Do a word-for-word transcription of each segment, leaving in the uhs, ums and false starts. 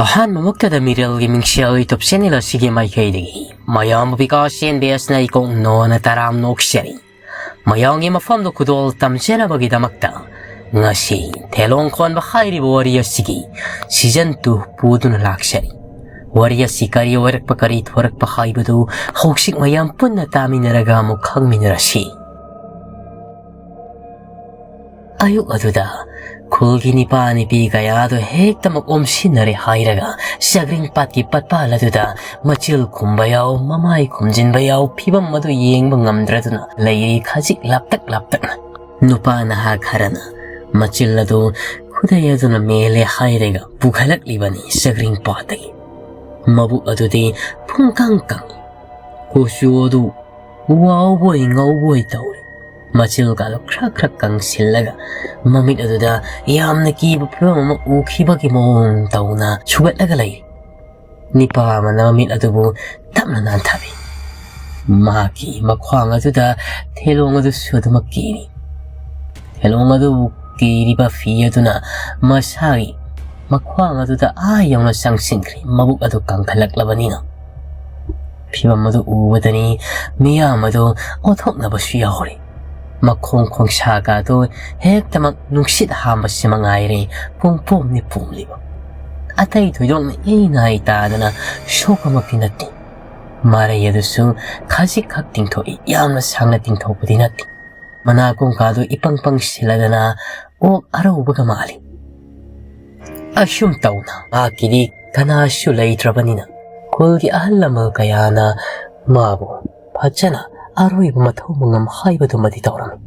ꯑꯍꯥꯟꯕꯃꯛꯇꯗ ꯃꯤꯔꯦꯜꯒꯤ ꯃꯤꯡꯁꯦꯜ YouTube channel ꯑꯁꯤꯒꯤ ꯃꯥꯏꯀꯩꯗꯒꯤ ꯃꯌꯥꯝꯕꯨ ꯕꯤꯀꯥꯁ ꯑꯦꯟ ꯕꯤ ꯑꯦꯁꯅ ꯏꯀꯣꯛ ꯅꯣꯟꯅ ꯇꯔꯥꯝꯅ ꯑꯣꯛꯆꯔꯤ꯫ ꯃꯌꯥꯝꯒꯤ ꯃꯐꯝꯗ ꯈꯨꯗꯣꯜ ꯇꯝꯖꯅꯕꯒꯤꯗꯃꯛꯇ ꯉꯁꯤ ꯊꯦꯂꯣꯡ ꯈꯣꯟꯕ ꯍꯥꯏꯔꯤꯕ ꯋꯥꯔꯤ ꯑꯁꯤꯒꯤ season two ꯄꯨꯗꯨꯅ ꯂꯥꯛꯆꯔꯤ꯫ ꯋꯥꯔꯤ ꯑꯁꯤ ꯀꯔꯤ ꯑꯣꯏꯔꯛꯄ, ꯀꯔꯤ ꯊꯣꯔꯛꯄ ꯍꯥꯏꯕꯗꯨ ꯍꯧꯖꯤꯛ ꯃꯌꯥꯝ ꯄꯨꯟꯅ ꯇꯥꯃꯤꯟꯅꯔꯒ ꯑꯃꯨꯛ ꯈꯪꯃꯤꯟꯅꯔꯁꯤ꯫ ꯑꯌꯨꯛ ꯑꯗꯨꯗ ꯈꯨꯜꯒꯤ ꯅꯤꯄꯥ ꯅꯤꯄꯤ ꯀꯌꯥꯗꯨ ꯍꯦꯛꯇꯃꯛ ꯑꯣꯝꯁꯤꯟꯅꯔꯦ ꯍꯥꯏꯔꯒ ꯆꯒ꯭ꯔꯤꯡ ꯄꯥꯠꯀꯤ ꯄꯠꯄꯥꯜ ꯑꯗꯨꯗ ꯃꯆꯤꯜ ꯈꯨꯝꯕ ꯌꯥꯎ, ꯃꯃꯥꯏ ꯈꯨꯝꯖꯤꯟꯕ ꯌꯥꯎ, ꯐꯤꯕꯝ ꯑꯗꯨ ꯌꯦꯡꯕ ꯉꯝꯗ꯭ꯔꯗꯨꯅ ꯂꯩꯔꯤ ꯈꯖꯤꯛ ꯂꯥꯞꯇꯛ ꯂꯥꯞꯇꯛꯅ꯫ ꯅꯨꯄꯥ ꯅꯍꯥ ꯈꯔꯅ ꯃꯆꯤꯜ ꯑꯗꯨ ꯈꯨꯗꯩ ꯑꯗꯨꯅ ꯃꯦꯜꯂꯦ ꯍꯥꯏꯔꯒ ꯄꯨꯈꯠꯂꯛꯂꯤꯕꯅꯤ ꯆꯒ꯭ꯔꯤꯡ ꯄꯥꯠꯇꯒꯤ꯫ ꯃꯕꯨꯛ ꯑꯗꯨꯗꯤ ꯄꯨꯡꯀꯪ ꯀꯪꯏ꯫ ꯀꯨꯆꯨ ꯑꯗꯨ ꯋꯥꯎꯕꯣꯏ ꯉꯧꯕꯣꯏ ꯇꯧꯔꯤ꯫ ꯃꯆꯤꯜꯒꯗꯨ ꯈ꯭ꯔꯛ ꯈ꯭ꯔꯛ ꯀꯪꯁꯤꯜꯂꯒ ꯃꯃꯤꯠ ꯑꯗꯨꯗ ꯌꯥꯝꯅ ꯀꯤꯕ ꯐꯤꯕꯝ ꯑꯃ ꯎꯈꯤꯕꯒꯤ ꯃꯑꯣꯡ ꯇꯧꯅ ꯁꯨꯒꯠꯂꯒ ꯂꯩꯔꯤ꯫ ꯅꯤꯄꯥ ꯑꯃꯅ ꯃꯃꯤꯠ ꯑꯗꯨꯕꯨ ꯇꯞꯅ ꯅꯥꯟꯊꯕꯤ꯫ ꯃꯍꯥꯛꯀꯤ ꯃꯈ꯭ꯋꯥꯡ ꯑꯗꯨꯗ ꯊꯦꯂꯣꯡ ꯑꯗꯨꯁꯨ ꯑꯗꯨꯃꯛ ꯀꯤꯔꯤ꯫ ꯊꯦꯂꯣꯡ ꯑꯗꯨꯕꯨ ꯀꯤꯔꯤꯕ ꯐꯤ ꯑꯗꯨꯅ ꯃꯁꯥꯒꯤ ꯃꯈ꯭ꯋꯥꯡ ꯑꯗꯨꯗ ꯑꯥ ꯌꯧꯅ ꯆꯪꯁꯤꯟꯈ꯭ꯔꯦ, ꯃꯕꯨꯛ ꯑꯗꯨ ꯀꯪꯈꯠꯂꯛꯂꯕꯅꯤꯅ꯫ ꯐꯤꯕꯝ ꯑꯗꯨ ꯎꯕꯗꯅꯤ ꯃꯤꯌꯥꯝ ꯑꯗꯨ ꯑꯣꯟꯊꯣꯛꯅꯕꯁꯨ ꯌꯥꯎꯔꯤ꯫ ꯃꯈꯣꯡ ꯈꯣꯡꯁꯥꯒ ꯑꯗꯨ ꯍꯦꯛꯇꯃꯛ ꯅꯨꯡꯁꯤꯠ ꯍꯥꯝꯕꯁꯤ ꯃꯉꯥꯏꯔꯦ ꯄꯨꯡꯄꯣꯝꯅꯤ ꯄꯣꯝꯂꯤꯕ꯫ ꯑꯇꯩ ꯊꯣꯏꯗꯣꯛꯅ ꯏꯅꯥꯏ ꯇꯥꯗꯅ ꯁꯣꯛꯄꯃꯛꯇꯤ ꯅꯠꯇꯦ꯫ ꯃꯔꯩ ꯑꯗꯨꯁꯨ ꯈꯖꯤꯛꯈꯛ ꯇꯤꯡꯊꯣꯛꯏ, ꯌꯥꯝꯅ ꯁꯥꯡꯅ ꯇꯤꯡꯊꯣꯛꯄꯗꯤ ꯅꯠꯇꯦ꯫ ꯃꯅꯥ ꯀꯣꯡꯀꯥꯗꯨ ꯏꯄꯪ ꯄꯪꯁꯤꯜꯂꯗꯅ ꯑꯣꯛ ꯑꯔꯧꯕꯒ ꯃꯥꯜꯂꯤ꯫ ꯑꯁꯨꯝ ꯇꯧꯅ ꯃꯍꯥꯛꯀꯤꯗꯤ ꯀꯅꯥꯁꯨ ꯂꯩꯇ꯭ꯔꯕꯅꯤꯅ ꯈꯨꯜꯒꯤ ꯑꯍꯜ ꯂꯃꯟ ꯀꯌꯥꯅ ꯃꯥꯕꯨ ꯐꯖꯅ ꯑꯔꯣꯏꯕ ꯃꯊꯧ ꯃꯉꯝ ꯍꯥꯏꯕꯗꯨꯃꯗꯤ ꯇꯧꯔꯝꯃꯤ꯫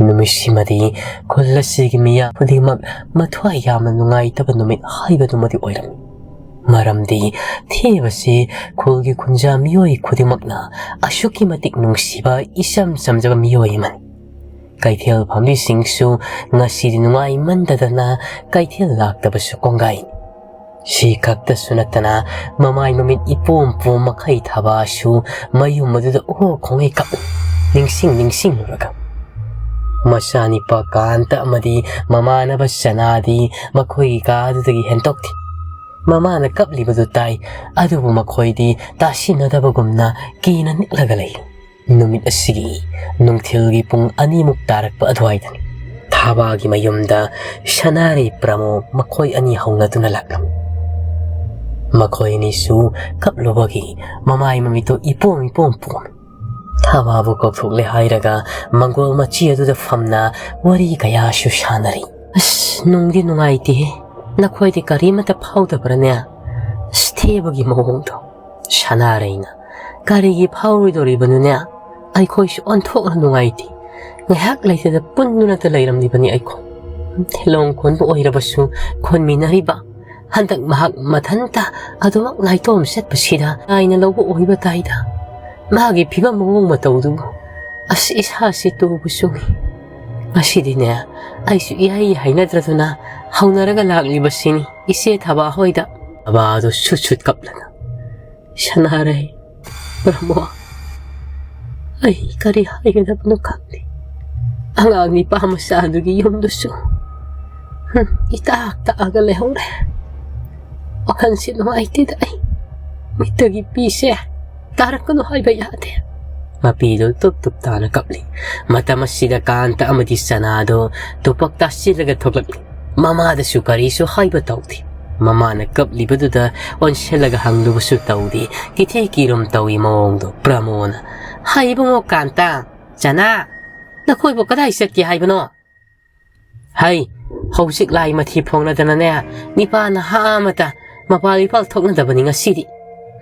ꯅꯨꯃꯤꯠꯁꯤꯃꯗꯤ ꯈꯨꯜ ꯑꯁꯤꯒꯤ ꯃꯤꯌꯥꯝ ꯈꯨꯗꯤꯡꯃꯛ ꯃꯊ꯭ꯋꯥꯏ ꯌꯥꯝꯅ ꯅꯨꯡꯉꯥꯏꯇꯕ ꯅꯨꯃꯤꯠ ꯍꯥꯏꯕꯗꯨꯃꯗꯤ ꯑꯣꯏꯔꯝꯃꯤ꯫ ꯃꯔꯝꯗꯤ ꯊꯦꯕꯁꯤ ꯈꯨꯜꯒꯤ ꯈꯨꯟꯖꯥ ꯃꯤꯑꯣꯏ ꯈꯨꯗꯤꯡꯃꯛꯅ ꯑꯁꯨꯛꯀꯤ ꯃꯇꯤꯛ ꯅꯨꯡꯁꯤꯕ ꯏꯆꯝ ꯆꯝꯖꯕ ꯃꯤꯑꯣꯏ ꯑꯃꯅꯤ꯫ ꯀꯩꯊꯦꯜ ꯐꯝꯕꯤꯁꯤꯡꯁꯨ ꯉꯁꯤꯗꯤ ꯅꯨꯡꯉꯥꯏꯃꯟꯗꯗꯅ ꯀꯩꯊꯦꯜ ꯂꯥꯛꯇꯕꯁꯨ ꯀꯣꯡꯒꯥꯏꯅꯤ꯫ ꯁꯤ ꯈꯛꯇꯁꯨ ꯅꯠꯇꯅ ꯃꯃꯥꯏ ꯃꯃꯤꯠ ꯏꯄꯣꯝ ꯄꯣꯝ ꯃꯈꯩ ꯊꯥꯕꯁꯨ ꯃꯌꯨꯝ ꯑꯗꯨꯗ ꯑꯣ ꯈꯣꯡꯉꯩ ꯀꯞ ꯅꯤꯡꯁꯤꯡ ꯅꯤꯡꯁꯤꯡꯂꯨꯔꯒ꯫ ꯃꯆꯥꯅꯤꯄꯥ ꯀꯥꯟꯇ ꯑꯃꯗꯤ ꯃꯃꯥꯟꯅꯕ ꯁꯅꯥꯗꯤ ꯃꯈꯣꯏꯒꯤ ꯀꯥꯗꯨꯗꯒꯤ ꯍꯦꯟꯇꯣꯛꯇꯦ꯫ ꯃꯃꯥꯅ ꯀꯞꯂꯤꯕꯗꯨ ꯇꯥꯏ, ꯑꯗꯨꯕꯨ ꯃꯈꯣꯏꯗꯤ ꯇꯥꯁꯤꯟꯅꯗꯕꯒꯨꯝꯅ ꯀꯤꯅ ꯅꯤꯛꯂꯒ ꯂꯩ꯫ ꯅꯨꯃꯤꯠ ꯑꯁꯤꯒꯤ ꯅꯨꯡꯊꯤꯜꯒꯤ ꯄꯨꯡ ꯑꯅꯤꯃꯨꯛ ꯇꯥꯔꯛꯄ ꯑꯗꯨꯋꯥꯏꯗꯅꯤ꯫ ꯊꯥꯕꯥꯒꯤ ꯃꯌꯨꯝꯗ ꯁꯅꯥꯔꯩ ꯄ꯭ꯔꯃꯣ ꯃꯈꯣꯏ ꯑꯅꯤ ꯍꯧꯅꯗꯨꯅ ꯂꯥꯛꯂꯝꯃꯤ꯫ ꯃꯈꯣꯏ ꯑꯅꯤꯁꯨ ꯀꯞꯂꯨꯕꯒꯤ ꯃꯃꯥꯏ ꯃꯃꯤꯠꯇꯨ ꯏꯄꯣꯝ ꯏꯄꯣꯝ ꯄꯣꯝꯃꯤ꯫ ꯊꯥꯕꯥꯕꯨ ꯀꯧꯊꯣꯛꯂꯦ ꯍꯥꯏꯔꯒ ꯃꯪꯒꯣꯜ ꯃꯆꯤ ꯑꯗꯨꯗ ꯐꯝꯅ ꯋꯥꯔꯤ ꯀꯌꯥꯁꯨ ꯁꯥꯟꯅꯔꯤ꯫ "ꯑꯁ, ꯅꯨꯡꯗꯤ ꯅꯨꯡꯉꯥꯏꯇꯦꯍꯦ꯫ ꯅꯈꯣꯏꯗꯤ ꯀꯔꯤꯃꯠꯇ ꯐꯥꯎꯗꯕ꯭ꯔꯅꯦ? ꯑꯁ, ꯊꯦꯕꯒꯤ ꯃꯑꯣꯡꯗꯣ꯫" ꯁꯅꯥꯔꯩꯅ, "ꯀꯔꯤꯒꯤ ꯐꯥꯎꯔꯣꯏꯗꯧꯔꯤꯕꯅꯣꯅꯦ? ꯑꯩꯈꯣꯏꯁꯨ ꯑꯣꯟꯊꯣꯛꯅ ꯅꯨꯡꯉꯥꯏꯇꯦ꯫ ꯉꯥꯏꯍꯥꯛ ꯂꯩꯇꯅ ꯄꯨꯟꯗꯨꯅꯇ ꯂꯩꯔꯝꯂꯤꯕꯅꯤ ꯑꯩꯈꯣꯏ꯫ ꯊꯤꯂꯣꯡ ꯈꯨꯟꯕ ꯑꯣꯏꯔꯕꯁꯨ ꯈꯨꯟꯃꯤꯟꯅꯔꯤꯕ꯫ ꯍꯟꯗꯛ ꯃꯍꯥꯛ ꯃꯊꯟꯇ ꯑꯗꯨꯃꯛ ꯅꯥꯏꯇꯣꯝ ꯆꯠꯄꯁꯤꯗ ꯂꯥꯏꯅ ꯂꯧꯕ ꯑꯣꯏꯕ ꯇꯥꯏꯗ꯫ ꯃꯥꯒꯤ ꯐꯤꯕꯝ ꯃꯑꯣꯡ ꯃꯇꯧꯗꯨꯕꯨ꯫ ꯑꯁ, ꯏꯁꯥꯁꯤ ꯇꯨꯕ ꯆꯨꯡꯏ꯫ ꯉꯁꯤꯗꯤꯅꯦ, ꯑꯩꯁꯨ ꯏꯍꯩ ꯍꯩꯅꯗ꯭ꯔꯗꯨꯅ ꯍꯧꯅꯔꯒ ꯂꯥꯛꯂꯤꯕꯁꯤꯅꯤ ꯏꯆꯦ ꯊꯕꯥ ꯍꯣꯏꯗ꯫" ꯊꯕꯥꯗꯨ ꯁꯨꯠ ꯁꯨꯠ ꯀꯞꯂꯒ, "ꯁꯅꯥꯔꯩ, ꯄ꯭ꯔꯃꯣ, ꯑꯩ ꯀꯔꯤ ꯍꯥꯏꯒꯗꯕꯅꯣ ꯈꯪꯗꯦ꯫ ꯑꯉꯥꯡ ꯅꯤꯄꯥ ꯃꯆꯥꯗꯨꯒꯤ ꯌꯨꯝꯗꯨꯁꯨ, ꯍꯨꯝ, ꯏꯇꯥꯛ ꯇꯥꯛꯑꯒ ꯂꯩꯍꯧꯔꯦ꯫ ꯋꯥꯈꯜꯁꯤ ꯅꯨꯡꯉꯥꯏꯇꯦꯗ ꯑꯩ꯫ ꯃꯤꯠꯇꯒꯤ ꯄꯤꯁꯦ ꯇꯥꯔꯛꯀꯅꯨ ꯍꯥꯏꯕ ꯌꯥꯗꯦ꯫" ꯃꯄꯤꯗꯨ ꯇꯨꯞ ꯇꯨꯞ ꯇꯥꯅ ꯀꯞꯂꯤ꯫ ꯃꯇꯝ ꯑꯁꯤꯗ ꯀꯥꯟꯇ ꯑꯃꯗꯤ ꯁꯅꯥꯗꯨ ꯇꯨꯄꯛ ꯇꯥꯁꯤꯜꯂꯒ ꯊꯣꯛꯂꯛꯂꯤ꯫ ꯃꯃꯥꯗꯁꯨ ꯀꯔꯤꯁꯨ ꯍꯥꯏꯕ ꯇꯧꯗꯦ꯫ ꯃꯃꯥꯅ ꯀꯞꯂꯤꯕꯗꯨꯗ ꯑꯣꯟꯁꯤꯜꯂꯒ ꯍꯪꯂꯨꯕꯁꯨ ꯇꯧꯗꯦ꯫ ꯀꯤꯊꯤ ꯀꯤꯔꯨꯝ ꯇꯧꯏ ꯃꯑꯣꯡꯗꯣ꯫ ꯄ꯭ꯔꯃꯣꯅ, "ꯍꯩ ꯏꯕꯨꯡꯉꯣ ꯀꯥꯟꯇ, ꯆꯅꯥ, ꯅꯈꯣꯏꯕꯨ ꯀꯗꯥꯏ ꯆꯠꯀꯦ ꯍꯥꯏꯕꯅꯣ?" "ꯍꯩ, ꯍꯧꯖꯤꯛ ꯂꯥꯏ ꯃꯊꯤ ꯐꯣꯡꯅꯗꯅꯅꯦ, ꯅꯤꯄꯥ ꯅꯍꯥ ꯑꯃꯇ ꯃꯄꯥꯜ ꯏꯄꯥꯜ ꯊꯣꯛꯅꯗꯕꯅꯤ ꯉꯁꯤꯗꯤ꯫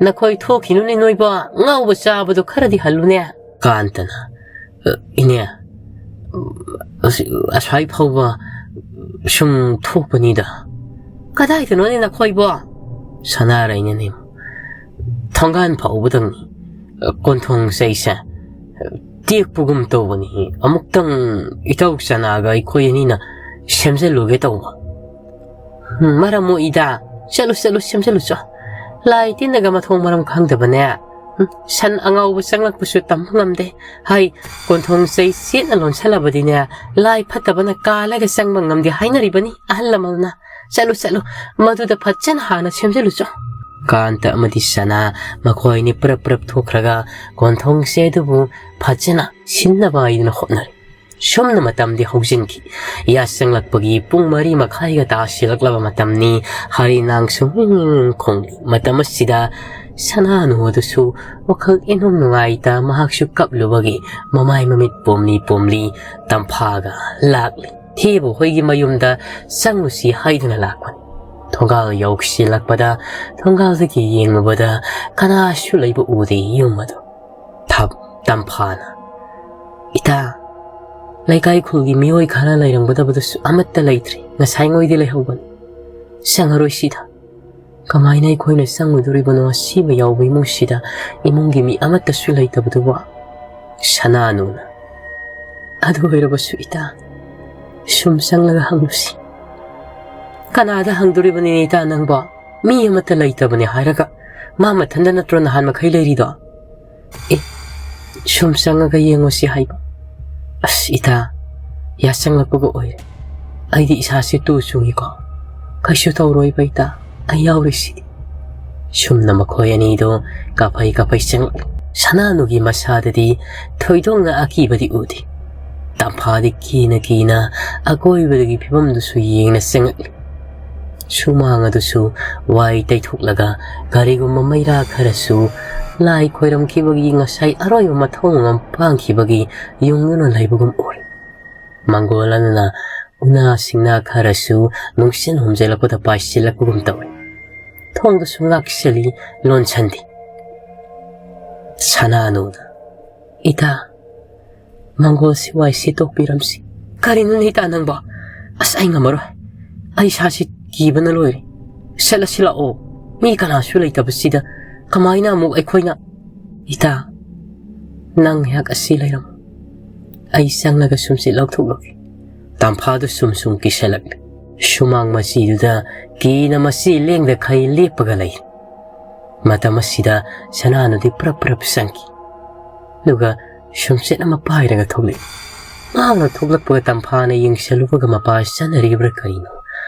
ꯅꯈꯣꯏ ꯊꯣꯛꯈꯤꯅꯨꯅꯦ ꯅꯣꯏꯕꯣ, ꯉꯥꯎꯕ ꯆꯥꯕꯗꯣ ꯈꯔꯗꯤ ꯍꯜꯂꯨꯅꯦ꯫" ꯀꯥꯟꯇꯅ, "ꯑ, ꯏꯅꯦ, ꯑꯁ-, ꯑꯁ꯭ꯋꯥꯏ ꯐꯥꯎꯕ ꯁꯨꯝ ꯊꯣꯛꯄꯅꯤꯗ꯫" "ꯀꯗꯥꯏꯗꯅꯣꯅꯦ ꯅꯈꯣꯏꯕꯣ?" ꯁꯅꯥꯔꯩꯅꯅꯦ, "ꯊꯣꯡꯒꯥꯟ ꯐꯥꯎꯕꯗꯪꯅꯤ꯫ ꯀꯣꯟꯊꯣꯡ ꯆꯩꯁꯦ ꯇꯦꯛꯄꯒꯨꯝ ꯇꯧꯕꯅꯤ꯫ ꯑꯃꯨꯛꯇꯪ ꯏꯇꯥꯎ ꯆꯅꯥꯒ ꯑꯩꯈꯣꯏ ꯑꯅꯤꯅ ꯁꯦꯝꯖꯤꯜꯂꯨꯒꯦ ꯇꯧꯕ꯫" "ꯎꯝ, ꯃꯔꯝ ꯃꯣꯛꯏꯗ꯫ ꯆꯠꯂꯨ, ꯆꯠꯂꯨ, ꯁꯦꯝꯖꯤꯜꯂꯨ ꯆꯣ꯫ ꯂꯥꯏ ꯇꯤꯟꯅꯒ ꯃꯊꯣꯡ ꯃꯔꯝ ꯈꯪꯗꯕꯅꯦ꯫ ꯎꯝ, ꯁꯟ ꯑꯉꯥꯎꯕ ꯆꯪꯂꯛꯄꯁꯨ ꯇꯝꯕ ꯉꯝꯗꯦ꯫ ꯍꯥꯏ, ꯀꯣꯟꯊꯣꯡ ꯆꯩ ꯆꯦꯠꯅ ꯂꯣꯟꯁꯜꯂꯕꯗꯤꯅꯦ, ꯂꯥꯏ ꯐꯠꯇꯕꯅ ꯀꯥꯜꯂꯒ ꯆꯪꯕ ꯉꯝꯗꯦ ꯍꯥꯏꯅꯔꯤꯕꯅꯤ ꯑꯍꯜ ꯂꯃꯟꯅ꯫ ꯆꯠꯂꯨ, ꯆꯠꯂꯨ, ꯃꯗꯨꯗ ꯐꯖꯅ ꯍꯥꯟꯅ ꯁꯦꯝꯖꯤꯜꯂꯨꯆꯣ꯫ ꯀꯥꯟꯇ ꯑꯃꯗꯤ ꯁꯅꯥ ꯃꯈꯣꯏ ꯑꯅꯤ ꯄ꯭ꯔꯞ ꯄ꯭ꯔꯞ ꯊꯣꯛꯈ꯭ꯔꯒ ꯀꯣꯟꯊꯣꯡꯁꯦ ꯑꯗꯨꯕꯨ ꯐꯖꯅ ꯁꯤꯟꯅꯕ ꯍꯥꯏꯗꯨꯅ ꯍꯣꯠꯅꯔꯤ꯫ ꯁꯨꯝꯅ ꯃꯇꯝꯗꯤ ꯍꯧꯖꯤꯟꯈꯤ꯫ ꯌꯥꯆꯪꯂꯛꯄꯒꯤ ꯄꯨꯡ ꯃꯔꯤ ꯃꯈꯥꯏꯒ ꯇꯥꯁꯤꯜꯂꯛꯂꯕ ꯃꯇꯝꯅꯤ꯫ ꯍꯔꯤꯅꯥꯡ ꯁꯨꯝ ꯈꯣꯡꯂꯤ꯫ ꯃꯇꯝ ꯑꯁꯤꯗ ꯁꯅꯥꯅꯨ ꯑꯗꯨꯁꯨ ꯋꯥꯈꯜ ꯏꯅꯨꯡ ꯅꯨꯡꯉꯥꯏꯇ ꯃꯍꯥꯛꯁꯨ ꯀꯞꯂꯨꯕꯒꯤ ꯃꯃꯥꯏ ꯃꯃꯤꯠ ꯄꯣꯝꯂꯤ ꯄꯣꯝꯂꯤ ꯇꯝꯐꯥꯒ ꯂꯥꯛꯂꯤ꯫ ꯊꯦꯕ ꯍꯣꯏꯒꯤ ꯃꯌꯨꯝꯗ ꯆꯪꯂꯨꯁꯤ ꯍꯥꯏꯗꯨꯅ ꯂꯥꯛꯄꯅꯤ꯫ ꯊꯣꯡꯒꯥꯜ ꯌꯧꯁꯤꯜꯂꯛꯄꯗ ꯊꯣꯡꯒꯥꯜꯗꯒꯤ ꯌꯦꯡꯂꯨꯕꯗ ꯀꯅꯥꯁꯨ ꯂꯩꯕ ꯎꯗꯦ ꯌꯨꯝ ꯑꯗꯨ꯫ ꯊꯞ-, ꯇꯝꯐꯥꯅ, "ꯏꯇꯥ, ꯂꯩꯀꯥꯏ ꯈꯨꯜꯒꯤ ꯃꯤꯑꯣꯏ ꯈꯔ ꯂꯩꯔꯝꯒꯗꯕꯗꯨꯁꯨ ꯑꯃꯠꯇ ꯂꯩꯇ꯭ꯔꯦ꯫ ꯉꯁꯥꯏꯉꯣꯏꯗꯤ ꯂꯩꯍꯧꯕꯅꯤ꯫ ꯆꯪꯉꯔꯣꯏꯁꯤꯗ꯫ ꯀꯃꯥꯏꯅ ꯑꯩꯈꯣꯏꯅ ꯆꯪꯉꯨꯗꯣꯔꯤꯕꯅꯣ ꯑꯁꯤꯕ ꯌꯥꯎꯕ ꯏꯃꯨꯡꯁꯤꯗ, ꯏꯃꯨꯡꯒꯤ ꯃꯤ ꯑꯃꯠꯇꯁꯨ ꯂꯩꯇꯕꯗꯨꯕꯨ?" ꯁꯅꯥꯅꯨꯅ, "ꯑꯗꯨ ꯑꯣꯏꯔꯕꯁꯨ ꯏꯇꯥ, ꯁꯨꯝ ꯆꯪꯂꯒ ꯍꯪꯂꯨꯁꯤ꯫" "ꯀꯅꯥꯗ ꯍꯪꯗꯣꯔꯤꯕꯅꯤ ꯏꯇꯥ ꯅꯪꯕꯣ? ꯃꯤ ꯑꯃꯠꯇ ꯂꯩꯇꯕꯅꯤ ꯍꯥꯏꯔꯒ꯫ ꯃꯥ ꯃꯊꯟꯗ ꯅꯠꯇ꯭ꯔꯣ ꯅꯍꯥꯟ ꯃꯈꯩ ꯂꯩꯔꯤꯗꯣ?" "ꯑꯦ, ꯁꯨꯝ ꯆꯪꯉꯒ ꯌꯦꯡꯉꯨꯁꯤ ꯍꯥꯏꯕ꯫ ꯑꯁ ꯏꯇꯥ, ꯌꯥꯆꯪꯂꯛꯄꯒ ꯑꯣꯏꯔꯦ꯫ ꯑꯩꯗꯤ ꯏꯁꯥꯁꯦ ꯇꯨ ꯆꯨꯡꯉꯤꯀꯣ꯫ ꯀꯩꯁꯨ ꯇꯧꯔꯣꯏꯕ ꯏꯇꯥ, ꯑꯩ ꯌꯥꯎꯔꯤꯁꯤꯗꯤ꯫" ꯁꯨꯝꯅ ꯃꯈꯣꯏ ꯑꯅꯤꯗꯣ ꯀꯥꯐꯩ ꯀꯥꯐꯩ ꯆꯪꯂꯛꯂꯤ꯫ ꯁꯅꯥꯅꯨꯒꯤ ꯃꯁꯥꯗꯗꯤ ꯊꯣꯏꯗꯣꯛꯅ ꯑꯀꯤꯕꯗꯤ ꯎꯗꯦ꯫ ꯇꯝꯐꯥꯗꯤ ꯀꯤꯅ ꯀꯤꯅ ꯑꯀꯣꯏꯕꯗꯒꯤ ꯐꯤꯕꯝꯗꯨꯁꯨ ꯌꯦꯡꯅ ꯆꯪꯂꯛꯂꯤ꯫ ꯁꯨꯃꯥꯡ ꯑꯗꯨꯁꯨ ꯋꯥꯏ ꯇꯩꯊꯣꯛꯂꯒ ꯀꯔꯤꯒꯨꯝꯕ ꯃꯩꯔꯥ ꯈꯔꯁꯨ ꯂꯥꯏ ꯈꯣꯏꯔꯝꯈꯤꯕꯒꯤ ꯉꯁꯥꯏ ꯑꯔꯣꯏꯕ ꯃꯊꯧ ꯃꯉꯝ ꯄꯥꯡꯈꯤꯕꯒꯤ ꯌꯨꯡꯗꯨꯅ ꯂꯩꯕꯒꯨꯝ ꯎꯔꯦ꯫ ꯃꯪꯒꯣꯜ ꯑꯗꯨꯅ ꯎꯅꯥ ꯁꯤꯡꯅꯥ ꯈꯔꯁꯨ ꯅꯨꯡꯁꯤꯠ ꯍꯨꯝꯖꯤꯜꯂꯛꯄꯗ ꯄꯥꯏꯁꯤꯜꯂꯛꯄꯒꯨꯝ ꯇꯧꯏ꯫ ꯊꯣꯡꯗꯨꯁꯨ ꯉꯥꯛꯁꯤꯜꯂꯤ, ꯂꯣꯟꯁꯤꯟꯗꯦ꯫ ꯁꯅꯥꯅꯨꯅ, "ꯏꯇꯥ, ꯃꯪꯒꯣꯜꯁꯤ ꯋꯥꯏ ꯁꯤꯠꯇꯣꯛꯄꯤꯔꯝꯁꯤ꯫" "ꯀꯔꯤꯅꯣꯅꯦ ꯏꯇꯥ ꯅꯪꯕꯣ? ꯑꯁ, ꯑꯩ ꯉꯝꯃꯔꯣꯏ꯫ ꯑꯩ ꯏꯁꯥꯁꯤ ꯀꯤꯕꯅ ꯂꯣꯏꯔꯦ꯫ ꯆꯠꯂꯁꯤ ꯂꯥꯛꯑꯣ꯫ ꯃꯤ ꯀꯅꯥꯁꯨ ꯂꯩꯇꯕꯁꯤꯗ ꯀꯃꯥꯏꯅ ꯑꯃꯨꯛ ꯑꯩꯈꯣꯏꯅ?" "ꯏꯇꯥ, ꯅꯪ ꯉꯥꯏꯍꯥꯛ ꯑꯁꯤ ꯂꯩꯔꯝꯃꯨ꯫ ꯑꯩ ꯆꯪꯂꯒ ꯁꯨꯝꯁꯤꯠ ꯂꯧꯊꯣꯛꯂꯨꯒꯦ꯫" ꯇꯝꯐꯥꯗꯨ ꯁꯨꯝ ꯁꯨꯝ ꯀꯤꯁꯜꯂꯛꯂꯦ꯫ ꯁꯨꯃꯥꯡ ꯃꯆꯤꯗꯨꯗ ꯀꯤꯅ ꯃꯆꯤ ꯂꯦꯡꯗꯈꯩ ꯂꯦꯞꯄꯒ ꯂꯩ꯫ ꯃꯇꯝ ꯑꯁꯤꯗ ꯁꯅꯥꯅꯨꯗꯤ ꯄ꯭ꯔꯞ ꯄ꯭ꯔꯞ ꯆꯪꯈꯤ꯫ ꯑꯗꯨꯒ ꯁꯨꯝꯆꯦꯠ ꯑꯃ ꯄꯥꯏꯔꯒ ꯊꯣꯛꯂꯛꯏ꯫ ꯃꯍꯥꯛꯅ ꯊꯣꯛꯂꯛꯄꯒ ꯇꯝꯐꯥꯅ ꯌꯦꯡꯁꯤꯜꯂꯨꯕꯒ ꯃꯄꯥ ꯆꯠꯅꯔꯤꯕ꯭ꯔꯥ ꯀꯔꯤꯅꯣ,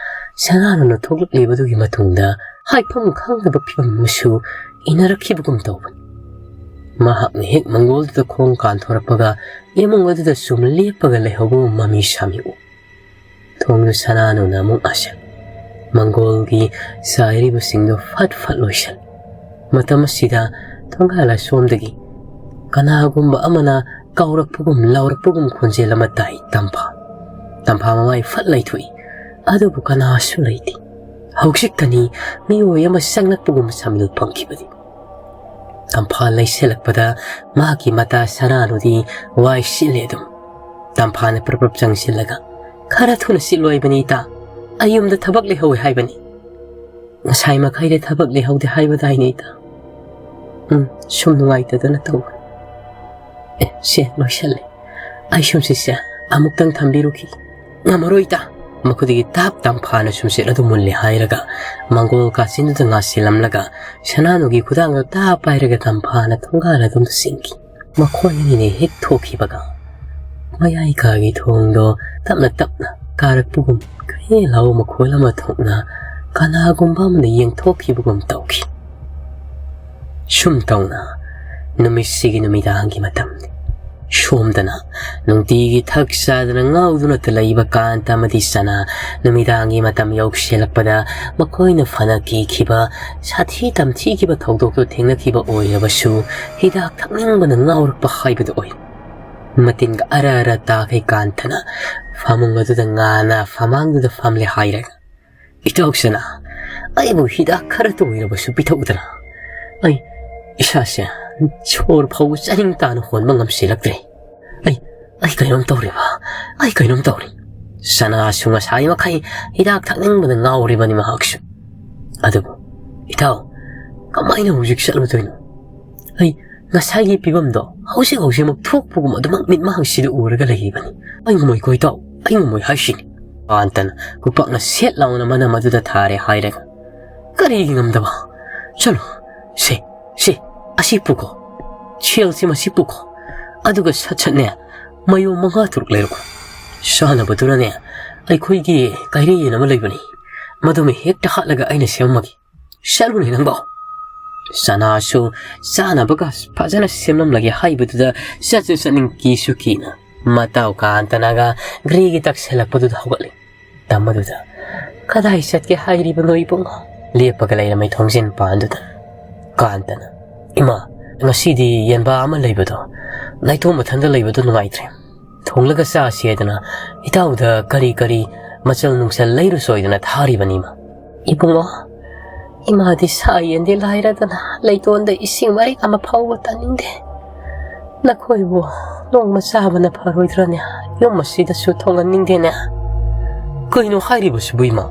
ꯁꯅꯥꯅꯨꯅ ꯊꯣꯛꯂꯛꯂꯤꯕꯗꯨꯒꯤ ꯃꯇꯨꯡꯗ ꯍꯥꯏꯐꯝ ꯈꯪꯗꯕ ꯐꯤꯕꯝ ꯑꯃꯁꯨ ꯏꯅꯔꯛꯈꯤꯕꯒꯨꯝ ꯇꯧꯕꯅꯤ꯫ ꯃꯍꯥꯛꯅ ꯍꯦꯛ ꯃꯪꯒꯣꯜꯗꯨꯗ ꯈꯣꯡ ꯀꯥꯟꯊꯣꯔꯛꯄꯒ ꯏꯃꯨꯡ ꯑꯗꯨꯗ ꯁꯨꯝ ꯂꯦꯞꯄꯒ ꯂꯩꯍꯧꯕ ꯃꯃꯤ ꯁꯥꯃꯤ ꯎ꯫ ꯊꯣꯡꯗꯨ ꯁꯅꯥꯅꯨꯅ ꯑꯃꯨꯛ ꯉꯥꯁꯤꯜ꯫ ꯃꯪꯒꯣꯜꯒꯤ ꯆꯥꯏꯔꯤꯕꯁꯤꯡꯗꯨ ꯐꯠ ꯐꯠ ꯂꯣꯏꯁꯤꯜ꯫ ꯃꯇꯝ ꯑꯁꯤꯗ ꯊꯣꯡꯒꯥꯜ ꯑꯁꯣꯝꯗꯒꯤ ꯀꯅꯥꯒꯨꯝꯕ ꯑꯃꯅ ꯀꯧꯔꯛꯄꯒꯨꯝ ꯂꯥꯎꯔꯛꯄꯒꯨꯝ ꯈꯣꯟꯖꯦꯜ ꯑꯃ ꯇꯥꯏ꯫ ꯇꯝꯐꯥ꯫ ꯇꯝꯐꯥ ꯃꯃꯥꯏ ꯐꯠ ꯂꯩꯊꯣꯛꯏ꯫ ꯑꯗꯨꯕꯨ ꯀꯅꯥꯁꯨ ꯂꯩꯇꯦ꯫ ꯍꯧꯖꯤꯛꯇꯅꯤ ꯃꯤꯑꯣꯏ ꯑꯃ ꯆꯪꯂꯛꯄꯒꯨꯝꯕ ꯁꯥꯃꯤꯜ ꯐꯪꯈꯤꯕꯅꯤ꯫ ꯇꯝꯐꯥ ꯂꯩꯁꯤꯜꯂꯛꯄꯗ ꯃꯍꯥꯛꯀꯤ ꯃꯇꯥ ꯁꯅꯥꯅꯨꯗꯤ ꯋꯥꯏ ꯁꯤꯠꯂꯦ ꯑꯗꯨꯝ꯫ ꯇꯝꯐꯥꯅ ꯄ꯭ꯔꯞ ꯄ꯭ꯔꯞ ꯆꯪꯁꯤꯜꯂꯒ, "ꯈꯔ ꯊꯨꯅ ꯁꯤꯠꯂꯣ ꯍꯥꯏꯕꯅꯤ ꯏꯇꯥ꯫ ꯑꯩ ꯌꯨꯝꯗ ꯊꯕꯛ ꯂꯩꯍꯧꯋꯦ ꯍꯥꯏꯕꯅꯤ꯫ ꯉꯁꯥꯏ ꯃꯈꯩꯗ ꯊꯕꯛ ꯂꯩꯍꯧꯗꯦ ꯍꯥꯏꯕꯗꯥꯏꯅꯦ ꯏꯇꯥ?" "ꯎꯝ, ꯁꯨꯝ ꯅꯨꯡꯉꯥꯏꯇꯗꯅ ꯇꯧꯕꯅꯤ꯫ ꯑꯦ, ꯁꯦ, ꯂꯣꯏꯁꯜꯂꯦ꯫ ꯑꯩ ꯁꯨꯝꯁꯤꯠꯁꯦ ꯑꯃꯨꯛꯇꯪ ꯊꯝꯕꯤꯔꯨꯈꯤ꯫" "ꯉꯝꯃꯔꯣꯏ ꯏꯇꯥ꯫" ꯃꯈꯨꯠꯇꯒꯤ ꯇꯥꯞ ꯇꯝꯐꯥꯅ ꯁꯨꯝꯁꯤꯠ ꯑꯗꯨ ꯃꯨꯜꯂꯦ ꯍꯥꯏꯔꯒ ꯃꯪꯒꯣꯜ ꯀꯥꯆꯤꯟꯗꯨꯗ ꯉꯥꯁꯤꯜꯂꯝꯂꯒ ꯁꯅꯥꯅꯨꯒꯤ ꯈꯨꯗꯥꯡꯗ ꯇꯥꯞ ꯄꯥꯏꯔꯒ ꯇꯝꯐꯥꯅ ꯊꯣꯡꯒꯥꯜ ꯑꯗꯣꯝꯗ ꯆꯦꯟꯈꯤ꯫ ꯃꯈꯣꯏ ꯑꯅꯤꯅ ꯍꯦꯛ ꯊꯣꯛꯈꯤꯕꯒ ꯃꯌꯥꯏ ꯀꯥꯒꯤ ꯊꯣꯡꯗꯣ ꯇꯞꯅ ꯇꯞꯅ ꯀꯥꯔꯛꯄꯒꯨꯝ, ꯀꯩ ꯂꯥꯎ ꯃꯈꯣꯜ ꯑꯃ ꯊꯣꯛꯅ ꯀꯅꯥꯒꯨꯝꯕ ꯑꯃꯅ ꯌꯦꯡꯊꯣꯛꯈꯤꯕꯒꯨꯝ ꯇꯧꯈꯤ꯫ ꯁꯨꯝ ꯇꯧꯅ ꯅꯨꯃꯤꯠꯁꯤꯒꯤ ꯅꯨꯃꯤꯗꯥꯡꯒꯤ ꯃꯇꯝꯅꯤ꯫ ꯁꯣꯝꯗꯅ ꯅꯨꯡꯇꯤꯒꯤ ꯊꯛ ꯆꯥꯗꯅ ꯉꯥꯎꯗꯨꯅꯇ ꯂꯩꯕ ꯀꯥꯟꯇ ꯑꯃꯗꯤ ꯁꯅꯥ ꯅꯨꯃꯤꯗꯥꯡꯒꯤ ꯃꯇꯝ ꯌꯧꯁꯤꯜꯂꯛꯄꯗ ꯃꯈꯣꯏꯅ ꯐꯅ ꯀꯤꯈꯤꯕ, ꯁꯥꯊꯤ ꯇꯝꯊꯤꯈꯤꯕ ꯊꯧꯗꯣꯛꯇꯨ ꯊꯦꯡꯅꯈꯤꯕ ꯑꯣꯏꯔꯕꯁꯨ ꯍꯤꯗꯥꯛ ꯊꯛꯅꯤꯡꯕꯅ ꯉꯥꯎꯔꯛꯄ ꯍꯥꯏꯕꯗꯨ ꯑꯣꯏ꯫ ꯃꯇꯤꯟꯒ ꯑꯔ ꯑꯔ ꯇꯥꯈꯩ ꯀꯥꯟꯊꯅ ꯐꯃꯨꯡ ꯑꯗꯨꯗ ꯉꯥꯅ ꯐꯃꯥꯡꯗꯨꯗ ꯐꯝꯂꯦ ꯍꯥꯏꯔꯒ, "ꯏꯇꯥꯎ ꯁꯅꯥ, ꯑꯩꯕꯨ ꯍꯤꯗꯥꯛ ꯈꯔꯇ ꯑꯣꯏꯔꯕꯁꯨ ꯄꯤꯊꯛꯎꯗꯅ꯫ ꯑꯩ ꯏꯁꯥꯁꯦ ꯁꯣꯔ ꯐꯥꯎꯕ ꯆꯥꯅꯤꯡ ꯇꯥꯅ ꯍꯣꯟꯕ ꯉꯝꯁꯤꯜꯂꯛꯇ꯭ꯔꯦ꯫ ꯑꯩ, ꯑꯩ ꯀꯩꯅꯣꯝ ꯇꯧꯔꯦꯕ, ꯑꯩ ꯀꯩꯅꯣꯝ ꯇꯧꯔꯦ꯫" ꯁꯅꯥꯁꯨ ꯉꯁꯥꯏ ꯃꯈꯩ ꯍꯤꯗꯥꯛ ꯊꯛꯅꯤꯡꯕꯗ ꯉꯥꯎꯔꯤꯕꯅꯤ ꯃꯍꯥꯛꯁꯨ꯫ ꯑꯗꯨꯕꯨ ꯏꯇꯥꯎ, ꯀꯃꯥꯏꯅ ꯍꯧꯖꯤꯛ ꯆꯠꯂꯨꯗꯣꯏꯅꯣ? ꯑꯩ ꯉꯁꯥꯏꯒꯤ ꯐꯤꯕꯝꯗꯣ ꯍꯧꯖꯤꯛ ꯍꯧꯖꯤꯛꯃꯛ ꯊꯣꯛꯄꯒꯨꯝ ꯑꯗꯨꯃꯛ ꯃꯤꯠꯃꯥꯡꯁꯤꯗ ꯎꯔꯒ ꯂꯩꯔꯤꯕꯅꯤ꯫ "ꯑꯩ ꯉꯝꯃꯣꯏꯀꯣ ꯏꯇꯥꯎ, ꯑꯩ ꯉꯝꯃꯣꯏ ꯍꯥꯏꯁꯤꯅꯤ꯫" ꯀꯥꯟꯇꯅ ꯈꯨꯄꯥꯛꯅ ꯁꯦꯠ ꯂꯥꯎꯅ ꯃꯅꯝ ꯑꯗꯨꯗ ꯊꯥꯔꯦ ꯍꯥꯏꯔꯒ, "ꯀꯔꯤꯒꯤ ꯉꯝꯗꯕ? ꯆꯠꯂꯣ, "ꯁꯦ, ꯁꯦ, ꯑꯁꯤ ꯄꯨꯈꯣ꯫ ꯁꯦꯜꯁꯤ ꯃꯁꯤ ꯄꯨꯈꯣ꯫ ꯑꯗꯨꯒ ꯁꯠ ꯁꯠꯅꯦ, ꯃꯌꯣꯝ ꯃꯉꯥ ꯇꯔꯨꯛ ꯂꯩꯔꯛꯎ꯫ ꯆꯥꯅꯕꯗꯨꯅꯅꯦ, ꯑꯩꯈꯣꯏꯒꯤ ꯀꯥꯏꯔꯦꯟ ꯑꯃ ꯂꯩꯕꯅꯤ꯫ ꯃꯗꯨꯃ ꯍꯦꯛꯇ ꯍꯥꯠꯂꯒ ꯑꯩꯅ ꯁꯦꯝꯃꯒꯦ꯫ ꯆꯠꯂꯨꯅꯦ ꯅꯪꯕꯣ!" ꯆꯅꯥꯁꯨ ꯆꯥꯅꯕꯒ ꯐꯖꯅ ꯁꯦꯝꯂꯝꯂꯒꯦ ꯍꯥꯏꯕꯗꯨꯗ ꯆꯠꯁꯨ ꯆꯠꯅꯤꯡ ꯀꯤꯁꯨ ꯀꯤꯅ ꯃꯇꯥꯎ ꯀꯥꯟꯇꯅꯒ ꯘ꯭ꯔꯤꯒꯤ ꯇꯛꯁꯤꯜꯂꯛꯄꯗꯨꯗ ꯍꯧꯒꯠꯂꯤ꯫ ꯇꯝ ꯑꯗꯨꯗ, "ꯀꯗꯥꯏ ꯆꯠꯀꯦ ꯍꯥꯏꯔꯤꯕꯅꯣ ꯏꯕꯨꯡꯉꯣ?" ꯂꯦꯞꯄꯒ ꯂꯩꯔꯝꯃꯤ ꯊꯣꯡꯖꯤꯟ ꯄꯥꯟꯗꯨꯗ꯫ ꯀꯥꯟꯇꯅ, "ꯏꯃꯥ, ꯉꯁꯤꯗꯤ ꯌꯦꯟꯕꯥ ꯑꯃ ꯂꯩꯕꯗꯣ, ꯅꯥꯏꯇꯣꯝ ꯃꯊꯟꯇ ꯂꯩꯕꯗꯣ ꯅꯨꯡꯉꯥꯏꯇ꯭ꯔꯦ꯫ ꯊꯣꯡꯂꯒ ꯆꯥꯁꯤ ꯍꯥꯏꯗꯅ ꯏꯇꯥꯎꯗ ꯀꯔꯤ ꯀꯔꯤ ꯃꯆꯜ ꯅꯨꯡꯆꯜ ꯂꯩꯔꯨꯆꯣ ꯍꯥꯏꯗꯅ ꯊꯥꯔꯤꯕꯅꯤ ꯏꯃꯥ꯫" "ꯏꯕꯨꯡꯉꯣ, ꯏꯃꯥꯗꯤ ꯁꯥ ꯌꯦꯟꯗꯤ ꯂꯥꯏꯔꯗꯅ ꯂꯩꯇꯣꯟꯗ ꯏꯁꯤꯡ ꯃꯔꯤꯛ ꯑꯃ ꯐꯥꯎꯕ ꯇꯥꯅꯤꯡꯗꯦ꯫ ꯅꯈꯣꯏꯕꯨ ꯅꯣꯡꯃ ꯆꯥꯕꯅ ꯐꯔꯣꯏꯗ꯭ꯔꯅꯦ? ꯌꯨꯝ ꯑꯁꯤꯗꯁꯨ ꯊꯣꯡꯍꯟꯅꯤꯡꯗꯦꯅꯦ꯫" "ꯀꯩꯅꯣ ꯍꯥꯏꯔꯤꯕꯁꯤꯕꯨ ꯏꯃꯥ?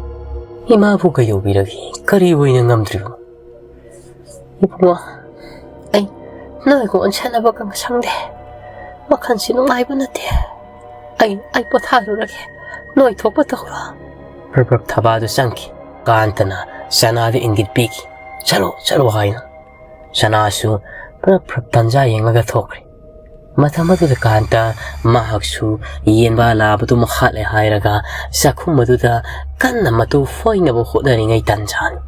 ꯏꯃꯥꯕꯨ ꯀꯩꯗꯧꯕꯤꯔꯒꯦ? ꯀꯔꯤ ꯑꯣꯏꯅ ꯉꯝꯗ꯭ꯔꯤꯕꯅꯣ?" "ꯏꯕꯨꯡꯉꯣ, ꯑꯩ ꯅꯣꯏꯒ ꯑꯣꯟꯁꯟꯅꯕꯒ ꯁꯪꯗꯦ꯫ ꯋꯥꯈꯜꯁꯤ ꯅꯨꯡꯉꯥꯏꯕ ꯅꯠꯇꯦ꯫ ꯑꯩ, ꯑꯩ ꯄꯣꯊꯥꯔꯨꯔꯒꯦ꯫ ꯅꯣꯏ ꯊꯣꯛꯄ ꯇꯧꯔꯣ꯫" ꯄ꯭ꯔꯞ ꯄ꯭ꯔꯞ ꯊꯕꯥꯗꯨ ꯆꯪꯈꯤ꯫ ꯀꯥꯟꯇꯅ ꯆꯅꯥꯗ ꯏꯪꯒꯤꯠ ꯄꯤꯈꯤ꯫ "ꯆꯠꯂꯣ, ꯆꯠꯂꯣ" ꯍꯥꯏꯅ꯫ ꯆꯅꯥꯁꯨ ꯄ꯭ꯔꯞ ꯄ꯭ꯔꯞ ꯇꯟꯖꯥ ꯌꯦꯡꯂꯒ ꯊꯣꯛꯈ꯭ꯔꯦ꯫ ꯃꯇꯝ ꯑꯗꯨꯗ ꯀꯥꯟꯇ ꯃꯍꯥꯛꯁꯨ ꯌꯦꯟꯕꯥ ꯂꯥꯕꯗꯨ ꯃꯈꯥꯠꯂꯦ ꯍꯥꯏꯔꯒ ꯆꯥꯛꯈꯨꯝ ꯑꯗꯨꯗ ꯀꯟꯅ ꯃꯇꯨ ꯐꯣꯏꯅꯕ ꯍꯣꯠꯅꯔꯤꯉꯩ ꯇꯟꯖꯥꯅꯤ꯫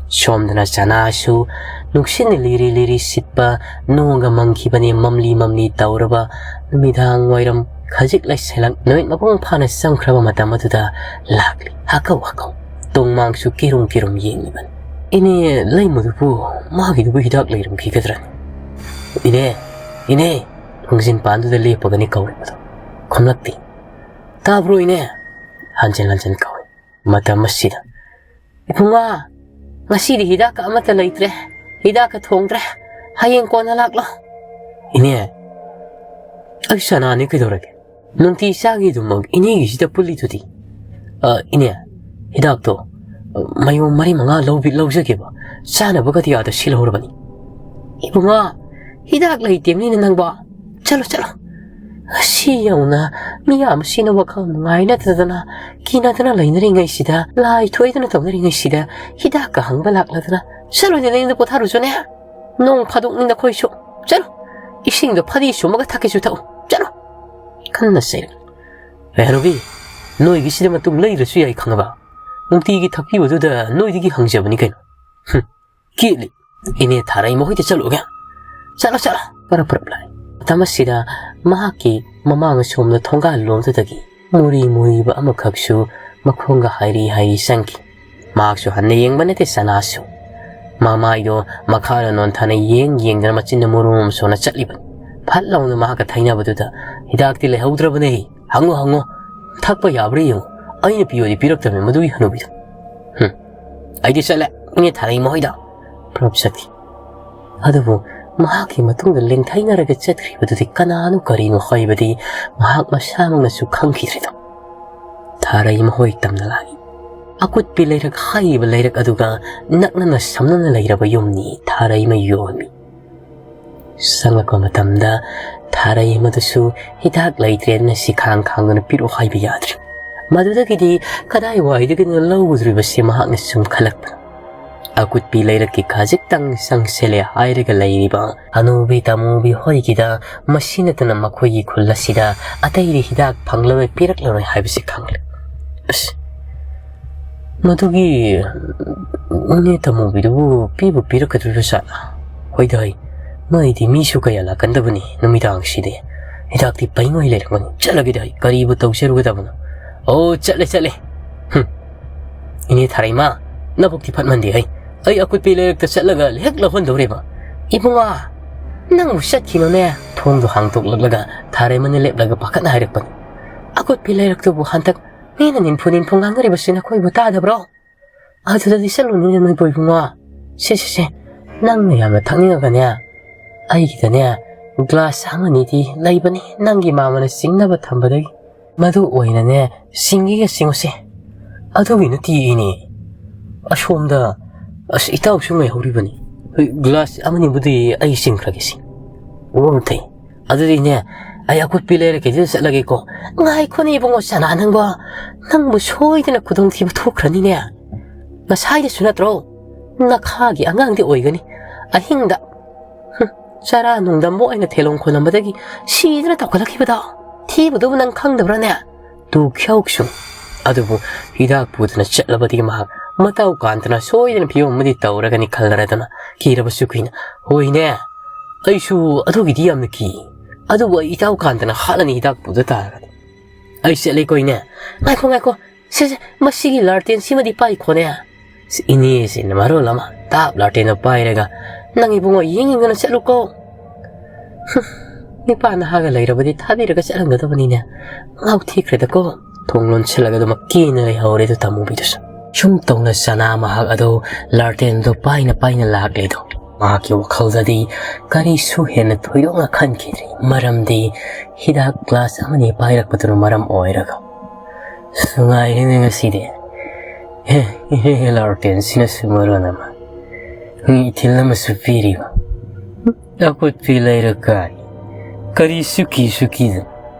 ꯁꯣꯝꯗꯅ ꯆꯅꯥꯁꯨ ꯅꯨꯡꯁꯤꯠꯅ ꯂꯤꯔꯤ ꯂꯤꯔꯤ ꯁꯤꯠꯄ, ꯅꯣꯡꯒ ꯃꯪꯈꯤꯕꯅꯤ, ꯃꯝꯂꯤ ꯃꯝꯂꯤ ꯇꯧꯔꯕ ꯅꯨꯃꯤꯗꯥꯡ ꯋꯥꯏꯔꯝ ꯈꯖꯤꯛ ꯂꯩꯁꯜꯂꯛ, ꯅꯨꯃꯤꯠ ꯃꯄꯨꯡ ꯐꯥꯅ ꯆꯪꯈ꯭ꯔꯕ ꯃꯇꯝ ꯑꯗꯨꯗ ꯂꯥꯛꯂꯤ꯫ ꯍꯥꯀꯧ ꯍꯥꯀꯧ꯫ ꯇꯣꯡꯃꯥꯡꯁꯨ ꯀꯤꯔꯨꯝ ꯀꯤꯔꯨꯝ ꯌꯦꯡꯂꯤꯕꯅꯤ꯫ "ꯏꯅꯦ ꯂꯩꯃꯗꯨꯕꯨ, ꯃꯥꯒꯤꯗꯨꯕꯨ ꯍꯤꯗꯥꯛ ꯂꯩꯔꯝꯈꯤꯒꯗ꯭ꯔꯅꯤ?" "ꯏꯅꯦ, ꯏꯅꯦ!" ꯊꯣꯡꯖꯤꯟ ꯄꯥꯟꯗꯨꯗ ꯂꯦꯞꯄꯒꯅꯤ ꯀꯧꯔꯤꯕꯗꯣ꯫ ꯈꯨꯝꯂꯛꯇꯦ꯫ "ꯇꯥꯕ꯭ꯔꯣ ꯏꯅꯦ?" ꯍꯟꯖꯤꯟ ꯍꯟꯖꯤꯟ ꯀꯧꯏ꯫ ꯃꯇꯝ ꯑꯁꯤꯗ, "ꯏꯕꯨꯡꯉꯣ, ꯉꯁꯤꯗꯤ ꯍꯤꯗꯥꯛꯀ ꯑꯃꯠꯇ ꯂꯩꯇ꯭ꯔꯦ꯫ ꯍꯤꯗꯥꯛꯀ ꯊꯣꯡꯗ꯭ꯔꯦ꯫ ꯍꯌꯦꯡ ꯀꯣꯟꯅ ꯂꯥꯛꯂꯣ꯫" "ꯏꯅꯦ, ꯑꯩ ꯆꯅꯥꯅꯦ, ꯀꯩꯗꯧꯔꯒꯦ? ꯅꯨꯡꯇꯤ ꯆꯥꯈꯤꯗꯨꯃꯛ ꯏꯅꯦꯒꯤꯁꯤꯗ ꯄꯨꯜꯂꯤꯗꯨꯗꯤ꯫" "ꯑ, ꯏꯅꯦ, ꯍꯤꯗꯥꯛꯇꯣ, ꯑ, ꯃꯌꯣꯝ ꯃꯔꯤ ꯃꯉꯥ ꯂꯧꯕꯤ-, ꯂꯧꯖꯒꯦꯕ꯫ ꯆꯥꯅꯕꯒꯗꯤ ꯑꯥꯗ ꯁꯤꯜꯍꯧꯔꯕꯅꯤ꯫" "ꯏꯕꯨꯡꯉꯣ, ꯍꯤꯗꯥꯛ ꯂꯩꯇꯦꯝꯅꯤꯅ ꯅꯪꯕꯣ꯫ ꯆꯠꯂꯣ, ꯆꯠꯂꯣ꯫ ꯉꯁꯤ ꯌꯧꯅ ꯃꯤ ꯌꯥꯝꯕꯁꯤꯅ ꯋꯥꯈꯜ ꯅꯨꯡꯉꯥꯏꯅꯗꯗꯅ, ꯀꯤꯅꯗꯅ ꯂꯩꯅꯔꯤꯉꯩꯁꯤꯗ, ꯂꯥꯏ ꯊꯣꯛꯏꯗꯅ ꯇꯧꯅꯔꯤꯉꯩꯁꯤꯗ, ꯍꯤꯗꯥꯛꯀ ꯍꯪꯕ ꯂꯥꯛꯂꯗꯅ ꯆꯠꯂꯣꯅꯦ, ꯅꯌꯨꯝꯗ ꯄꯣꯊꯥꯔꯨꯆꯣꯅꯦ꯫ ꯅꯣꯡ ꯐꯥꯗꯣꯛꯅꯤ ꯅꯈꯣꯏꯁꯨ꯫ ꯆꯠꯂꯣ, ꯏꯁꯤꯡꯗꯣ ꯐꯗꯤ ꯁꯨꯝꯃꯒ ꯊꯛꯀꯦꯁꯨ ꯊꯛꯎ꯫ ꯆꯠꯂꯣ꯫ ꯀꯟꯅ ꯆꯩꯔꯛ꯫ "ꯑꯦ ꯍꯅꯨꯕꯤ, ꯅꯣꯏꯒꯤꯁꯤꯗ ꯃꯇꯨꯡ ꯂꯩꯔꯁꯨ ꯌꯥꯏ ꯈꯪꯉꯕ? ꯅꯨꯡꯇꯤꯒꯤ ꯊꯛꯄꯤꯕꯗꯨꯗ ꯅꯣꯏꯗꯒꯤ ꯍꯪꯖꯕꯅꯤ ꯀꯩꯅꯣ꯫ ꯍꯨꯝ, ꯀꯦꯠꯂꯤ꯫ ꯏꯅꯦ ꯊꯥꯔꯩ ꯃꯈꯣꯏꯗ ꯆꯠꯂꯨꯒꯦ꯫ ꯆꯠꯂꯣ, ꯆꯠꯂꯣ", ꯄꯔꯞ ꯄꯔꯞ ꯂꯥꯛꯏ꯫ ꯃꯇꯝ ꯑꯁꯤꯗ ꯃꯍꯥꯛꯀꯤ ꯃꯃꯥꯡ ꯑꯁꯣꯝꯗ ꯊꯣꯡꯒꯥꯜ ꯂꯣꯝꯗꯨꯗꯒꯤ ꯃꯨꯔꯤ ꯃꯨꯔꯤꯕ ꯑꯃꯈꯛꯁꯨ ꯃꯈꯣꯡꯒ ꯍꯥꯏꯔꯤ ꯍꯥꯏꯔꯤ ꯆꯪꯈꯤ꯫ ꯃꯍꯥꯛꯁꯨ ꯍꯟꯅ ꯌꯦꯡꯕ ꯅꯠꯇꯦ ꯆꯅꯥꯁꯨ꯫ ꯃꯃꯥꯏꯗꯣ ꯃꯈꯥꯗ ꯅꯣꯟꯊꯅ ꯌꯦꯡ ꯌꯦꯡꯗꯅ ꯃꯆꯤꯟꯗ ꯃꯨꯔꯨꯝ ꯁꯣꯟꯅ ꯆꯠꯂꯤꯕꯅꯤ꯫ ꯐꯠ ꯂꯥꯎꯅ ꯃꯍꯥꯛꯀ ꯊꯩꯅꯕꯗꯨꯗ, "ꯍꯤꯗꯥꯛꯇꯤ ꯂꯩꯍꯧꯗ꯭ꯔꯕꯅꯦ꯫ ꯍꯪꯉꯣ, ꯍꯪꯉꯣ꯫ ꯊꯛꯄ ꯌꯥꯕ꯭ꯔꯥ ꯌꯦꯡꯉꯨ꯫ ꯑꯩꯅ ꯄꯤꯌꯣꯗꯤ ꯄꯤꯔꯛꯇꯕꯅꯤ ꯃꯗꯨꯒꯤ ꯍꯅꯨꯕꯤꯗꯣ꯫ ꯍꯨꯝ꯫ ꯑꯩꯗꯤ ꯆꯠꯂꯦ, ꯏꯅꯦ ꯊꯥꯔꯩ ꯃꯈꯣꯏꯗ", ꯄ꯭ꯔꯞ ꯆꯠꯈꯤ꯫ ꯑꯗꯨꯕꯨ ꯃꯍꯥꯛꯀꯤ ꯃꯇꯨꯡꯗ ꯂꯦꯡꯊꯩꯅꯔꯒ ꯆꯠꯈ꯭ꯔꯤꯕꯗꯨꯗꯤ ꯀꯅꯥꯅꯣ ꯀꯔꯤꯅꯣ ꯍꯥꯏꯕꯗꯤ ꯃꯍꯥꯛ ꯃꯁꯥꯃꯛꯅꯁꯨ ꯈꯪꯈꯤꯗ꯭ꯔꯤꯗꯣ꯫ ꯊꯥꯔꯩ ꯃꯈꯣꯏ ꯇꯝꯅ ꯂꯥꯛꯏ꯫ ꯑꯀꯨꯠꯄꯤ ꯂꯩꯔꯛ ꯍꯥꯏꯔꯤꯕ ꯂꯩꯔꯛ ꯑꯗꯨꯒ ꯅꯛꯅꯅ ꯁꯝꯅꯅ ꯂꯩꯔꯕ ꯌꯨꯝꯅꯤ ꯊꯥꯔꯩ ꯃꯌꯣꯟ꯫ ꯆꯪꯂꯛꯄ ꯃꯇꯝꯗ ꯊꯥꯔꯩ ꯑꯃꯗꯨꯁꯨ ꯍꯤꯗꯥꯛ ꯂꯩꯇ꯭ꯔꯦꯅ ꯁꯤꯈꯥꯡ ꯈꯥꯡꯗꯨꯅ ꯄꯤꯔꯛꯑꯣ ꯍꯥꯏꯕ ꯌꯥꯗ꯭ꯔꯦ꯫ ꯃꯗꯨꯗꯒꯤꯗꯤ ꯀꯗꯥꯏꯋꯥꯏꯗꯒꯤꯅꯣ ꯂꯧꯒꯗꯧꯔꯤꯕꯁꯤ ꯃꯍꯥꯛꯅ ꯁꯨꯝ ꯈꯜꯂꯛꯄꯅ꯫ ꯑꯀꯨꯠꯄꯤ ꯂꯩꯔꯛꯀꯤ ꯈꯖꯤꯛꯇꯪ ꯆꯪꯁꯤꯜꯂꯦ ꯍꯥꯏꯔꯒ ꯂꯩꯔꯤꯕ ꯍꯅꯨꯕꯤ ꯇꯥꯃꯨꯕꯤ ꯍꯣꯏꯒꯤꯗ ꯃꯁꯤ ꯅꯠꯇꯅ ꯃꯈꯣꯏꯒꯤ ꯈꯨꯜ ꯑꯁꯤꯗ ꯑꯇꯩꯗꯤ ꯍꯤꯗꯥꯛ ꯐꯪꯂꯔꯣꯏ, ꯄꯤꯔꯛꯂꯔꯣꯏ ꯍꯥꯏꯕꯁꯤ ꯈꯪꯂꯦ꯫ ꯑꯁ, ꯃꯗꯨꯒꯤ ꯏꯅꯦ ꯇꯥꯃꯨꯕꯤꯗꯨꯕꯨ ꯄꯤꯕꯨ ꯄꯤꯔꯛꯀꯗꯧꯔꯤꯕ ꯖꯥꯠꯂꯥ? ꯍꯣꯏꯗ ꯍꯩ, ꯃꯩꯗꯤ ꯃꯤꯁꯨ ꯀꯌꯥ ꯂꯥꯛꯀꯟꯗꯕꯅꯤ ꯅꯨꯃꯤꯗꯥꯡꯁꯤꯗꯤ꯫ ꯍꯤꯗꯥꯛꯇꯤ ꯄꯩꯉꯣꯏ ꯂꯩꯔꯝꯒꯅꯤ꯫ ꯆꯠꯂꯒꯦꯗ ꯍꯩ, ꯀꯔꯤꯕꯨ ꯇꯧꯖꯔꯨꯒꯗꯕꯅꯣ? ꯑꯣ, ꯆꯠꯂꯦ, ꯆꯠꯂꯦ꯫ ꯍꯨꯝ꯫ ꯏꯅꯦ ꯊꯥꯔꯩꯃ, ꯅꯕꯨꯛꯇꯤ ꯐꯠꯃꯟꯗꯦ ꯍꯩ꯫ ꯑꯩ ꯑꯀꯨꯠꯄꯤ ꯂꯩꯔꯛꯇ ꯆꯠꯂꯒ ꯍꯦꯛ ꯂꯧꯍꯟꯗꯧꯔꯦꯕ꯫ ꯏꯕꯨꯡꯉꯣ, ꯅꯪꯕꯨ ꯆꯠꯈꯤꯅꯨꯅꯦ꯫ ꯊꯣꯡꯗꯨ ꯍꯥꯡꯗꯣꯛꯂꯛꯂꯒ ꯊꯥꯔꯩꯃꯅ ꯂꯦꯞꯂꯒ ꯄꯥꯈꯠꯅ ꯍꯥꯏꯔꯛꯄꯅꯤ꯫ ꯑꯀꯨꯠꯄꯤ ꯂꯩꯔꯛꯇꯨꯕꯨ ꯍꯟꯗꯛ ꯃꯤꯅ ꯅꯤꯟꯐꯨ ꯅꯤꯟꯐꯨ ꯉꯥꯡꯅꯔꯤꯕꯁꯤ ꯅꯈꯣꯏꯕꯨ ꯇꯥꯗꯕ꯭ꯔꯣ? ꯑꯗꯨꯗꯗꯤ ꯆꯠꯂꯨꯅꯨꯅꯦ ꯅꯣꯏꯕꯨ ꯏꯕꯨꯡꯉꯣ꯫ ꯁꯦ, ꯁꯦ, ꯁꯦ, ꯅꯪꯅ ꯌꯥꯝꯅ ꯊꯛꯅꯤꯡꯉꯒꯅꯦ, ꯑꯩꯒꯤꯗꯅꯦ ꯒ꯭ꯂꯥꯁ ꯑꯃꯅꯤꯗꯤ ꯂꯩꯕꯅꯤ ꯅꯪꯒꯤ ꯃꯥꯃꯅ ꯆꯤꯡꯅꯕ ꯊꯝꯕꯗꯒꯤ꯫ ꯃꯗꯨ ꯑꯣꯏꯅꯅꯦ ꯆꯤꯡꯒꯦꯒ ꯆꯤꯡꯉꯨꯁꯦ꯫ ꯑꯗꯨꯒꯤ ꯅꯠꯇꯦ ꯏꯅꯦ꯫ ꯑꯁꯣꯝꯗ, ꯑꯁ, ꯏꯇꯥꯎꯁꯨ ꯉꯥꯏꯍꯧꯔꯤꯕꯅꯤ꯫ ꯍꯣꯏ, ꯒ꯭ꯂꯥꯁ ꯑꯃꯅꯤꯕꯨꯗꯤ ꯑꯩ ꯆꯤꯡꯈ꯭ꯔꯒꯦꯁꯦ꯫ ꯑꯣ, ꯊꯩ꯫ ꯑꯗꯨꯗꯤꯅꯦ, ꯑꯩ ꯑꯀꯨꯠꯄꯤ ꯂꯩꯔꯛꯀꯤꯗꯨꯗ ꯆꯠꯂꯒꯦꯀꯣ꯫ ꯉꯥꯏꯈꯣꯅꯦ ꯏꯕꯨꯡꯉꯣ ꯆꯅꯥ ꯅꯪꯕꯣ꯫ ꯅꯪꯕꯨ ꯁꯣꯏꯗꯅ ꯈꯨꯗꯣꯡꯊꯤꯕ ꯊꯣꯛꯈ꯭ꯔꯅꯤꯅꯦ꯫ ꯉꯁꯥꯏꯗꯁꯨ ꯅꯠꯇ꯭ꯔꯣ? ꯅꯈꯥꯒꯤ ꯑꯉꯥꯡꯗꯤ ꯑꯣꯏꯒꯅꯤ꯫ ꯑꯍꯤꯡꯗ, ꯍꯨꯝ, ꯆꯔꯥ ꯅꯨꯡꯗꯝꯕ ꯑꯣꯏꯅ ꯊꯦꯂꯣꯡ ꯈꯣꯜꯂꯝꯕꯗꯒꯤ ꯁꯤꯗꯅ ꯇꯧꯈꯠꯂꯛꯈꯤꯕꯗꯣ, ꯊꯤꯕꯗꯨꯕꯨ ꯅꯪ ꯈꯪꯗꯕ꯭ꯔꯥꯅꯦ? ꯇꯨ ꯈ꯭ꯌꯧꯁꯨ꯫ ꯑꯗꯨꯕꯨ ꯍꯤꯗꯥꯛ ꯄꯨꯗꯅ ꯆꯠꯂꯕꯗꯤ ꯃꯍꯥꯛ ꯃꯇꯥꯎ ꯀꯥꯟꯇꯅ ꯁꯣꯏꯗꯅ ꯐꯤꯕꯝ ꯑꯃꯗꯤ ꯇꯧꯔꯒꯅꯤ ꯈꯜꯂꯔꯗꯅ ꯀꯤꯔꯕꯁꯨ ꯀꯤꯅ, "ꯍꯣꯏꯅꯦ, ꯑꯩꯁꯨ ꯑꯗꯨꯒꯤꯗꯤ ꯌꯥꯝꯅ ꯀꯤ꯫ ꯑꯗꯨꯕꯨ ꯑꯩ ꯏꯇꯥꯎ ꯀꯥꯟꯇꯅ ꯍꯥꯠꯂꯅꯤ ꯍꯤꯗꯥꯛ ꯄꯨꯗ ꯇꯥꯔꯒꯗꯤ꯫ ꯑꯩ ꯆꯠꯂꯦꯀꯣ ꯏꯅꯦ꯫ ꯉꯥꯏꯈꯣ, ꯉꯥꯏꯈꯣ, ꯁꯦ, ꯁꯦ, ꯃꯁꯤꯒꯤ ꯂꯥꯔꯇꯦꯟꯁꯤꯃꯗꯤ ꯄꯥꯏꯈꯣꯅꯦ꯫" ꯏꯅꯦꯁꯤꯅ ꯃꯔꯣꯜ ꯑꯃ ꯇꯥꯞ ꯂꯥꯔꯇꯦꯟꯗꯣ ꯄꯥꯏꯔꯒ, "ꯅꯪ ꯏꯕꯨꯡꯉꯣ ꯌꯦꯡ ꯌꯦꯡꯗꯅ ꯆꯠꯂꯨꯀꯣ꯫ ꯍꯨꯝ, ꯅꯤꯄꯥ ꯅꯍꯥꯒ ꯂꯩꯔꯕꯗꯤ ꯊꯥꯕꯤꯔꯒ ꯆꯠꯍꯟꯒꯗꯕꯅꯤꯅꯦ꯫ ꯉꯥꯎꯊꯤꯈ꯭ꯔꯦꯗꯀꯣ꯫" ꯊꯣꯡ ꯂꯣꯟꯁꯤꯜꯂꯒ ꯑꯗꯨꯃꯛ ꯀꯦꯅ ꯂꯩꯍꯧꯔꯦ ꯑꯗꯨ ꯇꯥꯃꯨꯕꯤꯗꯨꯁꯨ꯫ ꯁꯨꯝ ꯇꯧꯅ ꯆꯅꯥ ꯃꯍꯥꯛ ꯑꯗꯣ ꯂꯥꯔꯇꯦꯟꯗꯣ ꯄꯥꯏꯅ ꯄꯥꯏꯅ ꯂꯥꯛꯂꯦꯗꯣ꯫ ꯃꯍꯥꯛꯀꯤ ꯋꯥꯈꯜꯗꯗꯤ ꯀꯔꯤꯁꯨ ꯍꯦꯟꯅ ꯊꯣꯏꯗꯣꯛꯅ ꯈꯟꯈꯤꯗ꯭ꯔꯤ, ꯃꯔꯝꯗꯤ ꯍꯤꯗꯥꯛ ꯒ꯭ꯂꯥꯁ ꯑꯃꯅꯤ ꯄꯥꯏꯔꯛꯄꯗꯨꯅ ꯃꯔꯝ ꯑꯣꯏꯔꯒ꯫ "ꯅꯨꯡꯉꯥꯏꯔꯦꯅꯦ ꯉꯁꯤꯗꯤ꯫ ꯍꯦ, ꯍꯦ, ꯍꯦ, ꯂꯥꯔꯇꯦꯟꯁꯤꯅꯁꯨ ꯃꯔꯣꯟ ꯑꯃ ꯏꯊꯤꯜ ꯑꯃꯁꯨ ꯄꯤꯔꯤꯕ꯫ ꯑꯀꯨꯠꯄꯤ ꯂꯩꯔꯛ ꯀꯥꯏ꯫ ꯀꯔꯤ ꯁꯨꯀꯤ ꯁꯨꯀꯤꯗ?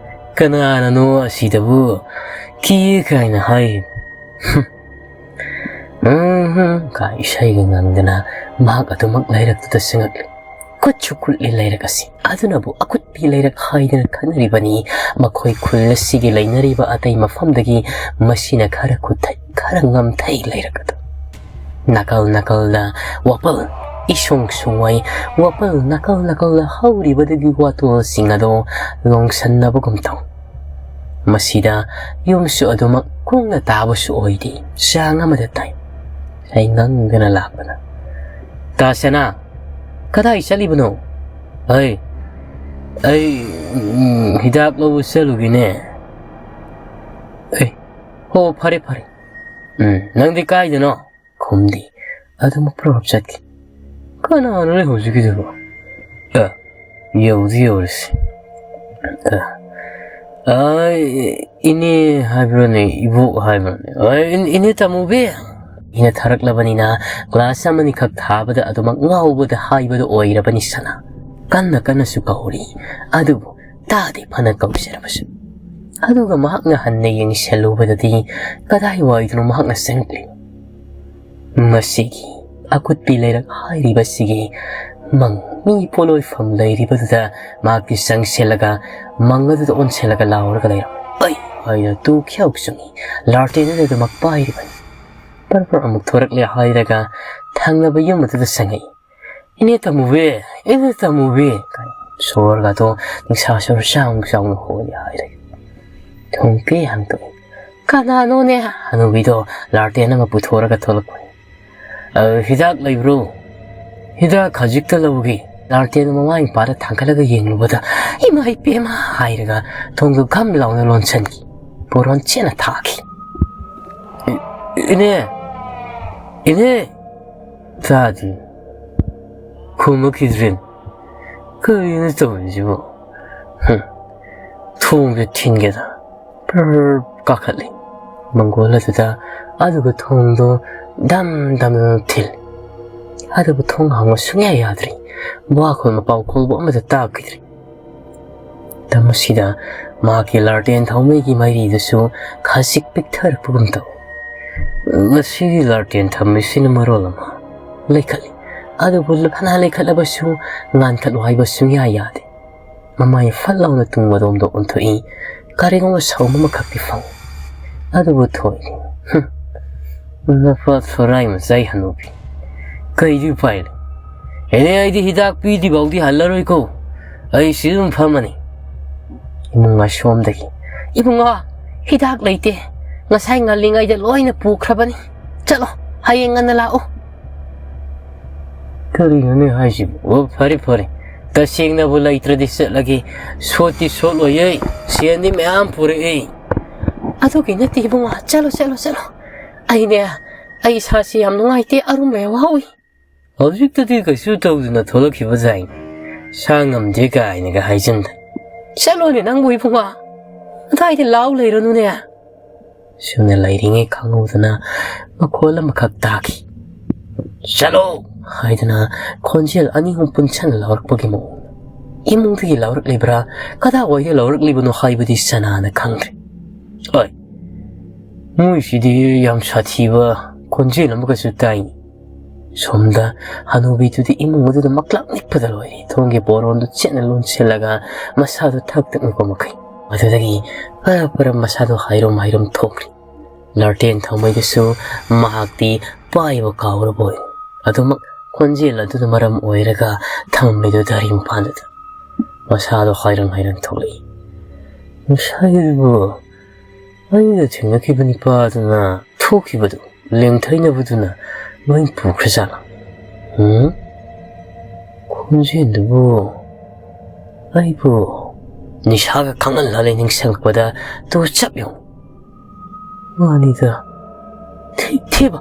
ꯀꯅꯥꯅꯅꯣ ꯑꯁꯤꯗꯕꯨ ꯀꯤ ꯀꯥꯏꯅ ꯍꯥꯏꯔꯤꯕ?" ꯎꯝ, ꯀꯥꯏ ꯏꯁꯩꯒ ꯉꯪꯗꯅ ꯃꯍꯥꯛ ꯑꯗꯨꯃꯛ ꯂꯩꯔꯛꯇꯨꯗ ꯆꯪꯉꯛꯂꯤ꯫ ꯈꯨꯠꯁꯨ ꯈꯨꯠꯂꯤ ꯂꯩꯔꯛ ꯑꯁꯤ꯫ ꯑꯗꯨꯅꯕꯨ ꯑꯀꯨꯠꯄꯤ ꯂꯩꯔꯛ ꯍꯥꯏꯗꯅ ꯈꯪꯅꯔꯤꯕꯅꯤ꯫ ꯃꯈꯣꯏ ꯈꯨꯜ ꯑꯁꯤꯒꯤ ꯂꯩꯅꯔꯤꯕ ꯑꯇꯩ ꯃꯐꯝꯗꯒꯤ ꯃꯁꯤꯅ ꯈꯔ ꯈꯨꯠꯊꯩ, ꯈꯔ ꯉꯝꯊꯩ ꯂꯩꯔꯛ ꯑꯗꯨ꯫ ꯅꯥꯀꯜ ꯅꯥꯀꯜꯗ ꯋꯥꯄꯜ ꯏꯁꯨꯡ ꯁꯨꯡꯋꯥꯏ, ꯋꯥꯄꯜ ꯅꯥꯀꯜ ꯅꯥꯀꯜꯗ ꯍꯧꯔꯤꯕꯗꯒꯤ ꯋꯥꯇꯣꯜꯁꯤꯡ ꯑꯗꯣ ꯂꯣꯡꯁꯟꯅꯕꯒꯨꯝ ꯇꯧ꯫ ꯃꯁꯤꯗ ꯌꯨꯝꯁꯨ ꯑꯗꯨꯃꯛ ꯀꯨꯡꯅ ꯇꯥꯕꯁꯨ ꯑꯣꯏꯗꯦ, ꯆꯥꯡ ꯑꯃꯗ ꯇꯥꯏ꯫ ꯑꯩ ꯉꯪꯗꯅ ꯂꯥꯛꯄꯅ, "ꯇꯥ ꯁꯅꯥ, ꯀꯗꯥꯏ ꯆꯠꯂꯤꯕꯅꯣ?" "ꯑꯩ, ꯑꯩ, ꯎꯝ, ꯍꯤꯗꯥꯛ ꯂꯧꯕ ꯆꯠꯂꯨꯒꯦꯅꯦ꯫" "ꯑꯦ, ꯍꯣ, ꯐꯔꯦ, ꯐꯔꯦ꯫ ꯎꯝ, ꯅꯪꯗꯤ ꯀꯥꯏꯗꯅꯣ?" ꯈꯨꯝꯗꯦ꯫ ꯑꯗꯨꯃꯛ ꯄ꯭ꯔꯣꯞ ꯆꯠꯈꯤ꯫ ꯀꯅꯥꯅꯣꯅꯦ ꯍꯧꯖꯤꯛꯀꯤꯗꯨꯕꯣ? ꯑ, ꯌꯧꯗꯤ ꯌꯧꯔꯁꯤ꯫ ꯑ, ꯑ, ꯏꯅꯦ ꯍꯥꯏꯕ꯭ꯔꯣꯅꯦ, ꯏꯕꯣꯛ ꯍꯥꯏꯕ꯭ꯔꯣꯅꯦ? ꯑ, ꯏꯟ-, ꯏꯅꯦ ꯇꯥꯃꯨꯕꯤ! ꯏꯅ ꯊꯥꯔꯛꯂꯕꯅꯤꯅ ꯒ꯭ꯂꯥꯁ ꯑꯃꯅꯤꯈꯛ ꯊꯥꯕꯗ ꯑꯗꯨꯃꯛ ꯉꯥꯎꯕꯗ ꯍꯥꯏꯕꯗꯨ ꯑꯣꯏꯔꯕꯅꯤ ꯁꯅꯥ꯫ ꯀꯟꯅ ꯀꯟꯅꯁꯨ ꯀꯧꯔꯤ, ꯑꯗꯨꯕꯨ ꯇꯥꯗꯦ ꯐꯅ ꯀꯧꯖꯔꯕꯁꯨ꯫ ꯑꯗꯨꯒ ꯃꯍꯥꯛꯅ ꯍꯟꯅ ꯌꯦꯡꯁꯤꯜꯂꯨꯕꯗꯗꯤ ꯀꯗꯥꯏꯋꯥꯏꯗꯅꯣ ꯃꯍꯥꯛꯅ ꯆꯪꯂꯛꯂꯤ꯫ ꯃꯁꯤꯒꯤ ꯑꯀꯨꯠꯄꯤ ꯂꯩꯔꯛ ꯍꯥꯏꯔꯤꯕꯁꯤꯒꯤ ꯃꯪ, ꯃꯤ ꯄꯣꯠꯂꯣꯏꯐꯝ ꯂꯩꯔꯤꯕꯗꯨꯗ ꯃꯍꯥꯛꯇꯤ ꯆꯪꯁꯤꯜꯂꯒ ꯃꯪ ꯑꯗꯨꯗ ꯑꯣꯟꯁꯤꯜꯂꯒ ꯂꯥꯎꯔꯒ ꯂꯩꯔꯝꯃꯤ꯫ "ꯑꯩ!" ꯍꯥꯏꯅ ꯇꯨ ꯈ꯭ꯌꯥꯎ ꯆꯨꯡꯉꯤ꯫ ꯂꯥꯔꯇꯦꯟ ꯑꯗꯨ ꯑꯗꯨꯃꯛ ꯄꯥꯏꯔꯤꯕꯅꯤ꯫ ꯄꯔ ꯄꯔ ꯑꯃꯨꯛ ꯊꯣꯔꯛꯂꯦ ꯍꯥꯏꯔꯒ ꯊꯪꯅꯕ ꯌꯨꯝ ꯑꯗꯨꯗ ꯆꯪꯉꯛꯏ꯫ "ꯏꯅꯦ ꯇꯃꯨꯕꯤ! ꯏꯅꯦ ꯇꯃꯨꯕꯤ!" ꯀꯥꯏꯅ ꯁꯣꯔꯒꯗꯣ ꯅꯤꯡꯁꯥ ꯁꯣꯔ ꯆꯥꯎꯅ ꯆꯥꯎꯅ ꯍꯣꯜꯂꯤ ꯍꯥꯏꯔꯦ꯫ ꯊꯣꯡ ꯄꯦ ꯍꯥꯡꯗꯣꯛꯏ꯫ "ꯀꯅꯥꯅꯣꯅꯦ?" ꯍꯅꯨꯕꯤꯗꯣ ꯂꯥꯔꯇꯦꯟ ꯑꯃ ꯄꯨꯊꯣꯔꯒ ꯊꯣꯛꯂꯛꯄꯅꯤ꯫ "ꯑ, ꯍꯤꯗꯥꯛ ꯂꯩꯕ꯭ꯔꯣ? ꯍꯤꯗꯥꯛ ꯍꯧꯖꯤꯛꯇ ꯂꯧꯒꯦ꯫" ꯂꯥꯔꯇꯦꯟ ꯃꯃꯥꯏ ꯃꯄꯥꯗ ꯊꯥꯡꯒꯠꯂꯒ ꯌꯦꯡꯂꯨꯕꯗ, "ꯏꯃꯥ ꯏꯄꯦꯝꯃ!" ꯍꯥꯏꯔꯒ ꯊꯣꯡꯗꯨ ꯘꯝ ꯂꯥꯎꯅ ꯂꯣꯟꯁꯤꯟꯈꯤ꯫ ꯄꯣꯔꯣꯟ ꯆꯦꯅ ꯊꯥꯈꯤ꯫ "ꯏ-, ꯏꯅꯦ! ꯏꯅꯦ!" ꯇꯥꯗꯦ꯫ ꯈꯨꯝꯃꯛꯈꯤꯗ꯭ꯔꯦ꯫ ꯀꯔꯤꯅꯣ ꯇꯧꯔꯤꯁꯤꯕꯣ? ꯍꯨꯝ꯫ ꯊꯣꯡꯁꯦ ꯊꯤꯟꯒꯦꯗ ꯄ꯭ꯔꯔ ꯀꯥꯈꯠꯂꯤ꯫ ꯃꯪꯒꯣꯜ ꯑꯗꯨꯗ ꯑꯗꯨꯒ ꯊꯣꯡꯗꯣ ꯗꯝ ꯗꯝ ꯗꯝ ꯊꯤꯜꯂꯤ꯫ ꯑꯗꯨꯕꯨ ꯊꯣꯡ ꯍꯥꯡꯕ ꯁꯨꯡꯌꯥ ꯌꯥꯗ꯭ꯔꯤ꯫ ꯋꯥꯈꯣꯜ ꯃꯄꯥꯎ ꯈꯣꯜꯕꯨ ꯑꯃꯠꯇ ꯇꯥꯈꯤꯗ꯭ꯔꯤ꯫ ꯃꯇꯝ ꯑꯁꯤꯗ ꯃꯍꯥꯛꯀꯤ ꯂꯥꯔꯇꯦꯟ ꯊꯥꯎꯃꯩꯒꯤ ꯃꯩꯔꯤꯗꯨꯁꯨ ꯈꯖꯤꯛ ꯄꯤꯛꯊꯔꯛꯄꯒꯨꯝ ꯇꯧꯏ꯫ ꯃꯁꯤꯒꯤ ꯂꯥꯔꯇꯦꯟ ꯊꯝꯃꯤꯁꯤꯅ ꯃꯔꯣꯜ ꯑꯃ ꯂꯩꯈꯠꯂꯤ, ꯑꯗꯨꯕꯨ ꯐꯅ ꯂꯩꯈꯠꯂꯕꯁꯨ ꯉꯥꯟꯈꯠꯂꯨ ꯍꯥꯏꯕ ꯁꯨꯡꯌꯥ ꯌꯥꯗꯦ꯫ ꯃꯃꯥꯏ ꯐꯠ ꯂꯥꯎꯅ ꯇꯨꯡ ꯑꯗꯣꯝꯗ ꯑꯣꯟꯊꯣꯛꯏ꯫ ꯀꯔꯤꯒꯨꯝꯕ ꯁꯥꯎꯝ ꯑꯃꯈꯛꯇꯤ ꯐꯪꯏ꯫ ꯑꯗꯨꯕꯨ ꯊꯣꯛꯏ꯫ ꯍꯨꯝ꯫ ꯅꯄꯥ ꯊꯣꯔꯥꯏ ꯃꯆꯥꯏ ꯍꯅꯨꯕꯤ꯫ ꯀꯩꯗꯤ ꯎꯄꯥꯏ ꯂꯩ? ꯍꯦꯅꯦ, ꯑꯩꯗꯤ ꯍꯤꯗꯥꯛ ꯄꯤꯗ꯭ꯔꯤ ꯐꯥꯎꯗꯤ ꯍꯜꯂꯔꯣꯏꯀꯣ꯫ ꯑꯩ ꯁꯤ ꯑꯗꯨꯝ ꯐꯝꯃꯅꯤ꯫ ꯏꯃꯨꯡ ꯑꯁꯣꯝꯗꯒꯤ, "ꯏꯕꯨꯡꯉꯣ, ꯍꯤꯗꯥꯛ ꯂꯩꯇꯦ꯫ ꯉꯁꯥꯏ ꯉꯜꯂꯤꯉꯩꯗ ꯂꯣꯏꯅ ꯄꯨꯈ꯭ꯔꯕꯅꯤ꯫ ꯆꯠꯂꯣ, ꯍꯌꯦꯡ ꯉꯟꯅ ꯂꯥꯛꯎ꯫" ꯀꯔꯤꯅꯣꯅꯦ ꯍꯥꯏꯁꯤꯕꯨ? ꯑꯣ, ꯐꯔꯦ, ꯐꯔꯦ꯫ ꯇꯁꯦꯡꯅꯕꯨ ꯂꯩꯇ꯭ꯔꯗꯤ ꯆꯠꯂꯒꯦ꯫ ꯁꯣꯠꯇꯤ ꯁꯣꯠꯂꯣꯏꯌꯦ꯫ ꯁꯦꯟꯗꯤ ꯃꯌꯥꯝ ꯄꯨꯔꯛꯏ꯫ ꯑꯗꯨꯒꯤ ꯅꯠꯇꯦ ꯏꯕꯨꯡꯉꯣ꯫ ꯆꯠꯂꯣ, ꯆꯠꯂꯣ, ꯆꯠꯂꯣ꯫ ꯑꯩꯅꯦ, ꯑꯩ ꯏꯁꯥꯁꯤ ꯌꯥꯝ ꯅꯨꯡꯉꯥꯏꯇꯦ꯫ ꯑꯔꯨꯝꯕ ꯌꯥꯎꯍꯧꯏ꯫ ꯍꯧꯖꯤꯛꯇꯗꯤ ꯀꯩꯁꯨ ꯇꯧꯗꯅ ꯊꯣꯛꯂꯛꯈꯤꯕ ꯖꯥꯏ꯫ ꯁꯥ ꯉꯝꯗꯦ ꯀꯥꯏꯅꯒ ꯍꯥꯏꯖꯤꯟꯗ꯫ ꯆꯠꯂꯣꯅꯦ ꯅꯪꯕꯨ ꯏꯕꯨꯡꯉꯣ꯫ ꯑꯗꯨꯋꯥꯏꯗ ꯂꯥꯎ ꯂꯩꯔꯨꯅꯨꯅꯦ꯫ ꯁꯨꯝꯅ ꯂꯩꯔꯤꯉꯩ ꯈꯪꯍꯧꯗꯅ ꯃꯈꯣꯜ ꯑꯃꯈꯛ ꯇꯥꯈꯤ꯫ "ꯆꯠꯂꯣ!" ꯍꯥꯏꯗꯅ ꯈꯣꯟꯖꯦꯜ ꯑꯅꯤ ꯑꯍꯨꯝ ꯄꯨꯟꯁꯟꯅ ꯂꯥꯎꯔꯛꯄꯒꯤ ꯃꯑꯣꯡ꯫ ꯏꯃꯨꯡꯗꯒꯤ ꯂꯥꯎꯔꯛꯂꯤꯕ꯭ꯔꯥ, ꯀꯗꯥꯏꯋꯥꯏꯗ ꯂꯥꯎꯔꯛꯂꯤꯕꯅꯣ ꯍꯥꯏꯕꯗꯤ ꯆꯅꯥꯅ ꯈꯪꯗ꯭ꯔꯦ꯫ "ꯑꯣꯏ, ꯃꯣꯏꯁꯤꯗꯤ ꯌꯥꯝ ꯁꯥꯊꯤꯕ ꯈꯣꯟꯖꯦꯜ ꯑꯃꯒꯁꯨ ꯇꯥꯏꯅꯤ꯫ ꯁꯣꯝꯗ ꯍꯅꯨꯕꯤꯗꯨꯗꯤ ꯏꯃꯨꯡ ꯑꯗꯨꯗ ꯃꯛꯂꯥꯛ ꯅꯤꯛꯄꯗ ꯂꯣꯏꯔꯦ꯫ ꯊꯣꯡꯒꯤ ꯄꯣꯔꯣꯟꯗꯨ ꯆꯦꯠꯅ ꯂꯣꯟꯁꯤꯜꯂꯒ ꯃꯁꯥꯗꯨ ꯊꯛ ꯊꯛ ꯅꯤꯛꯄ ꯃꯈꯩ꯫ ꯑꯗꯨꯗꯒꯤ ꯐꯔ ꯐꯔ ꯃꯁꯥꯗꯣ ꯍꯥꯏꯔꯨꯝ ꯍꯥꯏꯔꯨꯝ ꯊꯣꯛꯈ꯭ꯔꯦ꯫ ꯂꯥꯔꯇꯦꯟ ꯊꯧꯃꯩꯗꯨꯁꯨ ꯃꯍꯥꯛꯇꯤ ꯄꯥꯏꯕ ꯀꯥꯎꯔꯕꯣꯏ ꯑꯗꯨꯃꯛ ꯈꯣꯟꯖꯦꯜ ꯑꯗꯨꯅ ꯃꯔꯝ ꯑꯣꯏꯔꯒ ꯊꯝꯃꯤꯗꯨ ꯙꯔꯤ ꯃꯄꯥꯟꯗꯨꯗ꯫ ꯃꯁꯥꯗꯣ ꯍꯥꯏꯔꯪ ꯍꯥꯏꯔꯪ ꯊꯣꯛꯂꯛꯏ꯫ "ꯉꯁꯥꯏꯗꯨꯕꯨ ꯑꯩꯅ ꯊꯦꯡꯅꯈꯤꯕ ꯅꯤꯄꯥꯗꯨꯅ ꯊꯣꯛꯈꯤꯕꯗꯨ ꯂꯦꯡꯊꯩꯅꯕꯗꯨꯅ ꯂꯣꯏ ꯄꯨꯈ꯭ꯔꯖꯥꯠꯂꯥ? ꯎꯝ? ꯈꯣꯟꯖꯦꯜꯗꯨꯕꯨ ꯑꯩꯕꯨ ꯅꯤꯁꯥꯒ ꯈꯪꯍꯜꯂ ꯂꯩ ꯅꯤꯡꯁꯤꯡꯉꯛꯄꯗ ꯇꯨ ꯆꯞ ꯌꯦꯡꯉꯨ꯫ ꯃꯥꯅꯤꯗ, ꯊꯦ-, ꯊꯦꯕ!"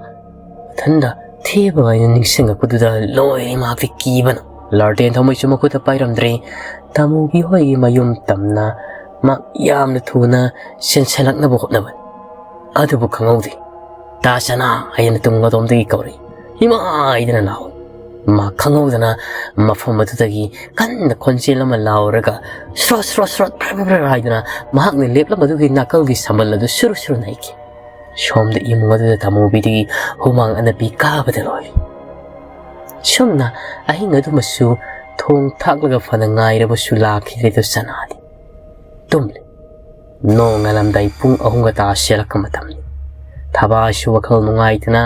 ꯃꯊꯟꯗ ꯊꯦꯕ ꯍꯥꯏꯅ ꯅꯤꯡꯁꯤꯡꯉꯛꯄꯗꯨꯗ ꯂꯣꯏꯔꯦ ꯃꯍꯥꯛꯇꯤ ꯀꯤꯕꯅ꯫ ꯂꯥꯔꯇꯦꯟ ꯊꯧꯃꯩꯁꯨ ꯃꯈꯨꯠꯇ ꯄꯥꯏꯔꯝꯗ꯭ꯔꯦ꯫ ꯇꯥꯃꯣꯕꯤ ꯍꯣꯏꯒꯤ ꯃꯌꯨꯝ ꯇꯝꯅ ꯃꯥ ꯌꯥꯝꯅ ꯊꯨꯅ ꯆꯦꯟꯁꯤꯜꯂꯛꯅꯕ ꯍꯣꯠꯅꯕꯅꯤ꯫ ꯑꯗꯨꯕꯨ ꯈꯪꯍꯧꯗꯦ꯫ "ꯇꯥ ꯆꯅꯥ!" ꯍꯥꯏꯅ ꯇꯨꯡ ꯑꯗꯣꯝꯗꯒꯤ ꯀꯧꯔꯛꯏ꯫ "ꯏꯃꯥ!" ꯍꯥꯏꯗꯅ ꯂꯥꯎꯏ꯫ ꯃꯥ ꯈꯪꯍꯧꯗꯅ ꯃꯐꯝ ꯑꯗꯨꯗꯒꯤ ꯀꯟꯅ ꯈꯣꯟꯖꯦꯜ ꯑꯃ ꯂꯥꯎꯔꯒ ꯁ꯭ꯔꯣꯠ, ꯁ꯭ꯔꯣꯠ, ꯁ꯭ꯔꯣꯠ, ꯐ꯭ꯔ, ꯐ꯭ꯔ, ꯐ꯭ꯔ ꯍꯥꯏꯗꯨꯅ ꯃꯍꯥꯛꯅ ꯂꯦꯞꯂꯝꯕꯗꯨꯒꯤ ꯅꯥꯀꯜꯒꯤ ꯁꯝꯕꯜ ꯑꯗꯨ ꯁꯨꯔꯨ ꯁꯨꯔꯨ ꯅꯩꯈꯤ꯫ ꯁꯣꯝꯗ ꯏꯃꯨꯡ ꯑꯗꯨꯗ ꯇꯥꯃꯣꯕꯤꯗꯒꯤ ꯍꯨꯃꯥꯡ ꯑꯅꯞꯄꯤ ꯀꯥꯕꯗ ꯂꯣꯏꯔꯦ꯫ ꯁꯨꯝꯅ ꯑꯍꯤꯡ ꯑꯗꯨꯃꯁꯨ ꯊꯣꯡ ꯊꯥꯛꯂꯒ ꯐꯅ ꯉꯥꯏꯔꯕꯁꯨ ꯂꯥꯛꯈꯤꯗ꯭ꯔꯦꯗꯣ ꯆꯅꯥꯗꯤ꯫ ꯇꯨꯝꯂꯦ꯫ ꯅꯣꯡꯉꯥꯜꯂꯝꯗꯥꯏ ꯄꯨꯡ ꯑꯍꯨꯝꯒ ꯇꯥ ꯁꯦꯜꯂꯛꯄ ꯃꯇꯝꯅꯤ꯫ ꯊꯕꯥꯁꯨ ꯋꯥꯈꯜ ꯅꯨꯡꯉꯥꯏꯇꯅ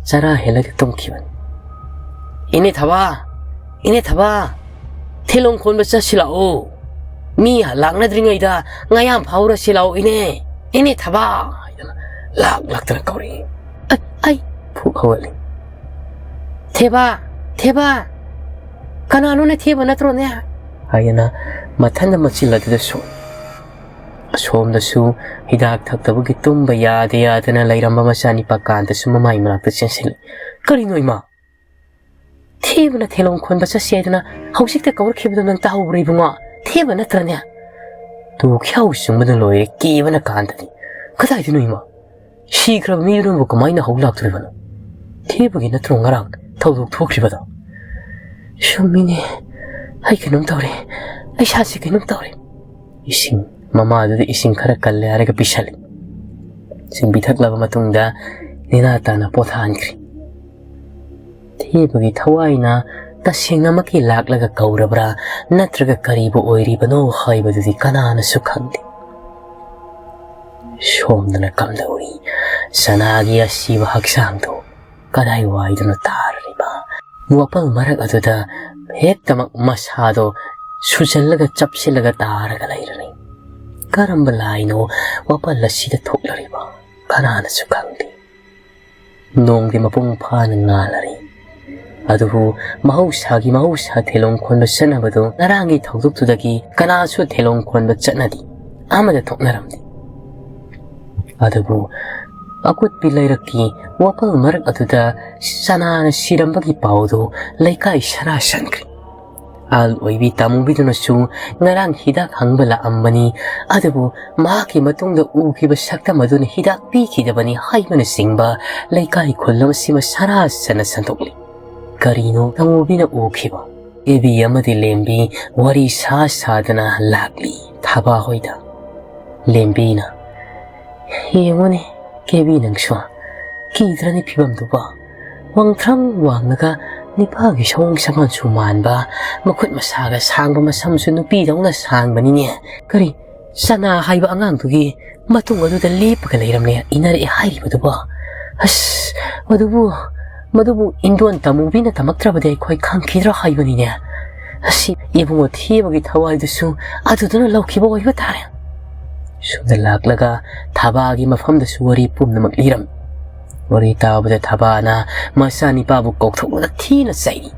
ꯆꯔꯥ ꯍꯦꯜꯂꯒ ꯇꯨꯝꯈꯤꯕꯅꯤ꯫ "ꯏꯅꯦ ꯊꯕꯥ! ꯏꯅꯦ ꯊꯕꯥ! ꯊꯤꯂꯣꯡ ꯈꯣꯟꯕ ꯆꯠꯁꯤ ꯂꯥꯛꯑꯣ꯫ ꯃꯤ ꯂꯥꯛꯅꯗ꯭ꯔꯤꯉꯩꯗ ꯉꯥꯌꯥꯝ ꯐꯥꯎꯔꯁꯤ ꯂꯥꯛꯑꯣ ꯏꯅꯦ! ꯏꯅꯦ ꯊꯕꯥ!" ꯍꯥꯏꯗꯅ ꯂꯥꯛ ꯂꯥꯛꯇꯅ ꯀꯧꯔꯛꯏ꯫ ꯑꯩ, ꯑꯩ ꯐꯨꯛ ꯍꯧꯒꯠꯂꯤ꯫ "ꯊꯦꯕꯥ! ꯊꯦꯕꯥ! ꯀꯅꯥꯅꯣꯅꯦ, ꯊꯦꯕ ꯅꯠꯇ꯭ꯔꯣꯅꯦ?" ꯍꯥꯏꯗꯅ ꯃꯊꯟꯗ ꯃꯆꯤꯜ ꯑꯗꯨꯗ ꯁꯣꯛꯏ꯫ ꯑꯁꯣꯝꯗꯁꯨ ꯍꯤꯗꯥꯛ ꯊꯛꯇꯕꯒꯤ ꯇꯨꯝꯕ ꯌꯥꯗꯦ ꯌꯥꯗꯅ ꯂꯩꯔꯝꯕ ꯃꯆꯥꯅꯤꯄꯥ ꯀꯥꯟꯇꯁꯨ ꯃꯃꯥꯏ ꯃꯅꯥꯛꯇ ꯆꯦꯟꯁꯤꯜꯂꯤ꯫ "ꯀꯔꯤꯅꯣ ꯏꯃꯥ? ꯊꯦꯕꯅ ꯊꯦꯂꯣꯡ ꯈꯣꯟꯕ ꯆꯠꯁꯤ ꯍꯥꯏꯗꯅ ꯍꯧꯖꯤꯛꯇ ꯀꯧꯔꯛꯈꯤꯕꯗꯣ ꯅꯪ ꯇꯥꯍꯧꯕ꯭ꯔꯥ ꯏꯕꯨꯡꯉꯣ? ꯊꯦꯕ ꯅꯠꯇ꯭ꯔꯅꯦ?" ꯇꯨ ꯈ꯭ꯌꯥꯎ ꯆꯨꯡꯕꯅ ꯂꯣꯏꯔꯦ ꯀꯤꯕꯅ ꯀꯥꯟꯇꯗꯤ꯫ "ꯀꯗꯥꯏꯗꯅꯣ ꯏꯃꯥ? ꯁꯤꯈ꯭ꯔꯕ ꯃꯤꯗꯨꯅꯕꯨ ꯀꯃꯥꯏꯅ ꯍꯧ ꯂꯥꯛꯇꯣꯔꯤꯕꯅꯣ? ꯊꯦꯕꯒꯤ ꯅꯠꯇ꯭ꯔꯣ ꯉꯔꯥꯡ ꯊꯧꯗꯣꯛ ꯊꯣꯛꯈ꯭ꯔꯤꯕꯗꯣ?" "ꯆꯨꯝꯃꯤꯅꯦ, ꯑꯩ ꯀꯩꯅꯣꯝ ꯇꯧꯔꯦ, ꯑꯩ ꯏꯁꯥꯁꯤ ꯀꯩꯅꯣꯝ ꯇꯧꯔꯦ꯫" ꯏꯁꯤꯡ, ꯃꯃꯥꯗꯨꯗ ꯏꯁꯤꯡ ꯈꯔ ꯀꯜꯂꯦ ꯍꯥꯏꯔꯒ ꯄꯤꯁꯜꯂꯤ꯫ ꯏꯁꯤꯡ ꯄꯤꯊꯛꯂꯕ ꯃꯇꯨꯡꯗ ꯅꯦꯅꯥ ꯇꯥꯅ ꯄꯣꯊꯥꯍꯟꯈ꯭ꯔꯦ꯫ ꯊꯦꯕꯒꯤ ꯊꯋꯥꯏꯅ ꯇꯁꯦꯡꯅꯃꯛꯀꯤ ꯂꯥꯛꯂꯒ ꯀꯧꯔꯕ꯭ꯔꯥ, ꯅꯠꯇ꯭ꯔꯒ ꯀꯔꯤꯕꯨ ꯑꯣꯏꯔꯤꯕꯅꯣ ꯍꯥꯏꯕꯗꯨꯗꯤ ꯀꯅꯥꯅꯁꯨ ꯈꯪꯗꯦ꯫ ꯁꯣꯝꯗꯅ ꯀꯝꯗꯧꯔꯤ? ꯁꯅꯥꯒꯤ ꯑꯁꯤꯕ ꯍꯛꯆꯥꯡꯗꯣ ꯀꯗꯥꯏꯋꯥꯏꯗꯅꯣ ꯇꯥꯔꯤꯕ? ꯋꯥꯄꯜ ꯃꯔꯛ ꯑꯗꯨꯗ ꯍꯦꯛꯇꯃꯛ ꯃꯁꯥꯗꯣ ꯁꯨꯖꯜꯂꯒ ꯆꯞꯁꯤꯜꯂꯒ ꯇꯥꯔꯒ ꯂꯩꯔꯅꯤ꯫ ꯀꯔꯝꯕ ꯂꯥꯏꯅꯣ ꯋꯥꯄꯜ ꯑꯁꯤꯗ ꯊꯣꯛꯂꯔꯤꯕ? ꯀꯅꯥꯅꯁꯨ ꯈꯪꯗꯦ꯫ ꯅꯣꯡꯗꯤ ꯃꯄꯨꯡ ꯐꯥꯅ ꯉꯥꯜꯂꯔꯤ꯫ ꯑꯗꯨꯕꯨ ꯃꯍꯧꯁꯥꯒꯤ ꯃꯍꯧꯁꯥ ꯊꯦꯂꯣꯡ ꯈꯣꯟꯕ ꯆꯠꯅꯕꯗꯨ ꯉꯔꯥꯡꯒꯤ ꯊꯧꯗꯣꯛꯇꯨꯗꯒꯤ ꯀꯅꯥꯁꯨ ꯊꯦꯂꯣꯡ ꯈꯣꯟꯕ ꯆꯠꯅꯗꯦ꯫ ꯑꯃꯗ ꯊꯣꯛꯅꯔꯝꯗꯦ꯫ ꯑꯗꯨꯕꯨ ꯑꯀꯨꯠꯄꯤ ꯂꯩꯔꯛꯀꯤ ꯋꯥꯄꯜ ꯃꯔꯛ ꯑꯗꯨꯗ ꯁꯅꯥꯅ ꯁꯤꯔꯝꯕꯒꯤ ꯄꯥꯎꯗꯨ ꯂꯩꯀꯥꯏ ꯁꯔꯥ ꯁꯟꯈ꯭ꯔꯦ꯫ ꯑꯍꯜ ꯑꯣꯏꯕꯤ ꯇꯥꯃꯨꯕꯤꯗꯨꯅꯁꯨ ꯉꯔꯥꯡ ꯍꯤꯗꯥꯛ ꯍꯪꯕ ꯂꯥꯛꯑꯝꯕꯅꯤ, ꯑꯗꯨꯕꯨ ꯃꯍꯥꯛꯀꯤ ꯃꯇꯨꯡꯗ ꯎꯈꯤꯕ ꯁꯛꯇꯝ ꯑꯗꯨꯅ ꯍꯤꯗꯥꯛ ꯄꯤꯈꯤꯗꯕꯅꯤ ꯍꯥꯏꯕꯅꯆꯤꯡꯕ ꯂꯩꯀꯥꯏ ꯈꯨꯜꯂꯝ ꯑꯁꯤꯃ ꯁꯔꯥ ꯁꯟꯅ ꯁꯟꯗꯣꯛꯂꯤ꯫ ꯀꯔꯤꯅꯣ ꯇꯥꯃꯨꯕꯤꯅ ꯎꯈꯤꯕ? ꯀꯦꯕꯤ ꯑꯃꯗꯤ ꯂꯦꯝꯕꯤ ꯋꯥꯔꯤ ꯁꯥ ꯁꯥꯗꯅ ꯂꯥꯛꯂꯤ ꯊꯥꯕꯥ ꯍꯣꯏꯗ꯫ ꯂꯦꯝꯕꯤꯅ, "ꯌꯦꯡꯉꯨꯅꯦ ꯀꯦꯕꯤ, ꯅꯪꯁꯨ ꯀꯤꯗ꯭ꯔꯅꯤ ꯐꯤꯕꯝꯗꯨꯕꯣ? ꯋꯥꯡꯊ꯭ꯔꯝ ꯋꯥꯡꯂꯒ ꯅꯤꯄꯥꯒꯤ ꯁꯑꯣꯡ ꯁꯥꯃꯥꯟꯁꯨ ꯃꯥꯟꯕ, ꯃꯈꯨꯠ ꯃꯁꯥꯒ ꯁꯥꯡꯕ, ꯃꯁꯝꯁꯨ ꯅꯨꯄꯤꯗꯧꯅ ꯁꯥꯡꯕꯅꯤꯅꯦ꯫ ꯀꯔꯤ, ꯆꯅꯥ ꯍꯥꯏꯕ ꯑꯉꯥꯡꯗꯨꯒꯤ ꯃꯇꯨꯡ ꯑꯗꯨꯗ ꯂꯦꯞꯄꯒ ꯂꯩꯔꯝꯂꯦ ꯏꯟꯅꯔꯛꯑꯦ ꯍꯥꯏꯔꯤꯕꯗꯨꯕꯣ? ꯑꯁ, ꯃꯗꯨꯕꯨ, ꯃꯗꯨꯕꯨ ꯏꯟꯗꯣꯟ ꯇꯥꯃꯨꯕꯤꯅ ꯇꯝꯃꯛꯇ꯭ꯔꯕꯗꯤ ꯑꯩꯈꯣꯏ ꯈꯪꯈꯤꯗ꯭ꯔꯣ ꯍꯥꯏꯕꯅꯤꯅꯦ꯫ ꯑꯁꯤ ꯏꯕꯨꯡꯉꯣ ꯊꯦꯕꯒꯤ ꯊꯋꯥꯏꯗꯨꯁꯨ ꯑꯗꯨꯗꯨꯅ ꯂꯧꯈꯤꯕ ꯑꯣꯏꯕ ꯇꯥꯔꯦ"꯫ ꯁꯣꯝꯗ ꯂꯥꯛꯂꯒ ꯊꯥꯕꯥꯒꯤ ꯃꯐꯝꯗꯁꯨ ꯋꯥꯔꯤ ꯄꯨꯝꯅꯃꯛ ꯂꯤꯔꯝꯃꯤ꯫ ꯋꯥꯔꯤ ꯇꯥꯕꯗ ꯊꯥꯕꯥꯅ ꯃꯆꯥꯅꯤꯄꯥꯕꯨ ꯀꯧꯊꯣꯛꯂꯒ ꯊꯤꯅ ꯆꯩꯔꯤ꯫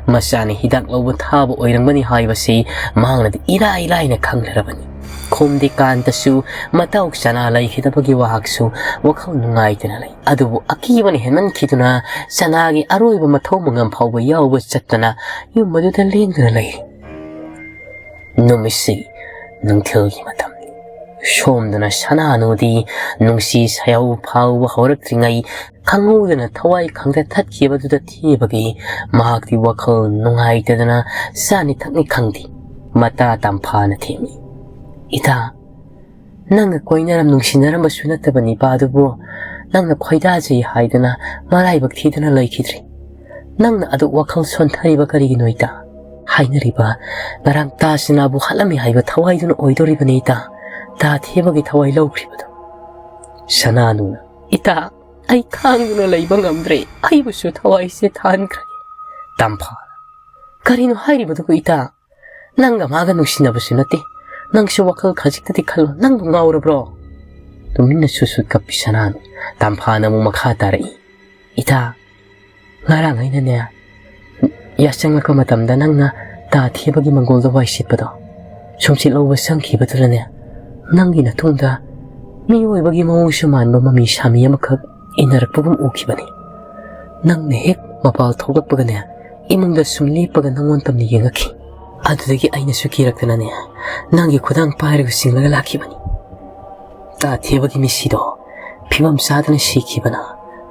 ꯃꯆꯥꯅ ꯍꯤꯗꯥꯛ ꯂꯧꯕ ꯊꯥꯕ ꯑꯣꯏꯔꯝꯒꯅꯤ ꯍꯥꯏꯕꯁꯤ ꯃꯍꯥꯛꯅꯗꯤ ꯏꯔꯥꯏ ꯂꯥꯏꯅ ꯈꯪꯂꯔꯕꯅꯤ꯫ ꯈꯣꯝꯗꯤꯀꯥꯟꯇꯁꯨ ꯃꯇꯥꯎ ꯆꯅꯥ ꯂꯩꯈꯤꯗꯕꯒꯤ ꯋꯥꯍꯥꯛꯁꯨ ꯋꯥꯈꯜ ꯅꯨꯡꯉꯥꯏꯇꯅ ꯂꯩ꯫ ꯑꯗꯨꯕꯨ ꯑꯀꯤꯕꯅ ꯍꯦꯟꯃꯟꯈꯤꯗꯨꯅ ꯆꯅꯥꯒꯤ ꯑꯔꯣꯏꯕ ꯃꯊꯧ ꯃꯉꯝ ꯐꯥꯎꯕ ꯌꯥꯎꯕ ꯆꯠꯇꯅ ꯌꯨꯝ ꯑꯗꯨꯗ ꯂꯦꯡꯗꯅ ꯂꯩꯔꯤ꯫ ꯅꯨꯃꯤꯠꯁꯤ ꯅꯨꯡꯊꯤꯜꯒꯤ ꯃꯇꯝꯅꯤ꯫ ꯁꯣꯝꯗꯅ ꯁꯅꯥꯅꯨꯗꯤ ꯅꯨꯡꯁꯤ ꯁꯥꯌꯧ ꯐꯥꯎꯕ ꯍꯧꯔꯛꯇ꯭ꯔꯤꯉꯩ ꯈꯪꯍꯧꯗꯅ ꯊꯋꯥꯏ ꯈꯪꯗ ꯊꯠꯈꯤꯕꯗꯨꯗ ꯊꯦꯕꯒꯤ ꯃꯍꯥꯛꯇꯤ ꯋꯥꯈꯜ ꯅꯨꯡꯉꯥꯏꯇꯗꯅ ꯆꯥꯅꯤ ꯊꯛꯅꯤ ꯈꯪꯗꯦ꯫ ꯃꯇꯥ ꯇꯝꯐꯥꯅ ꯊꯦꯝꯃꯤ꯫ "ꯏꯇꯥ, ꯅꯪꯒ ꯀꯣꯏꯅꯔꯝ ꯅꯨꯡꯁꯤꯅꯔꯝꯕꯁꯨ ꯅꯠꯇꯕ ꯅꯤꯄꯥꯗꯨꯕꯨ ꯅꯪꯅ ꯈꯣꯏꯗꯥꯖꯩ ꯍꯥꯏꯗꯅ ꯃꯔꯥꯏꯕꯛ ꯊꯤꯗꯅ ꯂꯩꯈꯤꯗ꯭ꯔꯦ꯫ "ꯅꯪꯅ ꯑꯗꯨꯛ ꯋꯥꯈꯜ ꯁꯣꯟꯊꯔꯤꯕ ꯀꯔꯤꯒꯤꯅꯣ ꯏꯇꯥ? ꯍꯥꯏꯅꯔꯤꯕ ꯉꯔꯥꯡ ꯇꯥ ꯁꯅꯥꯕꯨ ꯍꯥꯠꯂꯝꯃꯤ ꯍꯥꯏꯕ ꯊꯋꯥꯏꯗꯨꯅ ꯑꯣꯏꯗꯣꯔꯤꯕꯅꯤ ꯏꯇꯥ, ꯇꯥ ꯊꯦꯕꯒꯤ ꯊꯋꯥꯏ ꯂꯧꯈ꯭ꯔꯤꯕꯗꯣ꯫" ꯁꯅꯥꯅꯨꯅ, "ꯏꯇꯥ, ꯑꯩ ꯈꯥꯡꯗꯨꯅ ꯂꯩꯕ ꯉꯝꯗ꯭ꯔꯦ, ꯑꯩꯕꯨꯁꯨ ꯊꯋꯥꯏꯁꯦ ꯊꯥꯍꯟꯈ꯭ꯔꯦ꯫" ꯇꯝꯐꯥꯅ, "ꯀꯔꯤꯅꯣ ꯍꯥꯏꯔꯤꯕꯗꯨꯕꯨ ꯏꯇꯥ? ꯅꯪꯒ ꯃꯥꯒ ꯅꯨꯡꯁꯤꯅꯕꯁꯨ ꯅꯠꯇꯦ꯫ ꯅꯪꯁꯨ ꯋꯥꯈꯜ ꯈꯖꯤꯛꯇꯗꯤ ꯈꯜꯂꯣ꯫ ꯅꯪꯕꯨ ꯉꯥꯎꯔꯕ꯭ꯔꯣ?" ꯇꯨꯃꯤꯟꯅ ꯁꯨꯠ ꯁꯨꯠ ꯀꯞꯄꯤ ꯁꯅꯥꯅꯨ꯫ ꯇꯝꯐꯥꯅ ꯑꯃꯨꯛ ꯃꯈꯥ ꯇꯥꯔꯛꯏ, "ꯏꯇꯥ, ꯉꯔꯥꯡ ꯑꯩꯅꯅꯦ, ꯌꯥꯆꯪꯂꯛꯄ ꯃꯇꯝꯗ ꯅꯪꯅ ꯇꯥ ꯊꯦꯕꯒꯤ ꯃꯪꯒꯣꯜꯗ ꯋꯥꯏ ꯁꯤꯠꯄꯗꯣ ꯁꯨꯝꯁꯤꯠ ꯂꯧꯕ ꯆꯪꯈꯤꯕꯗꯨꯗꯅꯦ, ꯅꯪꯒꯤ ꯅꯇꯨꯡꯗ ꯃꯤꯑꯣꯏꯕꯒꯤ ꯃꯑꯣꯡꯁꯨ ꯃꯥꯟꯕ ꯃꯃꯤ ꯁꯥꯃꯤ ꯑꯃꯈꯛ ꯏꯟꯅꯔꯛꯄꯒꯨꯝ ꯎꯈꯤꯕꯅꯤ꯫ ꯅꯪꯅ ꯍꯦꯛ ꯃꯄꯥꯜ ꯊꯣꯛꯂꯛꯄꯒꯅꯦ, ꯏꯃꯨꯡꯗ ꯁꯨꯝ ꯂꯦꯞꯄꯒ ꯅꯪꯉꯣꯟ ꯇꯝꯅ ꯌꯦꯡꯉꯛꯈꯤ꯫ ꯑꯗꯨꯗꯒꯤ ꯑꯩꯅꯁꯨ ꯀꯤꯔꯛꯇꯅꯅꯦ, ꯅꯪꯒꯤ ꯈꯨꯗꯥꯡ ꯄꯥꯏꯔꯒ ꯆꯤꯡꯂꯒ ꯂꯥꯛꯈꯤꯕꯅꯤ꯫ ꯇꯥ ꯊꯦꯕꯒꯤ ꯃꯤꯁꯤꯗꯣ ꯐꯤꯕꯝ ꯆꯥꯗꯅ ꯁꯤꯈꯤꯕꯅ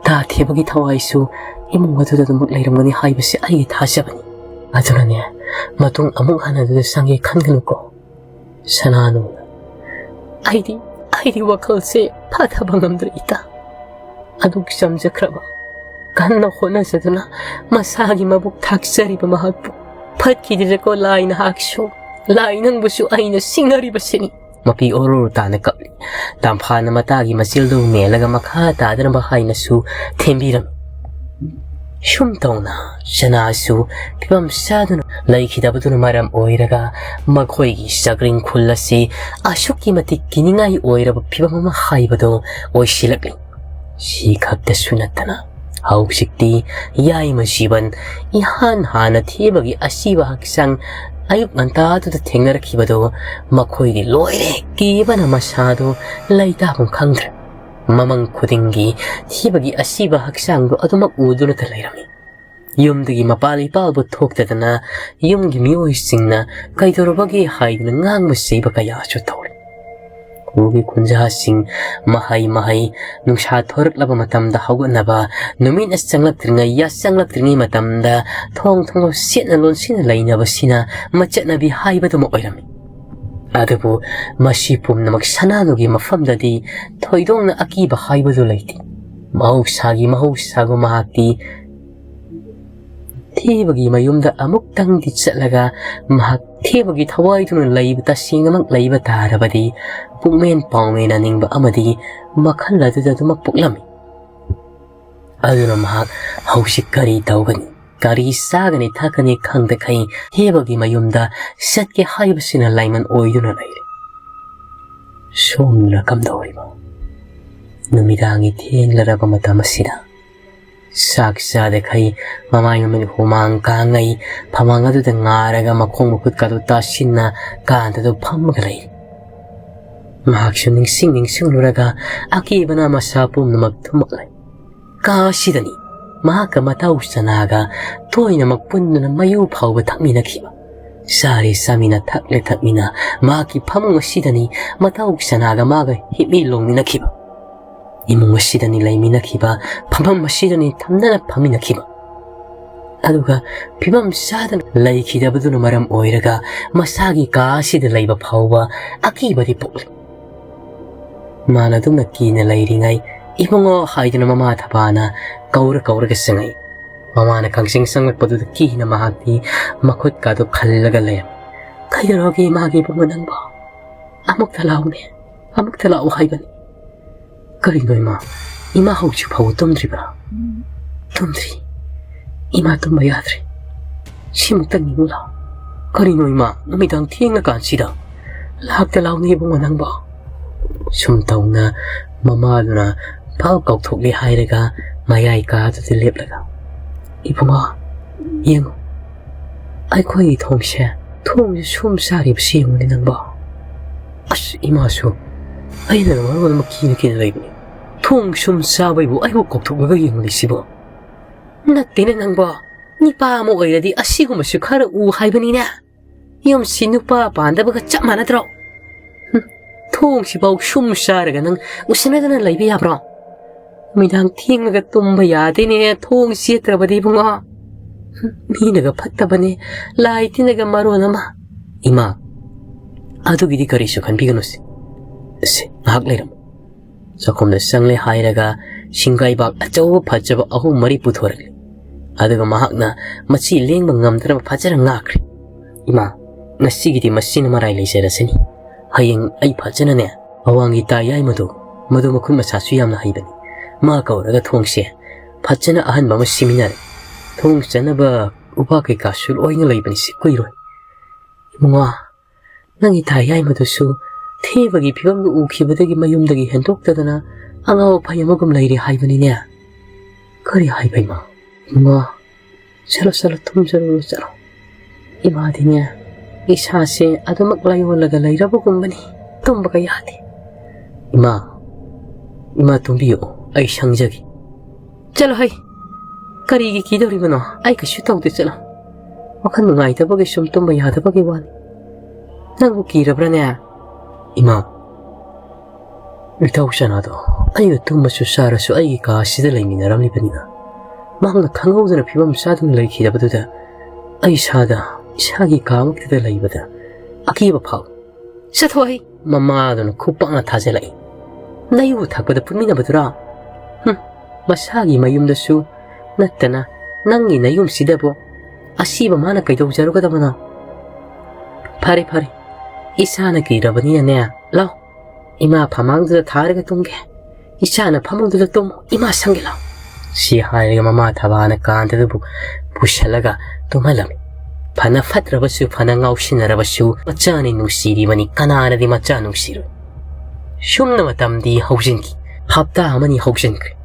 ꯇꯥ ꯊꯦꯕꯒꯤ ꯊꯋꯥꯏꯁꯨ ꯏꯃꯨꯡ ꯑꯗꯨꯗ ꯑꯗꯨꯃꯛ ꯂꯩꯔꯝꯒꯅꯤ ꯍꯥꯏꯕꯁꯦ ꯑꯩꯒꯤ ꯊꯥꯖꯕꯅꯤ꯫ ꯑꯗꯨꯅꯅꯦ, ꯃꯇꯨꯡ ꯑꯃꯨꯛ ꯍꯟꯅ ꯑꯗꯨꯗ ꯆꯪꯒꯦ ꯈꯟꯒꯅꯨꯀꯣ꯫" ꯁꯅꯥꯅꯨꯅ, "ꯑꯩꯗꯤ, ꯑꯩꯗꯤ ꯋꯥꯈꯜꯁꯦ ꯐꯥꯊꯕ ꯉꯝꯗ꯭ꯔꯦ ꯏꯇꯥ꯫ ꯑꯗꯨꯛ ꯆꯝꯖꯈ꯭ꯔꯕ, ꯀꯟꯅ ꯍꯣꯠꯅꯖꯗꯨꯅ ꯃꯁꯥꯒꯤ ꯃꯕꯨꯛ ꯊꯥꯛꯆꯔꯤꯕ ꯃꯍꯥꯛꯄꯨ ꯐꯠꯈꯤꯗ꯭ꯔꯦꯀꯣ ꯂꯥꯏ ꯅꯍꯥꯛꯁꯨ꯫ ꯂꯥꯏ ꯅꯪꯕꯨꯁꯨ ꯑꯩꯅ ꯁꯤꯡꯅꯔꯤꯕꯁꯤꯅꯤ꯫" ꯃꯄꯤ ꯑꯣꯔꯣꯔꯣ ꯇꯥꯅ ꯀꯞꯂꯤ꯫ ꯇꯝꯐꯥꯅ ꯃꯇꯥꯒꯤ ꯃꯆꯤꯜꯗꯨ ꯃꯦꯜꯂꯒ ꯃꯈꯥ ꯇꯥꯗꯅꯕ ꯍꯥꯏꯅꯁꯨ ꯊꯦꯝꯕꯤꯔꯝꯃꯤ꯫ ꯁꯨꯝ ꯇꯧꯅ ꯁꯅꯥꯁꯨ ꯐꯤꯕꯝ ꯆꯥꯗꯨꯅ ꯂꯩꯈꯤꯗꯕꯗꯨꯅ ꯃꯔꯝ ꯑꯣꯏꯔꯒ ꯃꯈꯣꯏꯒꯤ ꯆꯥꯛꯔꯤꯡ ꯈꯨꯜ ꯑꯁꯤ ꯑꯁꯨꯛꯀꯤ ꯃꯇꯤꯛ ꯀꯤꯅꯤꯡꯉꯥꯏ ꯑꯣꯏꯔꯕ ꯐꯤꯕꯝ ꯑꯃ ꯍꯥꯏꯕꯗꯨ ꯑꯣꯏꯁꯤꯜꯂꯛꯂꯤ꯫ ꯁꯤ ꯈꯛꯇꯁꯨ ꯅꯠꯇꯅ ꯍꯧꯖꯤꯛꯇꯤ ꯌꯥꯏꯃ ꯖꯤꯕꯟ ꯏꯍꯥꯟ ꯍꯥꯟꯅ ꯊꯦꯕꯒꯤ ꯑꯁꯤꯕ ꯍꯛꯆꯥꯡ ꯑꯌꯨꯛ ꯉꯟꯇꯥꯗꯨꯗ ꯊꯦꯡꯅꯔꯛꯈꯤꯕꯗꯨ ꯃꯈꯣꯏꯗꯤ ꯂꯣꯏꯔꯦ, ꯀꯤꯕꯅ ꯃꯁꯥꯗꯨ ꯂꯩꯇꯥꯐꯝ ꯈꯪꯗ꯭ꯔꯦ꯫ ꯃꯃꯪ ꯈꯨꯗꯤꯡꯒꯤ ꯊꯦꯕꯒꯤ ꯑꯁꯤꯕ ꯍꯛꯆꯥꯡꯗꯨ ꯑꯗꯨꯃꯛ ꯎꯗꯨꯅꯇ ꯂꯩꯔꯝꯃꯤ꯫ ꯌꯨꯝꯗꯒꯤ ꯃꯄꯥꯜ ꯏꯄꯥꯜꯕꯨ ꯊꯣꯛꯇꯗꯅ ꯌꯨꯝꯒꯤ ꯃꯤꯑꯣꯏꯁꯤꯡꯅ ꯀꯩꯗꯧꯔꯕꯒꯦ ꯍꯥꯏꯗꯨꯅ ꯉꯥꯡꯕ ꯆꯩꯕ ꯀꯌꯥꯁꯨ ꯇꯧꯔꯤ꯫ ꯎꯒꯤ ꯈꯨꯟꯖꯥꯁꯤꯡ ꯃꯍꯩ ꯃꯍꯩ, ꯅꯨꯡꯁꯥ ꯊꯣꯔꯛꯂꯕ ꯃꯇꯝꯗ ꯍꯧꯒꯠꯅꯕ, ꯅꯨꯃꯤꯠꯅ ꯆꯪꯂꯛꯇ꯭ꯔꯤꯉꯩ, ꯌꯥꯆꯪꯂꯛꯇ꯭ꯔꯤꯉꯩ ꯃꯇꯝꯗ ꯊꯣꯡ ꯊꯣꯡꯅꯥꯎ ꯁꯦꯠꯅ ꯂꯣꯟꯁꯤꯟꯅ ꯂꯩꯅꯕꯁꯤꯅ ꯃꯆꯠꯅꯕꯤ ꯍꯥꯏꯕꯗꯨꯃ ꯑꯣꯏꯔꯝꯃꯤ꯫ ꯑꯗꯨꯕꯨ ꯃꯁꯤ ꯄꯨꯝꯅꯃꯛ ꯁꯅꯥꯅꯨꯒꯤ ꯃꯐꯝꯗꯗꯤ ꯊꯣꯏꯗꯣꯛꯅ ꯑꯀꯤꯕ ꯍꯥꯏꯕꯗꯨ ꯂꯩꯇꯦ꯫ ꯃꯍꯧꯁꯥꯒꯤ ꯃꯍꯧꯁꯥꯒꯨꯝ ꯃꯍꯥꯛꯇꯤ ꯊꯦꯕꯒꯤ ꯃꯌꯨꯝꯗ ꯑꯃꯨꯛꯇꯪꯗꯤ ꯆꯠꯂꯒ ꯃꯍꯥꯛ ꯊꯦꯕꯒꯤ ꯊꯋꯥꯏꯗꯨꯅ ꯂꯩꯕ, ꯇꯁꯦꯡꯅꯃꯛ ꯂꯩꯕ ꯇꯥꯔꯕꯗꯤ ꯄꯨꯛꯃꯦꯟ ꯄꯥꯎꯃꯦꯟꯅꯅꯤꯡꯕ ꯑꯃꯗꯤ ꯃꯈꯜ ꯑꯗꯨꯗ ꯑꯗꯨꯃꯛ ꯄꯣꯛꯂꯝꯃꯤ꯫ ꯑꯗꯨꯅ ꯃꯍꯥꯛ ꯍꯧꯖꯤꯛ ꯀꯔꯤ ꯇꯧꯒꯅꯤ, ꯀꯔꯤ ꯆꯥꯒꯅꯤ ꯊꯛꯀꯅꯤ ꯈꯪꯗꯈꯩ ꯊꯦꯕꯒꯤ ꯃꯌꯨꯝꯗ ꯆꯠꯀꯦ ꯍꯥꯏꯕꯁꯤꯅ ꯂꯥꯏꯃꯟ ꯑꯣꯏꯗꯨꯅ ꯂꯩꯔꯦ꯫ ꯁꯣꯝꯗꯅ ꯀꯝꯗꯧꯔꯤꯕ? ꯅꯨꯃꯤꯗꯥꯡꯒꯤ ꯊꯦꯡꯂꯔꯕ ꯃꯇꯝ ꯑꯁꯤꯗ ꯆꯥꯛ ꯆꯥꯗꯈꯩ ꯃꯃꯥꯏ ꯃꯃꯤꯠ ꯍꯨꯃꯥꯡ ꯀꯥꯡꯉꯩ ꯐꯃꯥꯡ ꯑꯗꯨꯗ ꯉꯥꯔꯒ ꯃꯈꯣꯡ ꯃꯈꯨꯠꯀꯗꯨ ꯇꯥꯁꯤꯟꯅ ꯀꯥꯟꯗꯗꯨ ꯐꯝꯃꯒ ꯂꯩ꯫ ꯃꯍꯥꯛꯁꯨ ꯅꯤꯡꯁꯤꯡ ꯅꯤꯡꯁꯤꯡꯂꯨꯔꯒ ꯑꯀꯤꯕꯅ ꯃꯁꯥ ꯄꯨꯝꯅꯃꯛ ꯊꯨꯝꯃꯛꯂꯦ꯫ ꯀꯥ ꯑꯁꯤꯗꯅꯤ ꯃꯍꯥꯛꯀ ꯃꯇꯥꯎ ꯆꯅꯥꯒ ꯇꯣꯏꯅꯃꯛ ꯄꯨꯟꯗꯨꯅ ꯃꯌꯨ ꯐꯥꯎꯕ ꯊꯛꯃꯤꯟꯅꯈꯤꯕ꯫ ꯆꯥꯔꯦ ꯆꯥꯃꯤꯟꯅ, ꯊꯛꯂꯦ ꯊꯛꯃꯤꯟꯅ, ꯃꯍꯥꯛꯀꯤ ꯐꯃꯨꯡ ꯑꯁꯤꯗꯅꯤ ꯃꯇꯥꯎ ꯆꯅꯥꯒ ꯃꯥꯒ ꯍꯤꯞꯃꯤ ꯂꯣꯡꯃꯤꯟꯅꯈꯤꯕ꯫ ꯏꯃꯨꯡ ꯑꯁꯤꯗꯅꯤ ꯂꯩꯃꯤꯟꯅꯈꯤꯕ, ꯐꯝꯐꯝ ꯑꯁꯤꯗꯅꯤ ꯊꯝꯅꯅ ꯐꯝꯃꯤꯟꯅꯈꯤꯕ꯫ ꯑꯗꯨꯒ ꯐꯤꯕꯝ ꯆꯥꯗꯅ ꯂꯩꯈꯤꯗꯕꯗꯨꯅ ꯃꯔꯝ ꯑꯣꯏꯔꯒ ꯃꯁꯥꯒꯤ ꯀꯥ ꯑꯁꯤꯗ ꯂꯩꯕ ꯐꯥꯎꯕ ꯑꯀꯤꯕꯗꯤ ꯄꯣꯛꯂꯤ꯫ ꯃꯥꯅ ꯑꯗꯨꯝꯅ ꯀꯤꯅ ꯂꯩꯔꯤꯉꯩ, "ꯏꯕꯨꯡꯉꯣ" ꯍꯥꯏꯗꯨꯅ ꯃꯃꯥ ꯊꯕꯥꯅ ꯀꯧꯔ ꯀꯧꯔꯒ ꯆꯪꯉꯛꯏ꯫ ꯃꯃꯥꯅ ꯀꯥꯡꯖꯤꯡ ꯆꯪꯂꯛꯄꯗꯨꯗ ꯀꯤꯅ ꯃꯍꯥꯛꯇꯤ ꯃꯈꯨꯠꯀꯥꯗꯨ ꯈꯜꯂꯒ ꯂꯩꯔꯝꯃꯤ꯫ "ꯀꯩꯗꯧꯔꯒꯦ ꯏꯃꯥꯒꯤ ꯏꯕꯨꯡꯉꯣ ꯅꯪꯕꯣ? ꯑꯃꯨꯛꯇ ꯂꯥꯛꯎꯅꯦ, ꯑꯃꯨꯛꯇ ꯂꯥꯛꯎ ꯍꯥꯏꯕꯅꯤ꯫" "ꯀꯔꯤꯅꯣ ꯏꯃꯥ? ꯏꯃꯥ ꯍꯧꯖꯤꯛ ꯐꯥꯎꯕ ꯇꯨꯝꯗ꯭ꯔꯤꯕ꯭ꯔꯥ?" "ꯇꯨꯝꯗ꯭ꯔꯤ꯫ ꯏꯃꯥ ꯇꯨꯝꯕ ꯌꯥꯗ꯭ꯔꯦ꯫ ꯁꯤꯃꯨꯛꯇꯪ ꯌꯦꯡꯉꯨ ꯂꯥꯎ꯫" "ꯀꯔꯤꯅꯣ ꯏꯃꯥ, ꯅꯨꯃꯤꯗꯥꯡ ꯊꯦꯡꯂ ꯀꯥꯟꯁꯤꯗ?" "ꯂꯥꯛꯇ ꯂꯥꯎꯅꯦ ꯏꯕꯨꯡꯉꯣ ꯅꯪꯕꯣ꯫" ꯁꯨꯝ ꯇꯧꯅ ꯃꯃꯥꯗꯨꯅ ꯐꯥꯎ ꯀꯧꯊꯣꯛꯂꯦ ꯍꯥꯏꯔꯒ ꯃꯌꯥꯏ ꯀꯥꯗꯨꯗ ꯂꯦꯞꯂꯒ, "ꯏꯕꯨꯡꯉꯣ, ꯌꯦꯡꯉꯨ, ꯑꯩꯈꯣꯏꯒꯤ ꯊꯣꯡꯁꯦ, ꯊꯣꯡꯁꯦ ꯁꯨꯝ ꯆꯥꯔꯤꯕꯁꯤ ꯌꯦꯡꯉꯨꯅꯦ ꯅꯪꯕꯣ꯫" "ꯑꯁ ꯏꯃꯥꯁꯨ, ꯑꯩꯅ ꯃꯔꯣꯟ ꯑꯃ ꯀꯤꯅ ꯀꯤꯅ ꯂꯩꯕꯅꯤ꯫ ꯊꯣꯡ ꯁꯨꯝ ꯆꯥꯕꯩꯕꯨ ꯑꯩꯕꯨ ꯀꯧꯊꯣꯛꯂꯒ ꯌꯦꯡꯂꯤꯁꯤꯕꯣ?" "ꯅꯠꯇꯦꯅꯦ ꯅꯪꯕꯣ, ꯅꯤꯄꯥ ꯑꯃ ꯑꯣꯏꯔꯗꯤ ꯑꯁꯤꯒꯨꯝꯕꯁꯨ ꯈꯔ ꯎ ꯍꯥꯏꯕꯅꯤꯅꯦ꯫ ꯌꯨꯝꯁꯤ ꯅꯨꯄꯥ ꯄꯥꯟꯗꯕꯒ ꯆꯞ ꯃꯥꯟꯅꯗ꯭ꯔꯣ? ꯍꯨꯝ, ꯊꯣꯡꯁꯤꯐꯥꯎ ꯁꯨꯝ ꯆꯥꯔꯒ ꯅꯪ ꯎꯁꯤꯟꯅꯗꯅ ꯂꯩꯕ ꯌꯥꯕ꯭ꯔꯣ? ꯅꯨꯃꯤꯗꯥꯡ ꯊꯦꯡꯂꯒ ꯇꯨꯝꯕ ꯌꯥꯗꯦꯅꯦ, ꯊꯣꯡ ꯆꯦꯠꯇ꯭ꯔꯕꯗꯤ ꯏꯕꯨꯡꯉꯣ꯫ ꯍꯨꯝ, ꯃꯤꯅꯒ ꯐꯠꯇꯕꯅꯦ, ꯂꯥꯏ ꯇꯤꯟꯅꯒ ꯃꯔꯣꯟ ꯑꯃ꯫" "ꯏꯃꯥ, ꯑꯗꯨꯒꯤꯗꯤ ꯀꯔꯤꯁꯨ ꯈꯟꯕꯤꯒꯅꯨꯁꯦ꯫ ꯁꯦ, ꯉꯥꯏꯍꯥꯛ ꯂꯩꯔꯝꯃꯨ꯫" ꯆꯥꯛꯈꯨꯝꯗ ꯆꯪꯂꯦ ꯍꯥꯏꯔꯒ ꯁꯤꯡꯒꯥꯏꯕꯥꯛ ꯑꯆꯧꯕ ꯐꯖꯕ ꯑꯍꯨꯝ ꯃꯔꯤ ꯄꯨꯊꯣꯔꯛꯂꯦ꯫ ꯑꯗꯨꯒ ꯃꯍꯥꯛꯅ ꯃꯆꯤ ꯂꯦꯡꯕ ꯉꯝꯗꯅꯕ ꯐꯖꯅ ꯉꯥꯛꯈ꯭ꯔꯦ꯫ "ꯏꯃꯥ, ꯉꯁꯤꯒꯤꯗꯤ ꯃꯁꯤꯅ ꯃꯔꯥꯏ ꯂꯩꯖꯔꯁꯅꯤ꯫ ꯍꯌꯦꯡ ꯑꯩ ꯐꯖꯅꯅꯦ ꯑꯋꯥꯡꯒꯤ ꯇꯥ ꯌꯥꯏꯃꯗꯨ, ꯃꯗꯨ ꯃꯈꯨꯠ ꯃꯁꯥꯁꯨ ꯌꯥꯝꯅ ꯍꯩꯕꯅꯤ, ꯃꯥ ꯀꯧꯔꯒ ꯊꯣꯡꯁꯦ ꯐꯖꯅ ꯑꯍꯟꯕ ꯑꯃ ꯁꯤꯃꯤꯟꯅꯔꯦ꯫ ꯊꯣꯡ ꯆꯟꯅꯕ ꯎꯄꯥ ꯀꯩꯀꯥꯁꯨ ꯂꯣꯏꯅ ꯂꯩꯕꯅꯤ, ꯁꯤ ꯀꯨꯏꯔꯣꯏ"꯫ "ꯏꯕꯨꯡꯉꯣ, ꯅꯪꯒꯤ ꯇꯥ ꯌꯥꯏꯃꯗꯨꯁꯨ ꯊꯦꯕꯒꯤ ꯐꯤꯕꯝꯗꯨ ꯎꯈꯤꯕꯗꯒꯤ ꯃꯌꯨꯝꯗꯒꯤ ꯍꯦꯟꯗꯣꯛꯇꯗꯅ ꯑꯉꯥꯎ ꯑꯐꯩ ꯑꯃꯒꯨꯝ ꯂꯩꯔꯦ ꯍꯥꯏꯕꯅꯤꯅꯦ"꯫ "ꯀꯔꯤ ꯍꯥꯏꯕ, ꯏꯃꯥ?" "ꯏꯕꯨꯡꯉꯣ, ꯆꯠꯂꯣ, ꯆꯠꯂꯣ, ꯇꯨꯝꯖꯔꯨꯔꯣ, ꯆꯠꯂꯣ꯫ ꯏꯃꯥꯗꯤꯅꯦ, ꯏꯁꯥꯁꯦ ꯑꯗꯨꯃꯛ ꯂꯥꯏꯑꯣꯜꯂꯒ ꯂꯩꯔꯕꯒꯨꯝꯕꯅꯤ, ꯇꯨꯝꯕꯒ ꯌꯥꯗꯦ"꯫ "ꯏꯃꯥ, ꯏꯃꯥ ꯇꯨꯝꯕꯤꯌꯨ, ꯑꯩ ꯁꯪꯖꯒꯦ"꯫ "ꯆꯠꯂꯣ ꯍꯩ, ꯀꯔꯤꯒꯤ ꯀꯤꯗꯧꯔꯤꯕꯅꯣ? ꯑꯩ ꯀꯩꯁꯨ ꯇꯧꯗꯦ, ꯆꯠꯂꯣ꯫ ꯋꯥꯈꯜ ꯅꯨꯡꯉꯥꯏꯇꯕꯒꯤ ꯁꯨꯝ ꯇꯨꯝꯕ ꯌꯥꯗꯕꯒꯤ ꯋꯥꯅꯤ꯫ ꯅꯪꯕꯨ ꯀꯤꯔꯕ꯭ꯔꯅꯦ?" "ꯏꯃꯥ, ꯏꯇꯥꯎ ꯁꯅꯥꯗꯣ ꯑꯩꯒ ꯇꯨꯝꯃꯁꯨ ꯆꯥꯔꯁꯨ ꯑꯩꯒꯤ ꯀꯥ ꯑꯁꯤꯗ ꯂꯩꯃꯤꯟꯅꯔꯝꯂꯤꯕꯅꯤꯅ, ꯃꯍꯥꯛꯅ ꯈꯪꯍꯧꯗꯅ ꯐꯤꯕꯝ ꯆꯥꯗꯨꯅ ꯂꯩꯈꯤꯗꯕꯗꯨꯗ ꯑꯩ ꯏꯁꯥꯗ, ꯏꯁꯥꯒꯤ ꯀꯥꯃꯛꯇꯗ ꯂꯩꯕꯗ ꯑꯀꯤꯕ ꯐꯥꯎꯏ"꯫ "ꯆꯠꯊꯣꯛ ꯍꯩ"꯫ ꯃꯃꯥꯗꯨꯅ ꯈꯨꯄꯥꯛꯅ ꯊꯥꯖꯤꯜꯂꯛꯏ꯫ "ꯅꯌꯨ ꯊꯛꯄꯗ ꯄꯨꯟꯃꯤꯟꯅꯕꯗꯨꯔꯥ? ꯍꯨꯝ, ꯃꯁꯥꯒꯤ ꯃꯌꯨꯝꯗꯁꯨ ꯅꯠꯇꯅ ꯅꯪꯒꯤ ꯅꯌꯨꯝꯁꯤꯗꯕꯨ ꯑꯁꯤꯕ ꯃꯥꯅ ꯀꯩꯗꯧꯖꯔꯨꯒꯗꯕꯅꯣ? ꯐꯔꯦ, ꯐꯔꯦ, ꯏꯁꯥꯅ ꯀꯤꯔꯕꯅꯤꯅꯅꯦ, ꯂꯥꯎ, ꯏꯃꯥ ꯐꯃꯥꯡꯗꯨꯗ ꯊꯥꯔꯒ ꯇꯨꯝꯒꯦ꯫ ꯏꯆꯥꯅ ꯐꯃꯨꯡꯗꯨꯗ ꯇꯨꯝꯃꯨ, ꯏꯃꯥ ꯁꯪꯒꯦ ꯂꯥꯎ"꯫ ꯁꯤ ꯍꯥꯏꯔꯒ ꯃꯃꯥ ꯊꯕꯥꯅ ꯀꯥꯟꯗꯗꯨꯕꯨ ꯄꯨꯁꯜꯂꯒ ꯇꯨꯝꯍꯜꯂꯝꯃꯤ꯫ ꯐꯅ ꯐꯠꯇ꯭ꯔꯕꯁꯨ, ꯐꯅ ꯉꯥꯎꯁꯤꯟꯅꯔꯕꯁꯨ, ꯃꯆꯥꯅꯤ ꯅꯨꯡꯁꯤꯔꯤꯕꯅꯤ, ꯀꯅꯥꯅꯗꯤ ꯃꯆꯥ ꯅꯨꯡꯁꯤꯔꯣꯏ? ꯁꯨꯝꯅ ꯃꯇꯝꯗꯤ ꯍꯧꯖꯤꯟꯈꯤ꯫ ꯍꯞꯇꯥ ꯑꯃꯅꯤ ꯍꯧꯖꯤꯟꯈ꯭ꯔꯦ꯫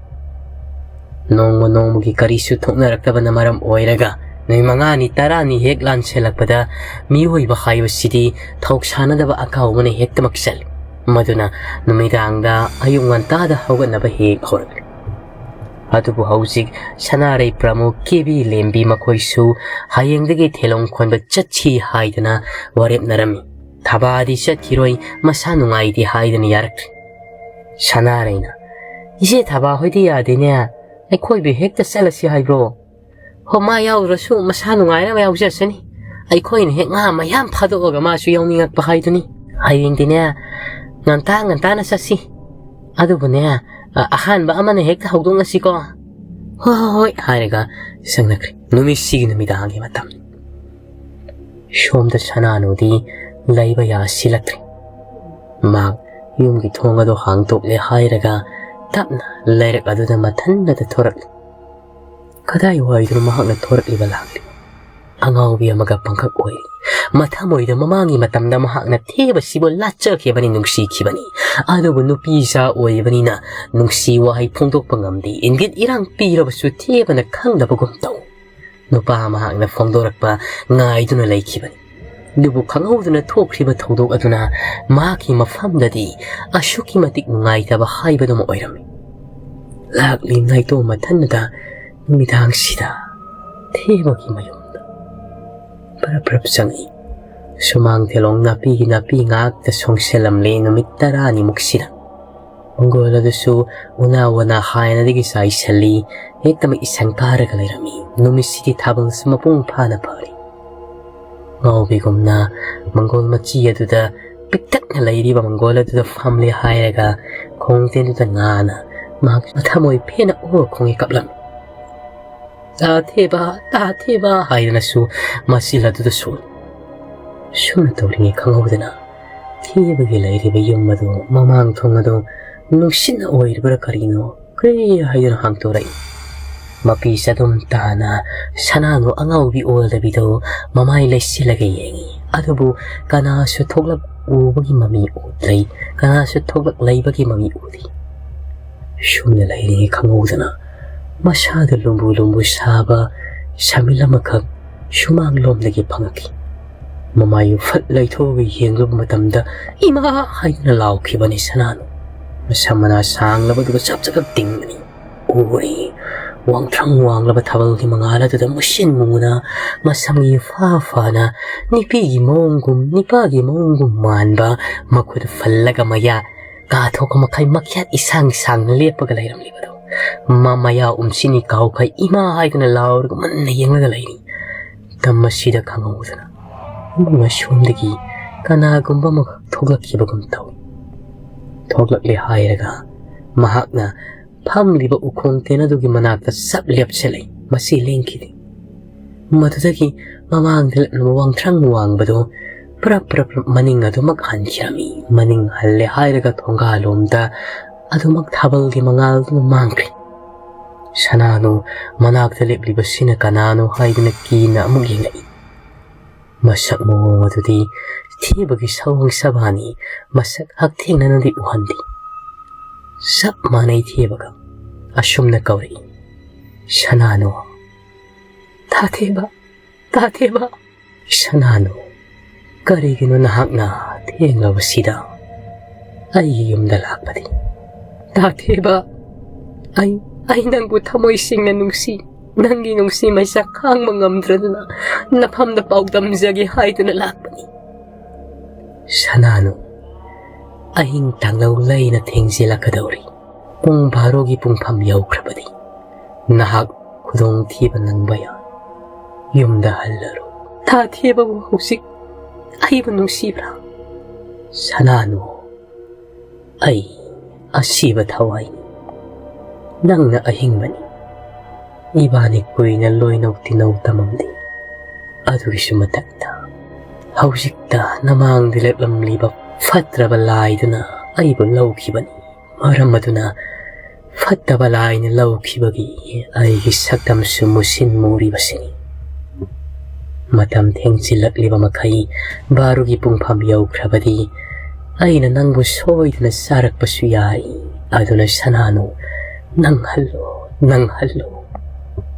ꯅꯣꯡꯃ ꯅꯣꯡꯃꯒꯤ ꯀꯔꯤꯁꯨ ꯊꯣꯛꯅꯔꯛꯇꯕꯅ ꯃꯔꯝ ꯑꯣꯏꯔꯒ ꯅꯨꯃꯤꯠ ꯃꯉꯥꯅꯤ, ꯇꯔꯥꯅꯤ ꯍꯦꯛ ꯂꯥꯟꯁꯤꯜꯂꯛꯄꯗ ꯃꯤꯑꯣꯏꯕ ꯍꯥꯏꯕꯁꯤꯗꯤ ꯊꯧꯁꯥꯅꯗꯕ ꯑꯀꯥꯎ ꯑꯃꯅ ꯍꯦꯛꯇꯃꯛ ꯆꯜꯂꯤ꯫ ꯃꯗꯨꯅ ꯅꯨꯃꯤꯗꯥꯡꯗ ꯑꯌꯨꯛ ꯉꯟꯇꯥꯗ ꯍꯧꯒꯠꯅꯕ ꯍꯦꯛ ꯍꯧꯔꯛꯂꯤ꯫ ꯑꯗꯨꯕꯨ ꯍꯧꯖꯤꯛ ꯁꯅꯥꯔꯩ ꯄ꯭ꯔꯃꯨꯈ ꯀꯦꯕꯤ ꯂꯦꯝꯕꯤ ꯃꯈꯣꯏꯁꯨ ꯍꯌꯦꯡꯗꯒꯤ ꯊꯦꯂꯣꯡ ꯈꯣꯟꯕ ꯆꯠꯁꯤ ꯍꯥꯏꯗꯅ ꯋꯥꯔꯦꯞꯅꯔꯝꯃꯤ꯫ ꯊꯕꯥꯗꯤ ꯆꯠꯈꯤꯔꯣꯏ, ꯃꯁꯥ ꯅꯨꯡꯉꯥꯏꯇꯦ ꯍꯥꯏꯗꯅ ꯌꯥꯔꯛꯇ꯭ꯔꯤ꯫ ꯁꯅꯥꯔꯩꯅ, "ꯏꯆꯦ ꯊꯕꯥ ꯍꯣꯏꯗꯤ ꯌꯥꯗꯦꯅꯦ, ꯑꯩꯈꯣꯏꯕꯨ ꯍꯦꯛꯇ ꯆꯠꯂꯁꯤ ꯍꯥꯏꯕ꯭ꯔꯣ?" "ꯍꯣ, ꯃꯥ ꯌꯥꯎꯗ꯭ꯔꯁꯨ ꯃꯁꯥ ꯅꯨꯡꯉꯥꯏꯅꯕ ꯌꯥꯎꯖꯁꯅꯤ꯫ ꯑꯩꯈꯣꯏꯅ ꯍꯦꯛ ꯉꯥ ꯃꯌꯥꯝ ꯐꯥꯗꯣꯛꯑꯒ ꯃꯥꯁꯨ ꯌꯥꯎꯅꯤꯡꯉꯛꯄ ꯍꯥꯏꯗꯨꯅꯤ꯫ ꯍꯌꯦꯡꯗꯤꯅꯦ, ꯉꯟꯇꯥ ꯉꯟꯇꯥꯅ ꯆꯠꯁꯤ꯫ ꯑꯗꯨꯕꯨꯅꯦ, ꯑ-, ꯑꯍꯥꯟꯕ ꯑꯃꯅ ꯍꯦꯛꯇ ꯍꯧꯗꯣꯛꯅꯁꯤꯀꯣ"꯫ "ꯍꯣꯏ, ꯍꯣꯏ, ꯍꯣꯏ" ꯍꯥꯏꯔꯒ ꯆꯪꯅꯈ꯭ꯔꯦ꯫ ꯅꯨꯃꯤꯠꯁꯤꯒꯤ ꯅꯨꯃꯤꯗꯥꯡꯒꯤ ꯃꯇꯝ꯫ ꯁꯣꯝꯗ ꯁꯅꯥꯅꯨꯗꯤ ꯂꯩꯕ ꯌꯥꯁꯤꯜꯂꯛꯇ꯭ꯔꯦ꯫ ꯃꯍꯥꯛ ꯌꯨꯝꯒꯤ ꯊꯣꯡ ꯑꯗꯨ ꯍꯥꯡꯗꯣꯛꯂꯦ ꯍꯥꯏꯔꯒ ꯇꯞꯅ ꯂꯩꯔꯛ ꯑꯗꯨꯗ ꯃꯊꯟꯅꯇ ꯊꯣꯔꯛꯂꯤ꯫ ꯀꯗꯥꯏꯋꯥꯏꯗꯅꯣ ꯃꯍꯥꯛꯅ ꯊꯣꯔꯛꯂꯤꯕ ꯂꯥꯛꯂꯤ? ꯑꯉꯥꯎꯕꯤ ꯑꯃꯒ ꯄꯪꯈꯛ ꯑꯣꯏꯔꯤ꯫ ꯃꯊꯃꯣꯏꯗ ꯃꯃꯥꯡꯒꯤ ꯃꯇꯝꯗ ꯃꯍꯥꯛꯅ ꯊꯦꯕꯁꯤꯕꯨ ꯂꯥꯠꯆꯈꯤꯕꯅꯤ, ꯅꯨꯡꯁꯤꯈꯤꯕꯅꯤ꯫ ꯑꯗꯨꯕꯨ ꯅꯨꯄꯤ ꯏꯆꯥ ꯑꯣꯏꯕꯅꯤꯅ ꯅꯨꯡꯁꯤ ꯋꯥꯍꯩ ꯐꯣꯡꯗꯣꯛꯄ ꯉꯝꯗꯦ꯫ ꯏꯪꯒꯤꯠ ꯏꯔꯥꯡ ꯄꯤꯔꯕꯁꯨ ꯊꯦꯕꯅ ꯈꯪꯗꯕꯒꯨꯝ ꯇꯧ꯫ ꯅꯨꯄꯥ ꯃꯍꯥꯛꯅ ꯐꯣꯡꯗꯣꯔꯛꯄ ꯉꯥꯏꯗꯨꯅ ꯂꯩꯈꯤꯕꯅꯤ꯫ ꯑꯗꯨꯕꯨ ꯈꯪꯍꯧꯗꯅ ꯊꯣꯛꯈ꯭ꯔꯤꯕ ꯊꯧꯗꯣꯛ ꯑꯗꯨꯅ ꯃꯍꯥꯛꯀꯤ ꯃꯐꯝꯗꯗꯤ ꯑꯁꯨꯛꯀꯤ ꯃꯇꯤꯛ ꯅꯨꯡꯉꯥꯏꯇꯕ ꯍꯥꯏꯕꯗꯨꯃ ꯑꯣꯏꯔꯝꯃꯤ꯫ ꯂꯥꯛꯂꯤ ꯅꯥꯏꯇꯣꯝ ꯃꯊꯟꯗ ꯅꯨꯃꯤꯗꯥꯡꯁꯤꯗ ꯊꯦꯕꯒꯤ ꯃꯌꯨꯝꯗ ꯄꯔꯞ ꯄꯔꯞ ꯆꯪꯉꯤ꯫ ꯁꯨꯃꯥꯡ ꯊꯦꯂꯣꯡ ꯅꯥꯄꯤꯒꯤ ꯅꯥꯄꯤ ꯉꯥꯛꯇ ꯁꯣꯡꯁꯤꯜꯂꯝꯂꯦ ꯅꯨꯃꯤꯠ ꯇꯔꯥꯅꯤꯃꯨꯛꯁꯤꯗ꯫ ꯃꯪꯒꯣꯜ ꯑꯗꯨꯁꯨ ꯎꯅꯥ ꯋꯥꯅꯥ ꯍꯥꯏꯅꯗꯒꯤ ꯆꯥꯏꯁꯤꯜꯂꯤ꯫ ꯍꯦꯛꯇꯃꯛ ꯏꯁꯪ ꯀꯥꯔꯒ ꯂꯩꯔꯝꯃꯤ꯫ ꯅꯨꯃꯤꯠꯁꯤꯗꯤ ꯊꯥꯕꯜꯁꯨ ꯃꯄꯨꯡ ꯐꯥꯅ ꯐꯔꯤ꯫ ꯉꯥꯎꯕꯤꯒꯨꯝꯅ ꯃꯪꯒꯣꯜ ꯃꯆꯤ ꯑꯗꯨꯗ ꯄꯤꯛꯇꯛꯅ ꯂꯩꯔꯤꯕ ꯃꯪꯒꯣꯜ ꯑꯗꯨꯗ ꯐꯝꯂꯦ ꯍꯥꯏꯔꯒ ꯈꯣꯡꯖꯦꯜꯗꯨꯗ ꯉꯥꯅ ꯃꯍꯥꯛ ꯃꯊꯃꯣꯏ ꯄꯦꯟꯅ ꯑꯣ ꯈꯣꯡꯉꯤ ꯀꯞꯂꯝꯃꯤ꯫ "ꯇꯥ ꯊꯦꯕ, ꯇꯥ ꯊꯦꯕ" ꯍꯥꯏꯗꯨꯅꯁꯨ ꯃꯆꯤꯜ ꯑꯗꯨꯗ ꯁꯣꯜꯂꯤ꯫ ꯁꯨꯝꯅ ꯇꯧꯔꯤꯉꯩ ꯈꯪꯍꯧꯗꯅ ꯊꯦꯕꯒꯤ ꯂꯩꯔꯤꯕ ꯌꯨꯝ ꯑꯗꯨ, ꯃꯃꯥꯡ ꯊꯣꯡ ꯑꯗꯨ ꯅꯨꯡꯁꯤꯠꯅ ꯑꯣꯏꯔꯤꯕ꯭ꯔꯥ ꯀꯔꯤꯅꯣ ꯀ꯭ꯔꯤ ꯍꯥꯏꯗꯨꯅ ꯍꯥꯡꯇꯣꯔꯛꯏ꯫ ꯃꯄꯤ ꯆꯗꯨꯝ ꯇꯥꯅ ꯁꯅꯥꯅꯨ ꯑꯉꯥꯎꯕꯤ ꯑꯣꯜꯗꯕꯤꯗꯨ ꯃꯃꯥꯏ ꯂꯩꯁꯤꯜꯂꯒ ꯌꯦꯡꯉꯤ꯫ ꯑꯗꯨꯕꯨ ꯀꯅꯥꯁꯨ ꯊꯣꯛꯂꯛ ꯎꯕꯒꯤ ꯃꯃꯤ ꯎꯗ꯭ꯔꯤ꯫ ꯀꯅꯥꯁꯨ ꯊꯣꯛꯂꯛ ꯂꯩꯕꯒꯤ ꯃꯃꯤ ꯎꯗꯦ꯫ ꯁꯨꯝꯅ ꯂꯩꯔꯤꯉꯩ ꯈꯪꯍꯧꯗꯅ ꯃꯁꯥꯗ ꯂꯨꯝꯕꯨ ꯂꯨꯝꯕꯨ ꯁꯥꯕ ꯁꯃꯤꯜ ꯑꯃꯈꯛ ꯁꯨꯃꯥꯡꯂꯣꯝꯗꯒꯤ ꯐꯪꯉꯛꯈꯤ꯫ ꯃꯃꯥꯏ ꯐꯠ ꯂꯩꯊꯣꯛꯑꯒ ꯌꯦꯡꯂꯨꯕ ꯃꯇꯝꯗ, "ꯏꯃꯥ!" ꯍꯥꯏꯗꯨꯅ ꯂꯥꯎꯈꯤꯕꯅꯤ ꯁꯅꯥꯅꯨ꯫ ꯃꯁꯝ ꯃꯅꯥ ꯁꯥꯡꯂꯕꯗꯨꯒ ꯆꯞ ꯆꯞ ꯇꯤꯡꯕꯅꯤ꯫ ꯎꯔꯤ꯫ ꯋꯥꯡꯊ꯭ꯔꯪ ꯋꯥꯡꯂꯕ ꯊꯥꯕꯜꯒꯤ ꯃꯉꯥꯜ ꯑꯗꯨꯗ ꯃꯨꯁꯤꯟ ꯃꯨꯅ, ꯃꯁꯝꯒꯤ ꯐꯥ ꯐꯥꯅ, ꯅꯨꯄꯤꯒꯤ ꯃꯑꯣꯡꯒꯨꯝ, ꯅꯨꯄꯥꯒꯤ ꯃꯑꯣꯡꯒꯨꯝ ꯃꯥꯟꯕ, ꯃꯈꯨꯠ ꯐꯜꯂꯒ ꯃꯌꯥ ꯀꯥꯊꯣꯛꯄ ꯃꯈꯩ ꯃꯈ꯭ꯌꯥꯠ ꯏꯁꯥꯡ ꯁꯥꯡꯅ ꯂꯦꯞꯄꯒ ꯂꯩꯔꯝꯂꯤꯕꯗꯨ꯫ ꯃꯃꯌꯥ ꯎꯝꯁꯤꯅꯤ ꯀꯥꯎꯈꯩ ꯏꯃꯥ ꯍꯥꯏꯗꯨꯅ ꯂꯥꯎꯔꯒ ꯃꯨꯟꯅ ꯌꯦꯡꯂꯒ ꯂꯩꯔꯤ꯫ ꯇꯝ ꯑꯁꯤꯗ ꯈꯪꯍꯧꯗꯅ ꯏꯃꯨꯡ ꯑꯁꯣꯝꯗꯒꯤ ꯀꯅꯥꯒꯨꯝꯕ ꯑꯃꯈꯛ ꯊꯣꯛꯂꯛꯈꯤꯕꯒꯨꯝ ꯇꯧꯏ꯫ ꯊꯣꯛꯂꯛꯂꯦ ꯍꯥꯏꯔꯒ ꯃꯍꯥꯛꯅ ꯐꯝꯂꯤꯕ ꯎꯈꯣꯡ ꯇꯦꯟ ꯑꯗꯨꯒꯤ ꯃꯅꯥꯛꯇ ꯆꯞ ꯂꯦꯞꯁꯤꯜꯂꯛꯏ꯫ ꯃꯁꯤ ꯂꯦꯡꯈꯤꯗꯦ꯫ ꯃꯗꯨꯗꯒꯤ ꯃꯃꯥꯡꯗ ꯂꯦꯞꯂꯝꯕ ꯋꯥꯡꯊ꯭ꯔꯪ ꯋꯥꯡꯕꯗꯨ ꯄ꯭ꯔꯞ ꯄ꯭ꯔꯞ ꯄ꯭ꯔꯞ ꯃꯅꯤꯡ ꯑꯗꯨꯃꯛ ꯍꯟꯈꯤꯔꯝꯃꯤ꯫ ꯃꯅꯤꯡ ꯍꯜꯂꯦ ꯍꯥꯏꯔꯒ ꯊꯣꯡꯒꯥꯜꯂꯣꯝꯗ ꯑꯗꯨꯃꯛ ꯊꯥꯕꯜꯒꯤ ꯃꯉꯥꯜꯗꯨꯅ ꯃꯥꯡꯈ꯭ꯔꯦ꯫ ꯁꯅꯥꯅꯨ ꯃꯅꯥꯛꯇ ꯂꯦꯞꯂꯤꯕꯁꯤꯅ ꯀꯅꯥꯅꯣ ꯍꯥꯏꯗꯨꯅ ꯀꯤꯅ ꯑꯃꯨꯛ ꯌꯦꯡꯂꯛꯏ꯫ ꯃꯁꯛ ꯃꯑꯣꯡ ꯑꯗꯨꯗꯤ ꯊꯦꯕꯒꯤ ꯁꯑꯣꯡ ꯁꯕꯥꯅꯤ꯫ ꯃꯁꯛ ꯍꯛꯊꯦꯡꯅꯅꯗꯤ ꯎꯍꯟꯗꯦ꯫ ꯆꯞ ꯃꯥꯟꯅꯩ ꯊꯦꯕꯒ꯫ ꯑꯁꯨꯝꯅ ꯀꯧꯔꯛꯏ, "ꯁꯅꯥꯅꯨ! ꯇꯥꯊꯦꯕ! ꯇꯥꯊꯦꯕ!" "ꯁꯅꯥꯅꯨ, ꯀꯔꯤꯒꯤꯅꯣ ꯅꯍꯥꯛꯅ ꯊꯦꯡꯂꯕꯁꯤꯗ ꯑꯩꯒꯤ ꯌꯨꯝꯗ ꯂꯥꯛꯄꯗꯤ?" "ꯇꯥꯊꯦꯕ, ꯑꯩ, ꯑꯩ ꯅꯪꯕꯨ ꯊꯃꯣꯏ ꯁꯦꯡꯅ ꯅꯨꯡꯁꯤ꯫ ꯅꯪꯒꯤ ꯅꯨꯡꯁꯤ ꯃꯩꯁꯥ ꯈꯥꯡꯕ ꯉꯝꯗ꯭ꯔꯗꯨꯅ ꯅꯐꯝꯗ ꯄꯥꯎꯗꯝꯖꯒꯦ ꯍꯥꯏꯗꯨꯅ ꯂꯥꯛꯄꯅꯤ꯫" "ꯁꯅꯥꯅꯨ, ꯑꯍꯤꯡ ꯇꯥꯡꯂꯧ ꯂꯩꯅ ꯊꯦꯡꯖꯤꯜꯂꯛꯀꯗꯧꯔꯤ꯫ ꯄꯨꯡ ꯚꯥꯔꯣꯒꯤ ꯄꯨꯡꯐꯝ ꯌꯧꯈ꯭ꯔꯕꯗꯤ ꯅꯍꯥꯛ ꯈꯨꯗꯣꯡꯊꯤꯕ ꯅꯪꯕ ꯌꯥꯏ꯫ ꯌꯨꯝꯗ ꯍꯜꯂꯔꯣ꯫" "ꯇꯥꯊꯦꯕꯕꯨ ꯍꯧꯖꯤꯛ ꯑꯩꯕꯨ ꯅꯨꯡꯁꯤꯕ꯭ꯔꯥ?" "ꯁꯅꯥꯅꯨ, ꯑꯩ ꯑꯁꯤꯕ ꯊꯋꯥꯏꯅꯤ꯫ ꯅꯪꯅ ꯑꯍꯤꯡꯕꯅꯤ꯫ ꯏꯕꯥꯅꯤ ꯀꯨꯏꯅ ꯂꯣꯏꯅꯧ ꯇꯤꯟꯅꯧ ꯇꯝꯃꯝꯗꯦ꯫ ꯑꯗꯨꯒꯤꯁꯨ ꯃꯊꯛꯇ ꯍꯧꯖꯤꯛꯇ ꯅꯃꯥꯡꯗ ꯂꯦꯞꯂꯝꯂꯤꯕ ꯐꯠꯇ꯭ꯔꯕ ꯂꯥꯏꯗꯨꯅ ꯑꯩꯕꯨ ꯂꯧꯈꯤꯕꯅꯤ꯫ ꯃꯔꯝ ꯑꯗꯨꯅ ꯐꯠꯇꯕ ꯂꯥꯏꯅ ꯂꯧꯈꯤꯕꯒꯤ ꯑꯩꯒꯤ ꯁꯛꯇꯝꯁꯨ ꯃꯨꯁꯤꯟ ꯃꯨꯔꯤꯕꯁꯤꯅꯤ꯫ ꯃꯇꯝ ꯊꯦꯡꯖꯤꯜꯂꯛꯂꯤꯕ ꯃꯈꯩ ꯚꯥꯔꯣꯒꯤ ꯄꯨꯡꯐꯝ ꯌꯧꯈ꯭ꯔꯕꯗꯤ ꯑꯩꯅ ꯅꯪꯕꯨ ꯁꯣꯏꯗꯅ ꯆꯥꯔꯛꯄꯁꯨ ꯌꯥꯏ꯫ ꯑꯗꯨꯅ ꯁꯅꯥꯅꯨ, ꯅꯪ ꯍꯜꯂꯣ, ꯅꯪ ꯍꯜꯂꯣ꯫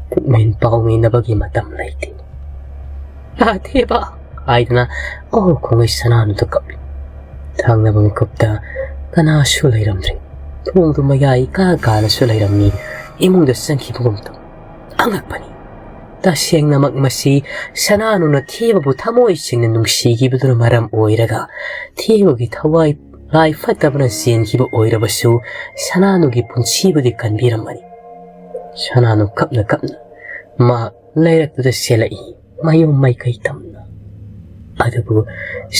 ꯄꯨꯛꯃꯦꯟ ꯄꯥꯎꯃꯤꯟꯅꯕꯒꯤ ꯃꯇꯝ ꯂꯩꯇꯦ꯫" "ꯇꯥꯊꯦꯕ!" ꯍꯥꯏꯗꯨꯅ ꯑꯣ ꯈꯣꯡꯉꯩ ꯁꯅꯥꯅꯨꯗ ꯀꯞꯂꯤ꯫ ꯊꯪꯅꯕ ꯃꯤꯀꯨꯞꯇ ꯀꯅꯥꯁꯨ ꯂꯩꯔꯝꯗ꯭ꯔꯦ꯫ ꯊꯣꯡꯗꯨ ꯃꯌꯥꯏ ꯀꯥ ꯀꯥꯅꯁꯨ ꯂꯩꯔꯝꯃꯤ꯫ ꯏꯃꯨꯡꯗ ꯆꯪꯈꯤꯕꯒꯨꯝ ꯇꯧ꯫ ꯑꯉꯛꯄꯅꯤ꯫ ꯇꯁꯦꯡꯅꯃꯛ ꯃꯁꯤ ꯁꯅꯥꯅꯨꯅ ꯊꯦꯕꯕꯨ ꯊꯃꯣꯏ ꯁꯦꯡꯅ ꯅꯨꯡꯁꯤꯈꯤꯕꯗꯨꯅ ꯃꯔꯝ ꯑꯣꯏꯔꯒ ꯊꯦꯕꯒꯤ ꯊꯋꯥꯏ ꯂꯥꯏ ꯐꯠꯇꯕꯅ ꯆꯦꯟꯈꯤꯕ ꯑꯣꯏꯔꯕꯁꯨ ꯁꯅꯥꯅꯨꯒꯤ ꯄꯨꯟꯁꯤꯕꯨꯗꯤ ꯀꯟꯕꯤꯔꯝꯃꯅꯤ꯫ ꯁꯅꯥꯅꯨ ꯀꯞꯅ ꯀꯞꯅ ꯃꯍꯥꯛ ꯂꯩꯔꯛꯇꯨꯗ ꯆꯦꯜꯂꯛꯏ, ꯃꯌꯨꯝ ꯃꯥꯏꯀꯩ ꯇꯝꯅ꯫ ꯑꯗꯨꯕꯨ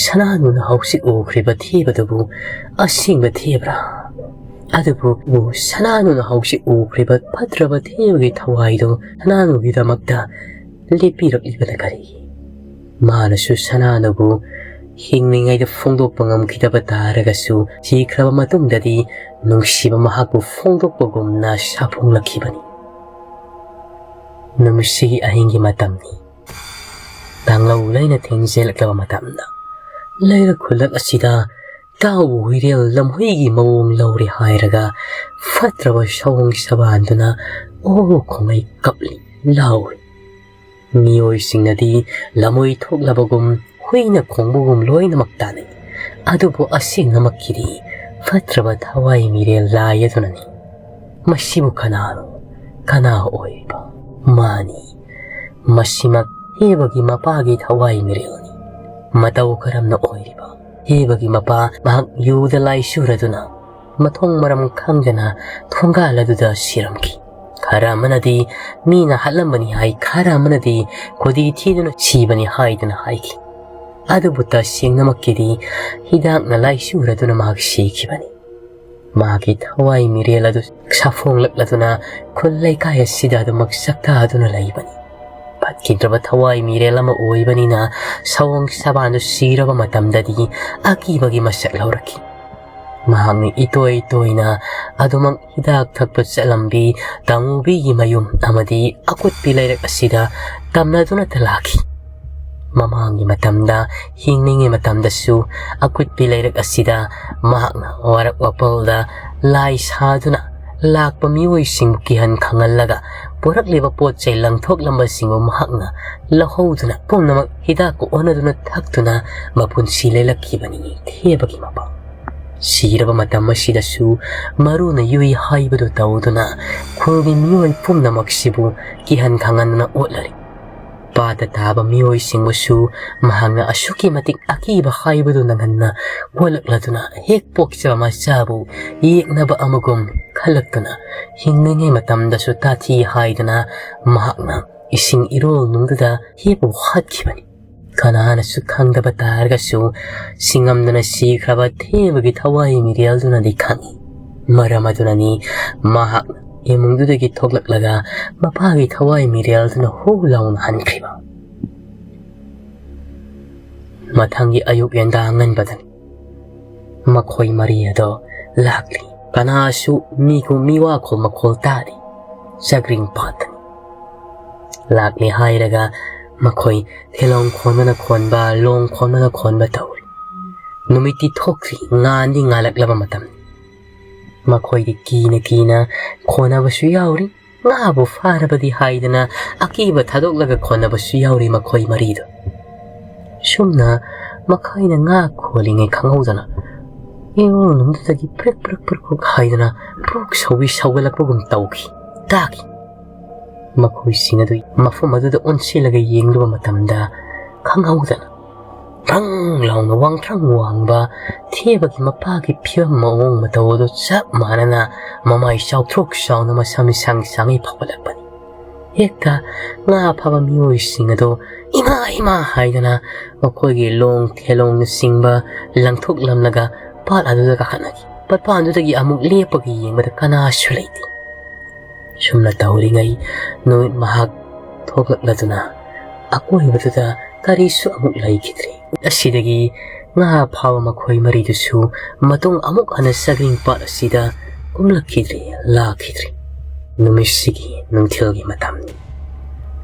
ꯁꯅꯥꯅꯨꯅ ꯍꯧꯖꯤꯛ ꯎꯈ꯭ꯔꯤꯕ ꯊꯦꯕꯗꯨꯕꯨ ꯑꯁꯦꯡꯕ ꯊꯦꯕ꯭ꯔꯥ? ꯑꯗꯨꯕꯨ ꯁꯅꯥꯅꯨꯅ ꯍꯧꯖꯤꯛ ꯎꯈ꯭ꯔꯤꯕ ꯐꯠꯇ꯭ꯔꯕ ꯊꯦꯕꯒꯤ ꯊꯋꯥꯏꯗꯨ ꯁꯅꯥꯅꯨꯒꯤꯗꯃꯛꯇ ꯂꯦꯞꯄꯤꯔꯛꯂꯤꯕꯅ ꯀꯔꯤꯒꯤ? ꯃꯥꯅꯁꯨ ꯁꯅꯥꯅꯨꯕꯨ ꯍꯤꯡꯂꯤꯉꯩꯗ ꯐꯣꯡꯗꯣꯛꯄ ꯉꯝꯈꯤꯗꯕ ꯇꯥꯔꯒꯁꯨ, ꯁꯤꯈ꯭ꯔꯕ ꯃꯇꯨꯡꯗꯗꯤ ꯅꯨꯡꯁꯤꯕ ꯃꯍꯥꯛꯄꯨ ꯐꯣꯡꯗꯣꯛꯄꯒꯨꯝꯅ ꯁꯥꯐꯣꯡꯂꯛꯈꯤꯕꯅꯤ꯫ ꯅꯨꯃꯤꯠꯁꯤꯒꯤ ꯑꯍꯤꯡꯒꯤ ꯃꯇꯝꯅꯤ꯫ ꯇꯥꯡꯂꯧ ꯂꯩꯅ ꯊꯦꯡꯖꯤꯜꯂꯛꯂꯕ ꯃꯇꯝꯗ, ꯂꯩꯔꯛ ꯈꯨꯜꯂꯛ ꯑꯁꯤꯗ ꯇꯥꯎꯕ ꯍꯨꯏꯔꯦꯜ ꯂꯝꯍꯨꯏꯒꯤ ꯃꯑꯣꯡ ꯂꯧꯔꯦ ꯍꯥꯏꯔꯒ, ꯐꯠꯇ꯭ꯔꯕ ꯁꯑꯣꯡ ꯁꯕꯥꯟꯗꯨꯅ ꯑꯣ ꯈꯣꯡꯉꯩ ꯀꯞꯂꯤ ꯂꯥꯎꯔꯤ꯫ ꯃꯤꯑꯣꯏꯁꯤꯡꯅꯗꯤ ꯂꯃꯣꯏ ꯊꯣꯛꯂꯕꯒꯨꯝ ꯍꯨꯏꯅ ꯈꯣꯡꯕꯒꯨꯝ ꯂꯣꯏꯅꯃꯛ ꯇꯥꯅꯩ꯫ ꯑꯗꯨꯕꯨ ꯑꯁꯦꯡꯅꯃꯛꯀꯤꯗꯤ ꯐꯠꯇ꯭ꯔꯕ ꯊꯋꯥꯏ ꯃꯤꯔꯦꯜ ꯂꯥꯏ ꯑꯗꯨꯅꯅꯤ꯫ ꯃꯁꯤꯕꯨ ꯀꯅꯥꯅꯣ? ꯀꯅꯥ ꯑꯣꯏꯔꯤꯕ? ꯃꯥꯅꯤ, ꯃꯁꯤꯃꯛ ꯍꯦꯕꯒꯤ ꯃꯄꯥꯒꯤ ꯊꯋꯥꯏ ꯃꯤꯔꯦꯜꯅꯤ꯫ ꯃꯇꯧ ꯀꯔꯝꯅ ꯑꯣꯏꯔꯤꯕ? ꯍꯦꯕꯒꯤ ꯃꯄꯥ ꯃꯍꯥꯛ ꯌꯨꯗ ꯂꯥꯏ ꯁꯨꯔꯗꯨꯅ ꯃꯊꯣꯡ ꯃꯔꯝ ꯈꯪꯗꯅ ꯊꯣꯡꯒꯥꯜ ꯑꯗꯨꯗ ꯁꯤꯔꯝꯈꯤ꯫ ꯈꯔ ꯑꯃꯅꯗꯤ ꯃꯤꯅ ꯍꯥꯠꯂꯝꯕꯅꯤ ꯍꯥꯏ, ꯈꯔ ꯑꯃꯅꯗꯤ ꯈꯨꯗꯤ ꯊꯤꯗꯨꯅ ꯁꯤꯕꯅꯤ ꯍꯥꯏꯗꯨꯅ ꯍꯥꯏꯈꯤ꯫ ꯑꯗꯨꯕꯨ ꯇꯁꯦꯡꯅꯃꯛꯀꯤꯗꯤ ꯍꯤꯗꯥꯛꯅ ꯂꯥꯏ ꯁꯨꯔꯗꯨꯅ ꯃꯍꯥꯛ ꯁꯤꯈꯤꯕꯅꯤ꯫ ꯃꯍꯥꯛꯀꯤ ꯊꯋꯥꯏ ꯃꯤꯔꯦꯜ ꯑꯗꯨ ꯁꯥꯐꯣꯡꯂꯛꯂꯗꯨꯅ ꯈꯨꯜ ꯂꯩꯀꯥꯏ ꯑꯁꯤꯗ ꯑꯗꯨꯃꯛ ꯆꯥꯛꯇꯥꯗꯨꯅ ꯂꯩꯕꯅꯤ꯫ ꯐꯠꯈꯤꯗ꯭ꯔꯕ ꯊꯋꯥꯏ ꯃꯤꯔꯦꯜ ꯑꯃ ꯑꯣꯏꯕꯅꯤꯅ ꯁꯑꯣꯡ ꯁꯕꯥꯟꯗꯨ ꯁꯤꯔꯕ ꯃꯇꯝꯗꯗꯤ ꯑꯀꯤꯕꯒꯤ ꯃꯁꯛ ꯂꯧꯔꯛꯈꯤ꯫ ꯃꯍꯥꯛꯅ ꯏꯇꯣꯏ ꯇꯣꯏꯅ ꯑꯗꯨꯃꯛ ꯍꯤꯗꯥꯛ ꯊꯛꯄ ꯆꯠꯂꯝꯕꯤ ꯇꯥꯃꯨꯕꯤꯒꯤ ꯃꯌꯨꯝ ꯑꯃꯗꯤ ꯑꯀꯨꯠꯄꯤ ꯂꯩꯔꯛ ꯑꯁꯤꯗ ꯇꯝꯅꯗꯨꯅꯇ ꯂꯥꯛꯈꯤ꯫ ꯃꯃꯥꯡꯒꯤ ꯃꯇꯝꯗ, ꯍꯤꯡꯂꯤꯉꯩ ꯃꯇꯝꯗꯁꯨ ꯑꯀꯨꯠꯄꯤ ꯂꯩꯔꯛ ꯑꯁꯤꯗ ꯃꯍꯥꯛꯅ ꯋꯥꯔꯛ ꯋꯥꯄꯜꯗ ꯂꯥꯏ ꯁꯥꯗꯨꯅ ꯂꯥꯛꯄ ꯃꯤꯑꯣꯏꯁꯤꯡꯕꯨ ꯀꯤꯍꯟ ꯈꯪꯍꯜꯂꯒ ꯄꯨꯔꯛꯂꯤꯕ ꯄꯣꯠ ꯆꯩ ꯂꯪꯊꯣꯛꯂꯝꯕꯁꯤꯡꯕꯨ ꯃꯍꯥꯛꯅ ꯂꯧꯍꯧꯗꯨꯅ ꯄꯨꯝꯅꯃꯛ ꯍꯤꯗꯥꯛꯀ ꯑꯣꯟꯅꯗꯨꯅ ꯊꯛꯇꯨꯅ ꯃꯄꯨꯟꯁꯤ ꯂꯦꯜꯂꯛꯈꯤꯕꯅꯤ ꯊꯦꯕꯒꯤ ꯃꯄꯥ꯫ ꯁꯤꯔꯕ ꯃꯇꯝ ꯑꯁꯤꯗꯁꯨ ꯃꯔꯨꯅ ꯌꯨꯏ ꯍꯥꯏꯕꯗꯨ ꯇꯧꯗꯨꯅ ꯈꯨꯜꯒꯤ ꯃꯤꯑꯣꯏ ꯄꯨꯝꯅꯃꯛꯁꯤꯕꯨ ꯀꯤꯍꯟ ꯈꯪꯍꯟꯗꯨꯅ ꯑꯣꯠꯂꯔꯤ꯫ ꯄꯥꯠꯇ ꯇꯥꯕ ꯃꯤꯑꯣꯏꯁꯤꯡꯕꯨꯁꯨ ꯃꯍꯥꯛꯅ ꯑꯁꯨꯛꯀꯤ ꯃꯇꯤꯛ ꯑꯀꯤꯕ ꯍꯥꯏꯕꯗꯨ ꯅꯪꯍꯟꯅ ꯑꯣꯜꯂꯛꯂꯗꯨꯅ ꯍꯦꯛ ꯄꯣꯛꯆꯕ ꯃꯆꯥꯕꯨ ꯌꯦꯛꯅꯕ ꯑꯃꯒꯨꯝ ꯈꯜꯂꯛꯇꯨꯅ ꯍꯤꯡꯂꯤꯉꯩ ꯃꯇꯝꯗꯁꯨ ꯇꯥꯊꯤ ꯍꯥꯏꯗꯨꯅ ꯃꯍꯥꯛꯅ ꯏꯁꯤꯡ ꯏꯔꯣꯜꯅꯨꯡꯗꯨꯗ ꯍꯦꯞꯄꯨ ꯍꯥꯠꯈꯤꯕꯅꯤ꯫ ꯀꯅꯥꯅꯁꯨ ꯈꯪꯗꯕ ꯇꯥꯔꯒꯁꯨ ꯁꯤꯡꯉꯝꯗꯅ ꯁꯤꯈ꯭ꯔꯕ ꯊꯦꯕꯒꯤ ꯊꯋꯥꯏ ꯃꯤꯔꯦꯜꯗꯨꯅꯗꯤ ꯈꯪꯏ꯫ ꯃꯔꯝ ꯑꯗꯨꯅꯅꯤ ꯃꯍꯥꯛ ꯏꯃꯨꯡꯗꯨꯗꯒꯤ ꯊꯣꯛꯂꯛꯂꯒ ꯃꯄꯥꯒꯤ ꯊꯋꯥꯏ ꯃꯤꯔꯦꯜꯗꯨꯅ ꯍꯨ ꯂꯥꯎꯅ ꯍꯟꯈ꯭ꯔꯤꯕ꯫ ꯃꯊꯪꯒꯤ ꯑꯌꯨꯛ ꯌꯦꯟꯗꯥ ꯉꯟꯕꯗꯅꯤ ꯃꯈꯣꯏ ꯃꯔꯤ ꯑꯗꯣ ꯂꯥꯛꯂꯤ꯫ ꯀꯅꯥꯁꯨ ꯃꯤꯒꯨꯝ ꯃꯤꯋꯥꯈꯣꯜ ꯃꯈꯣꯜ ꯇꯥꯗꯦ꯫ ꯆꯒ꯭ꯔꯤꯡ ꯄꯥꯠꯇꯅꯤ꯫ ꯂꯥꯛꯂꯦ ꯍꯥꯏꯔꯒ ꯃꯈꯣꯏ ꯊꯦꯂꯣꯡ ꯈꯣꯟꯕꯅ ꯈꯣꯟꯕ, ꯂꯣꯡ ꯈꯣꯟꯕꯅ ꯈꯣꯟꯕ ꯇꯧꯔꯤ꯫ ꯅꯨꯃꯤꯠꯇꯤ ꯊꯣꯛꯇ꯭ꯔꯤ, ꯉꯥꯟꯗꯤ ꯉꯥꯜꯂꯛꯂꯕ ꯃꯇꯝꯅꯤ꯫ ꯃꯈꯣꯏꯗꯤ ꯀꯤꯅ ꯀꯤꯅ ꯈꯣꯟꯅꯕꯁꯨ ꯌꯥꯎꯔꯤ, ꯉꯥꯕꯨ ꯐꯥꯔꯕꯗꯤ ꯍꯥꯏꯗꯅ ꯑꯀꯤꯕ ꯊꯥꯗꯣꯛꯂꯒ ꯈꯣꯟꯅꯕꯁꯨ ꯌꯥꯎꯔꯤ ꯃꯈꯣꯏ ꯃꯔꯤꯗꯨ꯫ ꯁꯨꯝꯅ ꯃꯈꯣꯏꯅ ꯉꯥ ꯈꯣꯜꯂꯤꯉꯩ ꯈꯪꯍꯧꯗꯅ ꯏꯔꯣꯜꯅꯨꯡꯗꯨꯗꯒꯤ ꯄ꯭ꯔꯤꯛ ꯄ꯭ꯔꯤꯛ ꯄ꯭ꯔꯤꯛ ꯄ꯭ꯔꯤꯛ ꯍꯥꯏꯗꯅ ꯄ꯭ꯔꯣꯛ ꯁꯧꯕꯤ ꯁꯧꯒꯠꯂꯛꯄꯒꯨꯝ ꯇꯧꯈꯤ, ꯇꯥꯈꯤ꯫ ꯃꯈꯣꯏꯁꯤꯡ ꯑꯗꯨ ꯃꯐꯝ ꯑꯗꯨꯗ ꯑꯣꯟꯁꯤꯜꯂꯒ ꯌꯦꯡꯂꯨꯕ ꯃꯇꯝꯗ ꯈꯪꯍꯧꯗꯅ ꯔꯪ ꯂꯥꯎꯅ ꯋꯥꯡꯊ꯭ꯔꯪ ꯋꯥꯡꯕ ꯊꯦꯕꯒꯤ ꯃꯄꯥꯒꯤ ꯐꯤꯕꯝ ꯃꯑꯣꯡ ꯃꯇꯧ ꯑꯗꯨ ꯆꯞ ꯃꯥꯟꯅꯅ ꯃꯃꯥꯏ ꯆꯥꯎꯊ꯭ꯔꯣꯛ ꯆꯥꯎꯅ ꯃꯁꯝ ꯁꯥꯡ ꯁꯥꯡꯉꯩ ꯐꯥꯎꯒꯠꯂꯛꯄꯅꯤ꯫ ꯍꯦꯛꯇ ꯉꯥ ꯐꯥꯕ ꯃꯤꯑꯣꯏꯁꯤꯡ ꯑꯗꯨ "ꯏꯃꯥ, ꯏꯃꯥ" ꯍꯥꯏꯗꯅ ꯃꯈꯣꯏꯒꯤ ꯂꯣꯡ ꯊꯦꯂꯣꯡꯅꯆꯤꯡꯕ ꯂꯪꯊꯣꯛꯂꯝꯂꯒ ꯄꯥꯠ ꯑꯗꯨꯗ ꯀꯥꯈꯠꯅꯈꯤ꯫ ꯄꯥꯠꯄꯥꯟꯗꯨꯗꯒꯤ ꯑꯃꯨꯛ ꯂꯦꯞꯄꯒ ꯌꯦꯡꯕꯗ ꯀꯅꯥꯁꯨ ꯂꯩꯇꯦ꯫ ꯁꯨꯝꯅ ꯇꯧꯔꯤꯉꯩ ꯅꯨꯃꯤꯠ ꯃꯍꯥꯛ ꯊꯣꯛꯂꯛꯂꯗꯨꯅ ꯑꯀꯣꯏꯕꯗꯨꯗ ꯀꯔꯤꯁꯨ ꯑꯃꯨꯛ ꯂꯩꯈꯤꯗ꯭ꯔꯦ꯫ ꯑꯁꯤꯗꯒꯤ ꯉꯥ ꯐꯥꯕ ꯃꯈꯣꯏ ꯃꯔꯤꯗꯨꯁꯨ ꯃꯇꯨꯡ ꯑꯃꯨꯛ ꯍꯟꯅ ꯆꯒ꯭ꯔꯤꯡ ꯄꯥꯠ ꯑꯁꯤꯗ ꯀꯨꯝꯂꯛꯈꯤꯗ꯭ꯔꯦ, ꯂꯥꯛꯈꯤꯗ꯭ꯔꯦ꯫ ꯅꯨꯃꯤꯠꯁꯤꯒꯤ ꯅꯨꯡꯊꯤꯜꯒꯤ ꯃꯇꯝꯅꯤ꯫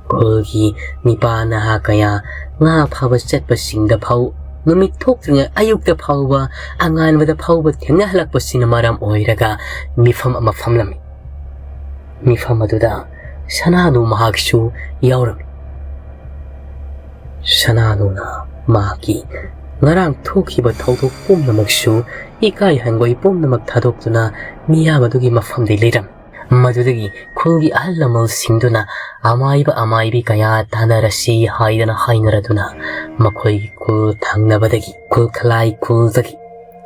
ꯈꯨꯜꯒꯤ ꯅꯤꯄꯥ ꯅꯍꯥ ꯀꯌꯥ ꯉꯥ ꯐꯥꯕ ꯆꯠꯄꯁꯤꯡꯗ ꯐꯥꯎ ꯅꯨꯃꯤꯠ ꯊꯣꯛꯇ꯭ꯔꯤꯉꯩ ꯑꯌꯨꯛꯇ ꯐꯥꯎꯕ ꯑꯉꯥꯟꯕꯗ ꯐꯥꯎꯕ ꯊꯦꯡꯅꯍꯜꯂꯛꯄꯁꯤꯅ ꯃꯔꯝ ꯑꯣꯏꯔꯒ ꯃꯤꯐꯝ ꯑꯃ ꯐꯝꯂꯝꯃꯤ꯫ ꯃꯤꯐꯝ ꯑꯗꯨꯗ ꯁꯅꯥꯅꯨ ꯃꯍꯥꯛꯁꯨ ꯌꯥꯎꯔꯝꯃꯤ꯫ ꯁꯅꯥꯅꯨꯅ ꯃꯍꯥꯛꯀꯤ ꯉꯔꯥꯡ ꯊꯣꯛꯈꯤꯕ ꯊꯧꯗꯣꯛ ꯄꯨꯝꯅꯃꯛꯁꯨ ꯏꯀꯥꯏ ꯍꯪꯒꯣꯏ ꯄꯨꯝꯅꯃꯛ ꯊꯥꯗꯣꯛꯇꯨꯅ ꯃꯤꯌꯥꯝ ꯑꯗꯨꯒꯤ ꯃꯐꯝꯗꯒꯤ ꯂꯩꯔꯝꯃꯤ꯫ ꯃꯗꯨꯗꯒꯤ ꯈꯨꯜꯒꯤ ꯑꯍꯜ ꯂꯃꯟꯁꯤꯡꯗꯨꯅ ꯑꯃꯥꯏꯕ ꯑꯃꯥꯏꯕꯤ ꯀꯌꯥ ꯇꯥꯟꯅꯔꯁꯤ ꯍꯥꯏꯗꯅ ꯍꯥꯏꯅꯔꯗꯨꯅ ꯃꯈꯣꯏꯒꯤ ꯈꯨꯜ ꯊꯪꯅꯕꯗꯒꯤ ꯈꯨꯜ ꯈꯂꯥꯏ ꯈꯨꯜꯗꯒꯤ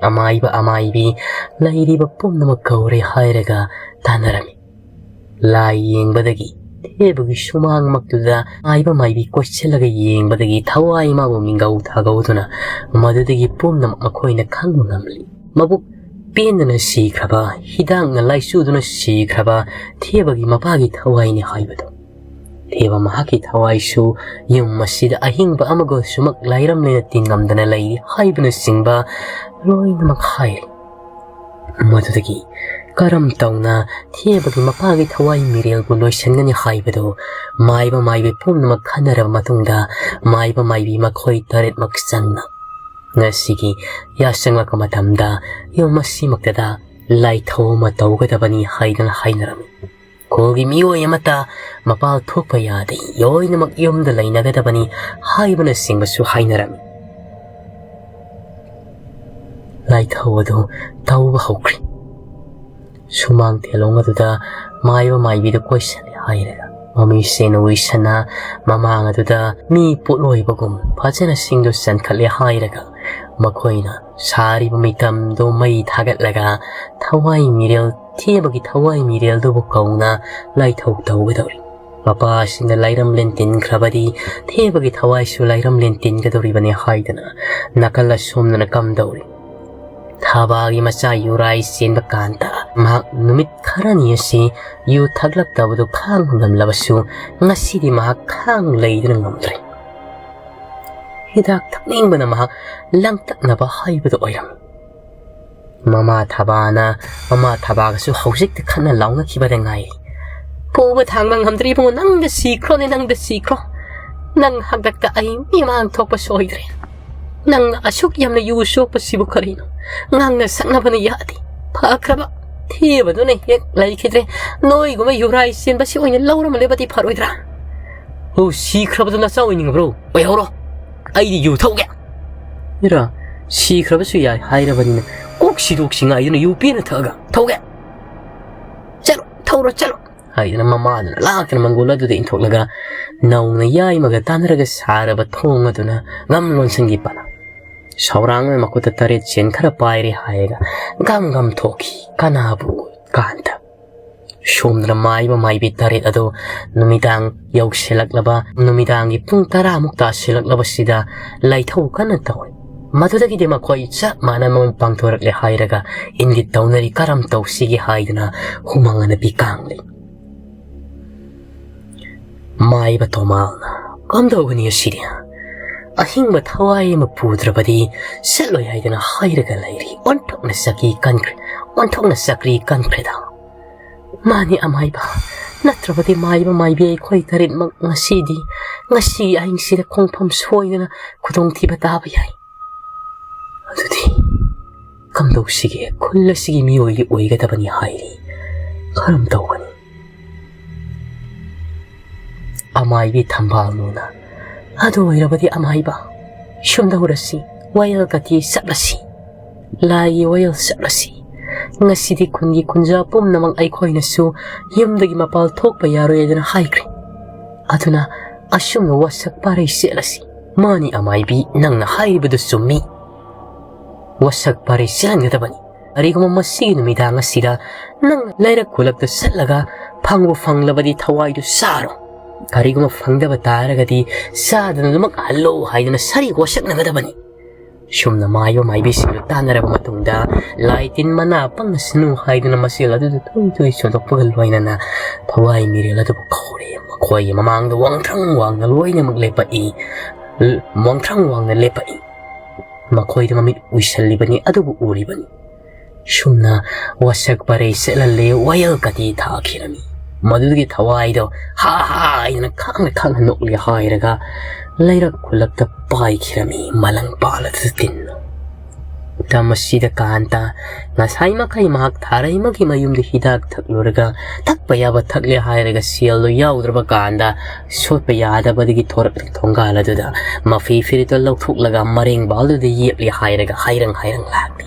ꯑꯃꯥꯏꯕ ꯑꯃꯥꯏꯕꯤ ꯂꯩꯔꯤꯕ ꯄꯨꯝꯅꯃꯛ ꯀꯧꯔꯦ ꯍꯥꯏꯔꯒ ꯇꯥꯟꯅꯔꯝꯃꯤ꯫ ꯂꯥꯏ ꯌꯦꯡꯕꯗꯒꯤ ꯊꯦꯕꯒꯤ ꯁꯨꯃꯥꯡꯃꯛꯇꯨꯗ ꯃꯥꯏꯕ ꯃꯥꯏꯕꯤ ꯀꯣꯏꯁꯤꯜꯂꯒ ꯌꯦꯡꯕꯗꯒꯤ ꯊꯋꯥꯏ ꯃꯥꯕꯨ ꯃꯤꯡꯒꯧ ꯊꯥꯒꯧꯗꯨꯅ ꯃꯗꯨꯗꯒꯤ ꯄꯨꯝꯅꯃꯛ ꯃꯈꯣꯏꯅ ꯈꯪꯕ ꯉꯝꯂꯤ꯫ ꯃꯕꯨꯛ ꯄꯦꯟꯗꯅ ꯁꯤꯈ꯭ꯔꯕ, ꯍꯤꯗꯥꯛꯅ ꯂꯥꯏꯆꯨꯗꯨꯅ ꯁꯤꯈ꯭ꯔꯕ ꯊꯦꯕꯒꯤ ꯃꯄꯥꯒꯤ ꯊꯋꯥꯏꯅꯤ ꯍꯥꯏꯕꯗꯨ꯫ ꯊꯦꯕ ꯃꯍꯥꯛꯀꯤ ꯊꯋꯥꯏꯁꯨ ꯌꯨꯝ ꯑꯁꯤꯗ ꯑꯍꯤꯡꯕ ꯑꯃꯒꯁꯨꯃꯛ ꯂꯥꯏꯔꯝꯂꯦꯅ ꯇꯤꯟꯉꯝꯗꯅ ꯂꯩꯔꯤ ꯍꯥꯏꯕꯅꯆꯤꯡꯕ ꯂꯣꯏꯅꯃꯛ ꯍꯥꯏꯔꯤ꯫ ꯃꯗꯨꯗꯒꯤ ꯀꯔꯝ ꯇꯧꯅ ꯊꯦꯕꯒꯤ ꯃꯄꯥꯒꯤ ꯊꯋꯥꯏ ꯃꯤꯔꯦꯜꯕꯨ ꯂꯣꯏꯁꯤꯟꯒꯅꯤ ꯍꯥꯏꯕꯗꯨ ꯃꯥꯏꯕ ꯃꯥꯏꯕꯤ ꯄꯨꯝꯅꯃꯛ ꯈꯟꯅꯔꯕ ꯃꯇꯨꯡꯗ, ꯃꯥꯏꯕ ꯃꯥꯏꯕꯤ ꯃꯈꯣꯏ ꯇꯔꯦꯠꯃꯛ ꯆꯪꯅ ꯉꯁꯤꯒꯤ ꯌꯥꯆꯪꯂꯛꯄ ꯃꯇꯝꯗ ꯌꯨꯝ ꯑꯁꯤꯃꯛꯇꯗ ꯂꯥꯏꯊꯧ ꯑꯃ ꯇꯧꯒꯗꯕꯅꯤ ꯍꯥꯏꯗꯅ ꯍꯥꯏꯅꯔꯝꯃꯤ꯫ ꯈꯨꯜꯒꯤ ꯃꯤꯑꯣꯏ ꯑꯃꯠꯇ ꯃꯄꯥꯜ ꯊꯣꯛꯄ ꯌꯥꯗꯦ, ꯂꯣꯏꯅꯃꯛ ꯌꯨꯝꯗ ꯂꯩꯅꯒꯗꯕꯅꯤ ꯍꯥꯏꯕꯅꯆꯤꯡꯕꯁꯨ ꯍꯥꯏꯅꯔꯝꯃꯤ꯫ ꯂꯥꯏꯊꯧ ꯑꯗꯨ ꯇꯧꯕ ꯍꯧꯈ꯭ꯔꯦ꯫ ꯁꯨꯃꯥꯡ ꯊꯦꯂꯣꯡ ꯑꯗꯨꯗ ꯃꯥꯏꯕ ꯃꯥꯏꯕꯤꯗꯨ ꯀꯣꯏꯁꯜꯂꯦ ꯍꯥꯏꯔꯒ, ꯃꯃꯤꯁꯦꯅ ꯎꯏꯁꯅ ꯃꯃꯥꯡ ꯑꯗꯨꯗ ꯃꯤ ꯄꯣꯠꯂꯣꯏꯕꯒꯨꯝ ꯐꯖꯅ ꯁꯤꯡꯗꯨ ꯆꯟꯈꯠꯂꯦ ꯍꯥꯏꯔꯒ, ꯃꯈꯣꯏꯅ ꯁꯥꯔꯤꯕ ꯃꯤꯇꯝꯗꯨ ꯃꯩ ꯊꯥꯒꯠꯂꯒ ꯊꯋꯥꯏ ꯃꯤꯔꯦꯜ, ꯊꯦꯕꯒꯤ ꯊꯋꯥꯏ ꯃꯤꯔꯦꯜꯗꯨꯕꯨ ꯀꯧꯅ ꯂꯥꯏꯊꯧ ꯇꯧꯒꯗꯧꯔꯤ꯫ ꯃꯄꯥꯁꯤꯡꯅ ꯂꯥꯏꯔꯝꯂꯦꯟ ꯇꯤꯟꯈ꯭ꯔꯕꯗꯤ ꯊꯦꯕꯒꯤ ꯊꯋꯥꯏꯁꯨ ꯂꯥꯏꯔꯝꯂꯦꯟ ꯇꯤꯟꯒꯗꯧꯔꯤꯕꯅꯤ ꯍꯥꯏꯗꯅ ꯅꯥꯀꯜ ꯑꯁꯣꯝꯗꯅ ꯀꯝꯗꯧꯔꯤ꯫ ꯊꯕꯥꯒꯤ ꯃꯆꯥ ꯌꯨꯔꯥꯏ ꯆꯦꯟꯕ ꯀꯥꯟꯗ ꯃꯍꯥꯛ ꯅꯨꯃꯤꯠ ꯈꯔꯅꯤ ꯑꯁꯤ ꯌꯨ ꯊꯛꯂꯛꯇꯕꯗꯨ ꯈꯥꯡꯕ ꯉꯝꯂꯕꯁꯨ ꯉꯁꯤꯗꯤ ꯃꯍꯥꯛ ꯈꯥꯡ ꯂꯩꯗꯨꯅ ꯉꯝꯗ꯭ꯔꯦ꯫ ꯍꯤꯗꯥꯛ ꯊꯛꯅꯤꯡꯕꯅ ꯃꯍꯥꯛ ꯂꯪꯇꯛꯅꯕ ꯍꯥꯏꯕꯗꯨ ꯑꯣꯏꯔꯝꯃꯤ꯫ ꯃꯃꯥ ꯊꯕꯥꯅ, ꯃꯃꯥ ꯊꯕꯥꯒꯁꯨ ꯍꯧꯖꯤꯛꯇ ꯈꯠꯅ ꯂꯥꯎꯅꯈꯤꯕꯗ ꯉꯥꯏꯔꯤ꯫ ꯄꯨꯕ ꯊꯥꯡꯕ ꯉꯝꯗ꯭ꯔꯦ ꯏꯕꯨꯡꯉꯣ, ꯅꯪꯗ ꯁꯤꯈ꯭ꯔꯣꯅꯦ, ꯅꯪꯗ ꯁꯤꯈ꯭ꯔꯣ꯫ ꯅꯪ ꯍꯥꯛꯇꯛꯇ ꯑꯩ ꯃꯤꯃꯥꯡ ꯊꯣꯛꯄ ꯁꯣꯏꯗ꯭ꯔꯦ꯫ ꯅꯪꯅ ꯑꯁꯨꯛ ꯌꯥꯝꯅ ꯌꯨ ꯁꯣꯛꯄꯁꯤꯕꯨ ꯀꯔꯤꯅꯣ? ꯉꯥꯡꯅ ꯁꯛꯅꯕꯅ ꯌꯥꯗꯦ꯫ ꯐꯈ꯭ꯔꯕ ꯊꯦꯕꯗꯨꯅ ꯍꯦꯛ ꯂꯩꯈꯤꯗ꯭ꯔꯦ꯫ ꯅꯣꯏꯒꯨꯝꯕ ꯌꯨꯔꯥꯏ ꯆꯦꯟꯕꯁꯤ ꯑꯣꯏꯅ ꯂꯧꯔꯝꯂꯕꯗꯤ ꯐꯔꯣꯏꯗ꯭ꯔꯥ? ꯑꯣ, ꯁꯤꯈ꯭ꯔꯕꯗꯨ ꯅꯆꯥ ꯑꯣꯏꯅꯤꯡꯉꯕ꯭ꯔꯣ? ꯑꯣꯏꯍꯧꯔꯣ꯫ ꯑꯩꯗꯤ ꯌꯨ ꯊꯛꯎꯒꯦ꯫ ꯏꯔꯥ, ꯁꯤꯈ꯭ꯔꯕꯁꯨ ꯌꯥꯏ ꯍꯥꯏꯔꯕꯅꯤꯅ ꯀꯣꯛ ꯁꯤꯗꯣꯛꯁꯤ ꯉꯥꯏꯗꯨꯅ ꯌꯨ ꯄꯦꯟꯅ ꯊꯛꯑꯒ ꯊꯧꯒꯦ꯫ ꯆꯠꯂꯣ, ꯊꯧꯔꯣ, ꯆꯠꯂꯣ꯫ ꯍꯥꯏꯗꯨꯅ ꯃꯃꯥꯗꯨꯅ ꯂꯥꯛꯇꯅ ꯃꯪꯒꯣꯜ ꯑꯗꯨꯗ ꯏꯟꯊꯣꯛꯂꯒ ꯅꯧꯅ ꯌꯥꯏꯃꯒ ꯇꯥꯟꯅꯔꯒ ꯁꯥꯔꯕ ꯊꯣꯡ ꯑꯗꯨꯅ ꯉꯝ ꯂꯣꯟꯁꯤꯟꯈꯤ ꯄꯅꯥ꯫ ꯁꯧꯔꯥꯡꯅ ꯃꯈꯨꯠꯇ ꯇꯔꯦꯠ ꯁꯦꯟ ꯈꯔ ꯄꯥꯏꯔꯦ ꯍꯥꯏꯔꯒ ꯒꯝ ꯒꯝ ꯊꯣꯛꯈꯤ꯫ ꯀꯅꯥꯕꯨ ꯀꯥꯟꯗ ꯁꯣꯝꯗꯅ ꯃꯥꯏꯕ ꯃꯥꯏꯕꯤ ꯇꯔꯦꯠ ꯑꯗꯨ ꯅꯨꯃꯤꯗꯥꯡ ꯌꯧꯁꯤꯜꯂꯛꯂꯕ, ꯅꯨꯃꯤꯗꯥꯡꯒꯤ ꯄꯨꯡ ꯇꯔꯥꯃꯨꯛ ꯇꯥꯁꯤꯜꯂꯛꯂꯕꯁꯤꯗ ꯂꯥꯏꯊꯧ ꯀꯟꯅ ꯇꯧꯔꯤ꯫ ꯃꯗꯨꯗꯒꯤꯗꯤ ꯃꯈꯣꯏ ꯆꯞ ꯃꯥꯟꯅꯕ ꯑꯃ ꯄꯥꯡꯊꯣꯔꯛꯂꯦ ꯍꯥꯏꯔꯒ ꯏꯪꯒꯤꯠ ꯇꯧꯅꯔꯤ꯫ "ꯀꯔꯝ ꯇꯧꯁꯤꯒꯦ?" ꯍꯥꯏꯗꯨꯅ ꯍꯨꯃꯥꯡ ꯑꯅꯞꯄꯤ ꯀꯥꯡꯂꯤ꯫ ꯃꯥꯏꯕ ꯇꯣꯃꯥꯜꯅ, "ꯀꯝꯗꯧꯒꯅꯤ ꯑꯁꯤꯗꯤ? ꯑꯍꯤꯡꯕ ꯊꯋꯥꯏ ꯑꯃ ꯄꯨꯗ꯭ꯔꯕꯗꯤ ꯆꯠꯂꯣꯏ ꯍꯥꯏꯗꯅ ꯍꯥꯏꯔꯒ ꯂꯩꯔꯤ꯫ ꯑꯣꯟꯊꯣꯛꯅ ꯆꯀ꯭ꯔꯤ ꯀꯟꯈ꯭ꯔꯦ, ꯑꯣꯟꯊꯣꯛꯅ ꯆꯀ꯭ꯔꯤ ꯀꯟꯈ꯭ꯔꯦꯗ꯫" "ꯃꯥꯅꯤ ꯑꯃꯥꯏꯕ, ꯅꯠꯇ꯭ꯔꯕꯗꯤ ꯃꯥꯏꯕ ꯃꯥꯏꯕꯤ ꯑꯩꯈꯣꯏ ꯇꯔꯦꯠꯃꯛ ꯉꯁꯤꯗꯤ, ꯉꯁꯤꯒꯤ ꯑꯍꯤꯡꯁꯤꯗ ꯈꯣꯡꯐꯝ ꯁꯣꯏꯗꯅ ꯈꯨꯗꯣꯡꯊꯤꯕ ꯇꯥꯕ ꯌꯥꯏ꯫ ꯑꯗꯨꯗꯤ ꯀꯝꯗꯧꯁꯤꯒꯦ? ꯈꯨꯜ ꯑꯁꯤꯒꯤ ꯃꯤꯑꯣꯏꯗꯤ ꯑꯣꯏꯒꯗꯕꯅꯤ ꯍꯥꯏꯔꯤ꯫ ꯀꯔꯝ ꯇꯧꯒꯅꯤ?" ꯑꯃꯥꯏꯕꯤ ꯊꯝꯕꯥꯜꯅꯨꯅ, "ꯑꯗꯨ ꯑꯣꯏꯔꯕꯗꯤ ꯑꯃꯥꯏꯕ, ꯁꯨꯝꯗꯧꯔꯁꯤ, ꯋꯥꯌꯦꯜ ꯀꯇꯤ ꯆꯠꯂꯁꯤ꯫ ꯂꯥꯏꯒꯤ ꯋꯥꯌꯦꯜ ꯆꯠꯂꯁꯤ꯫ ꯉꯁꯤꯗꯤ ꯈꯨꯟꯒꯤ ꯈꯨꯟꯖꯥ ꯄꯨꯝꯅꯃꯛ ꯑꯩꯈꯣꯏꯅꯁꯨ ꯌꯨꯝꯗꯒꯤ ꯃꯄꯥꯜ ꯊꯣꯛꯄ ꯌꯥꯔꯣꯏ ꯍꯥꯏꯗꯅ ꯍꯥꯏꯈ꯭ꯔꯦ꯫ ꯑꯗꯨꯅ ꯑꯁꯨꯝꯅ ꯋꯥꯁꯛ ꯄꯥꯔꯩ ꯆꯦꯠꯂꯁꯤ꯫" "ꯃꯥꯅꯤ ꯑꯃꯥꯏꯕꯤ, ꯅꯪꯅ ꯍꯥꯏꯔꯤꯕꯗꯨ ꯆꯨꯝꯃꯤ꯫ ꯋꯥꯁꯛ ꯄꯥꯔꯩ ꯆꯦꯜꯍꯟꯒꯗꯕꯅꯤ꯫ ꯀꯔꯤꯒꯨꯝꯕ ꯃꯁꯤꯒꯤ ꯅꯨꯃꯤꯗꯥꯡ ꯑꯁꯤꯗ ꯅꯪꯅ ꯂꯩꯔꯛ ꯈꯨꯂꯛꯇ ꯆꯠꯂꯒ ꯐꯪꯕꯨ ꯐꯪꯂꯕꯗꯤ ꯊꯋꯥꯏꯗꯨ ꯆꯥꯔꯣ꯫ ꯀꯔꯤꯒꯨꯝꯕ ꯐꯪꯗꯕ ꯇꯥꯔꯒꯗꯤ ꯆꯥꯗꯅ ꯑꯗꯨꯃꯛ ꯍꯜꯂꯣ" ꯍꯥꯏꯗꯅ ꯁꯥꯔꯤ ꯋꯥꯁꯛꯅꯒꯗꯕꯅꯤ꯫ ꯁꯨꯝꯅ ꯃꯥꯏꯕ ꯃꯥꯏꯕꯤꯁꯤꯡꯗꯨ ꯇꯥꯟꯅꯔꯕ ꯃꯇꯨꯡꯗ, "ꯂꯥꯏ ꯇꯤꯟ ꯃꯅꯥ ꯄꯪꯉꯁꯅꯨ" ꯍꯥꯏꯗꯨꯅ ꯃꯁꯦꯜ ꯑꯗꯨꯗ ꯊꯨꯏ ꯊꯨꯏ ꯁꯣꯟꯗꯣꯛꯄꯒ ꯂꯣꯏꯅꯅ ꯊꯋꯥꯏ ꯃꯤꯔꯦꯜ ꯑꯗꯨꯕꯨ ꯀꯧꯔꯦ꯫ ꯃꯈꯣꯏꯒꯤ ꯃꯃꯥꯡꯗ ꯋꯥꯡꯊ꯭ꯔꯪ ꯋꯥꯡꯅ ꯂꯣꯏꯅꯃꯛ ꯂꯦꯞꯄꯛꯏ꯫ ꯋꯥꯡꯊ꯭ꯔꯪ ꯋꯥꯡꯅ ꯂꯦꯞꯄꯛꯏ꯫ ꯃꯈꯣꯏꯗ ꯃꯃꯤꯠ ꯎꯏꯁꯜꯂꯤꯕꯅꯤ, ꯑꯗꯨꯕꯨ ꯎꯔꯤꯕꯅꯤ꯫ ꯁꯨꯝꯅ ꯋꯥꯁꯛ ꯄꯔꯩ ꯆꯠꯍꯜꯂꯦ, ꯋꯥꯌꯦꯜ ꯀꯇꯤ ꯊꯥꯈꯤꯔꯝꯃꯤ꯫ ꯃꯗꯨꯒꯤ ꯊꯋꯥꯏꯗꯣ ꯍꯥ ꯍꯥ ꯍꯥꯏꯗꯅ ꯈꯥꯡꯅ ꯈꯥꯡꯅ ꯅꯣꯛꯂꯦ ꯍꯥꯏꯔꯒ ꯂꯩꯔꯛ ꯈꯨꯂꯛꯇ ꯄꯥꯏꯈꯤꯔꯝꯃꯤ ꯃꯂꯪ ꯄꯥꯜꯂꯗꯨ ꯇꯤꯟꯅ꯫ ꯃꯇꯝ ꯑꯁꯤꯗ ꯀꯥꯟꯇ ꯉꯁꯥꯏ ꯃꯈꯩ ꯃꯍꯥꯛ ꯊꯥꯔꯩꯃꯒꯤ ꯃꯌꯨꯝꯗ ꯍꯤꯗꯥꯛ ꯊꯛꯂꯨꯔꯒ ꯊꯛꯄ ꯌꯥꯕ ꯊꯛꯂꯦ ꯍꯥꯏꯔꯒ ꯁꯦꯜꯗꯣ ꯌꯥꯎꯗ꯭ꯔꯕ ꯀꯥꯟꯗ ꯁꯣꯠꯄ ꯌꯥꯗꯕꯗꯒꯤ ꯊꯣꯔꯛꯂꯤ ꯊꯣꯡꯒꯥꯜ ꯑꯗꯨꯗ ꯃꯐꯤ ꯐꯤꯔꯤꯠꯇꯣ ꯂꯧꯊꯣꯛꯂꯒ ꯃꯔꯦꯡꯕꯥꯜꯗꯨꯗ ꯌꯦꯞꯂꯤ ꯍꯥꯏꯔꯒ ꯍꯥꯏꯔꯪ ꯍꯥꯏꯔꯪ ꯂꯥꯛꯂꯤ꯫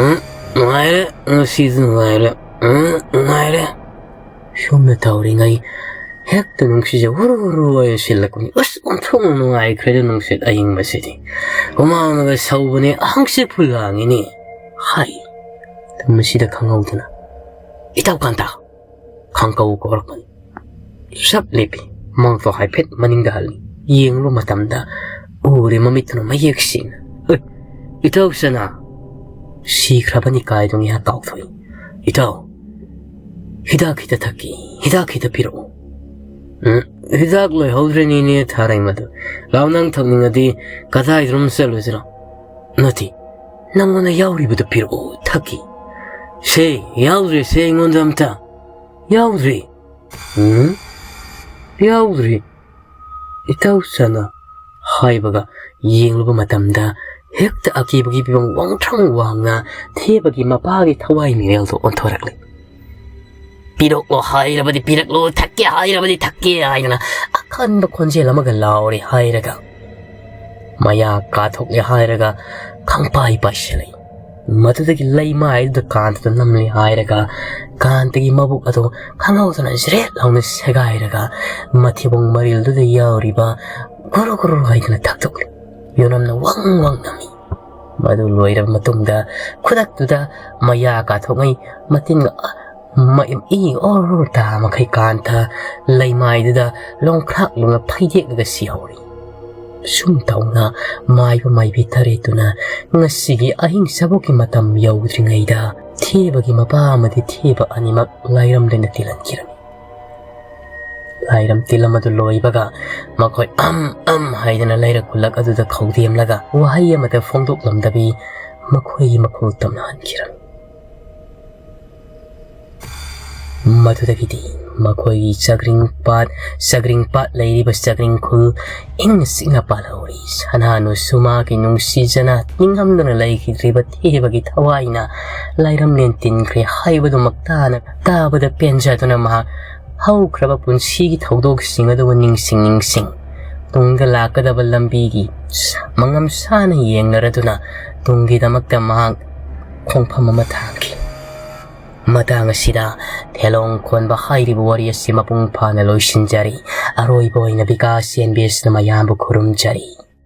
"ꯎꯝ, ꯅꯨꯡꯉꯥꯏꯔꯦ, ꯉꯁꯤꯗꯤ ꯅꯨꯡꯉꯥꯏꯔꯦ꯫ ꯎꯝ, ꯅꯨꯡꯉꯥꯏꯔꯦ꯫" ꯁꯨꯝꯅ ꯇꯧꯔꯤꯉꯩ ꯍꯦꯛꯇ ꯅꯨꯡꯁꯤꯠꯁꯦ ꯍꯨꯔꯨ ꯍꯨꯔꯨ ꯑꯣꯏꯅ ꯁꯤꯜꯂꯛꯄꯅꯤ꯫ "ꯑꯁ, ꯑꯣꯟꯊꯣꯛꯅ ꯅꯨꯡꯉꯥꯏꯈ꯭ꯔꯦꯗ ꯅꯨꯡꯁꯤꯠ ꯑꯏꯪꯕꯁꯤꯗꯤ꯫ ꯍꯨꯃꯥꯡꯅꯒ ꯁꯧꯕꯅꯦ, ꯍꯪꯆꯤꯠꯄꯨ ꯂꯥꯡꯉꯤꯅꯦ", ꯍꯥꯏ꯫ ꯃꯁꯤꯗ ꯈꯪꯍꯧꯗꯅ, "ꯏꯇꯥꯎ ꯀꯥꯟꯇ!" ꯈꯥꯡꯀꯧ ꯀꯧꯔꯛꯄꯅꯤ꯫ ꯆꯞ ꯂꯦꯞꯄꯤ꯫ ꯃꯉꯛꯇꯣ ꯍꯥꯏꯐꯦꯠ ꯃꯅꯤꯡꯗ ꯍꯜꯂꯤ꯫ ꯌꯦꯡꯂꯨꯕ ꯃꯇꯝꯗ ꯎꯔꯦ ꯃꯃꯤꯠꯇꯨꯅ ꯃꯌꯦꯛ ꯁꯦꯡꯅ꯫ "ꯏꯇꯥꯎ ꯁꯅꯥ, ꯁꯤꯈ꯭ꯔꯕꯅꯤ ꯀꯥꯏꯗꯨ ꯉꯥꯏꯍꯥꯛ ꯀꯥꯎꯊꯣꯛꯏ꯫ ꯏꯇꯥꯎ, ꯍꯤꯗꯥꯛ ꯈꯤꯇ ꯊꯛꯀꯦ, ꯍꯤꯗꯥꯛ ꯈꯤꯇ ꯄꯤꯔꯛꯎ꯫" "ꯎꯝ, ꯍꯤꯗꯥꯛ ꯂꯣꯏꯍꯧꯗ꯭ꯔꯦꯅꯦ ꯊꯥꯔꯩ ꯃꯗꯨ꯫ ꯂꯥꯎ, ꯅꯪ ꯊꯛꯅꯤꯡꯉꯗꯤ ꯀꯗꯥꯏꯗꯅꯣꯝ ꯆꯠꯂꯨꯁꯤꯔꯣ?" "ꯅꯠꯇꯦ, ꯅꯪꯉꯣꯟꯗ ꯌꯥꯎꯔꯤꯕꯗꯨ ꯄꯤꯔꯛꯎ, ꯊꯛꯀꯦ꯫" "ꯁꯦ, ꯌꯥꯎꯗ꯭ꯔꯦ ꯁꯦ ꯑꯩꯉꯣꯟꯗ ꯑꯝꯇ꯫ ꯌꯥꯎꯗ꯭ꯔꯦ꯫" "ꯎꯝ? ꯌꯥꯎꯗ꯭ꯔꯦ, ꯏꯇꯥꯎ ꯁꯅꯥ?" ꯍꯥꯏꯕꯒ ꯌꯦꯡꯂꯨꯕ ꯃꯇꯝꯗ ꯍꯦꯛꯇ ꯑꯀꯤꯕꯒꯤ ꯐꯤꯕꯝ ꯋꯥꯡꯊ꯭ꯔꯪ ꯋꯥꯡꯅ ꯊꯦꯕꯒꯤ ꯃꯄꯥꯒꯤ ꯊꯋꯥꯏ ꯃꯤꯔꯦꯜꯗꯨ ꯑꯣꯟꯊꯣꯔꯛꯂꯦ꯫ "ꯄꯤꯔꯛꯂꯣ ꯍꯥꯏꯔꯕꯗꯤ ꯄꯤꯔꯛꯂꯣ, ꯊꯛꯀꯦ ꯍꯥꯏꯔꯕꯗꯤ ꯊꯛꯀꯦ" ꯍꯥꯏꯗꯅ ꯑꯀꯟꯕ ꯈꯣꯟꯖꯦꯜ ꯑꯃꯒ ꯂꯥꯎꯔꯦ ꯍꯥꯏꯔꯒ, ꯃꯌꯥ ꯀꯥꯊꯣꯛꯂꯦ ꯍꯥꯏꯔꯒ ꯈꯪꯄꯥꯏ ꯄꯥꯏꯁꯤꯜꯂꯤ꯫ ꯃꯗꯨꯗꯒꯤ ꯂꯩꯃꯥꯏꯗꯨꯗ ꯀꯥꯟꯊꯗꯨꯅ ꯅꯝꯂꯦ ꯍꯥꯏꯔꯒ ꯀꯥꯟꯇꯒꯤ ꯃꯕꯨꯛ ꯑꯗꯨ ꯈꯪꯍꯧꯗꯅ ꯖ꯭ꯔꯦꯠ ꯂꯥꯎꯅ ꯁꯦꯒꯥꯏꯔꯒ ꯃꯊꯤꯕꯣꯡ ꯃꯔꯤꯜꯗꯨꯗ ꯌꯥꯎꯔꯤꯕ ꯒꯨꯔꯨ ꯒꯨꯔꯨ ꯍꯥꯏꯗꯅ ꯊꯛꯇꯣꯛꯂꯦ꯫ ꯌꯣꯅꯝꯅ ꯋꯪ ꯋꯪ ꯅꯝꯃꯤ꯫ ꯃꯗꯨ ꯂꯣꯏꯔꯕ ꯃꯇꯨꯡꯗ ꯈꯨꯗꯛꯇꯨꯗ ꯃꯌꯥ ꯀꯥꯊꯣꯛꯉꯩ ꯃꯇꯤꯟꯒ ꯃ-, ꯏ ꯑꯣꯔ ꯇꯥ ꯃꯈꯩ ꯀꯥꯟꯊ ꯂꯩꯃꯥꯏꯗꯨꯗ ꯂꯣꯡꯈ꯭ꯔꯥꯛ ꯂꯨꯅ ꯐꯩꯗꯦꯛꯂꯒ ꯁꯤꯍꯧꯔꯤ꯫ ꯁꯨꯝ ꯇꯧꯅ ꯃꯥꯏꯕ ꯃꯥꯏꯕꯤ ꯇꯔꯦꯠꯇꯨꯅ ꯉꯁꯤꯒꯤ ꯑꯍꯤꯡ ꯆꯕꯣꯛꯀꯤ ꯃꯇꯝ ꯌꯧꯗ꯭ꯔꯤꯉꯩꯗ ꯊꯦꯕꯒꯤ ꯃꯄꯥ ꯑꯃꯗꯤ ꯊꯦꯕ ꯑꯅꯤꯃꯛ ꯂꯥꯏꯔꯝ ꯂꯩꯅ ꯇꯤꯜꯍꯟꯈꯤꯔꯝꯃꯤ꯫ ꯂꯥꯏꯔꯝ ꯇꯤꯜ ꯑꯃꯗꯨ ꯂꯣꯏꯕꯒ ꯃꯈꯣꯏ ꯑꯝ ꯑꯝ ꯍꯥꯏꯗꯅ ꯂꯩꯔꯛ ꯈꯨꯜꯂꯛ ꯑꯗꯨꯗ ꯈꯧꯗꯦꯝꯂꯒ ꯋꯥꯍꯩ ꯑꯃꯠꯇ ꯐꯣꯡꯗꯣꯛꯂꯝꯗꯕꯤ ꯃꯈꯣꯏꯒꯤ ꯃꯈꯨꯜ ꯇꯝꯅꯍꯟꯈꯤꯔꯝꯃꯤ꯫ ꯃꯗꯨꯗꯒꯤꯗꯤ ꯃꯈꯣꯏꯒꯤ ꯆꯒ꯭ꯔꯤꯡ ꯄꯥꯠ, ꯆꯒ꯭ꯔꯤꯡ ꯄꯥꯠ ꯂꯩꯔꯤꯕ ꯆꯒ꯭ꯔꯤꯡ ꯈꯨꯜ ꯏꯪꯅ ꯆꯤꯛꯅ ꯄꯥꯜꯍꯧꯔꯤ꯫ ꯁꯅꯥꯅꯨꯁꯨ ꯃꯥꯒꯤ ꯅꯨꯡꯁꯤꯖꯅ ꯅꯤꯡꯉꯝꯗꯅ ꯂꯩꯈꯤꯗ꯭ꯔꯤꯕ ꯊꯦꯕꯒꯤ ꯊꯋꯥꯏꯅ ꯂꯥꯏꯔꯝꯂꯦꯟ ꯇꯤꯟꯈ꯭ꯔꯦ ꯍꯥꯏꯕꯗꯨꯃꯛ ꯇꯥꯅ, ꯇꯥꯕꯗ ꯄꯦꯟꯖꯗꯨꯅ ꯃꯍꯥꯛ ꯍꯧꯈ꯭ꯔꯕ ꯄꯨꯟꯁꯤꯒꯤ ꯊꯧꯗꯣꯛꯁꯤꯡ ꯑꯗꯨꯕꯨ ꯅꯤꯡꯁꯤꯡ ꯅꯤꯡꯁꯤꯡ ꯇꯨꯡꯗ ꯂꯥꯛꯀꯗꯕ ꯂꯝꯕꯤꯒꯤ ꯃꯉꯝ ꯁꯥꯅ ꯌꯦꯡꯅꯔꯗꯨꯅ ꯇꯨꯡꯒꯤꯗꯃꯛꯇ ꯃꯍꯥꯛ ꯈꯣꯡꯐꯝ ꯑꯃ ꯊꯥꯡꯈꯤ꯫ ꯃꯇꯥꯡ ꯑꯁꯤꯗ ꯊꯦꯂꯣꯡ ꯈꯣꯟꯕ ꯍꯥꯏꯔꯤꯕ ꯋꯥꯔꯤ ꯑꯁꯤ ꯃꯄꯨꯡ ꯐꯥꯅ ꯂꯣꯏꯁꯤꯟꯖꯔꯤ꯫ ꯑꯔꯣꯏꯕ ꯑꯣꯏꯅ ꯕꯤꯀꯥꯁ ꯑꯦꯟ ꯕꯤ ꯑꯦꯁꯅ ꯃꯌꯥꯝꯕꯨ ꯈꯨꯔꯨꯝꯖꯔꯤ꯫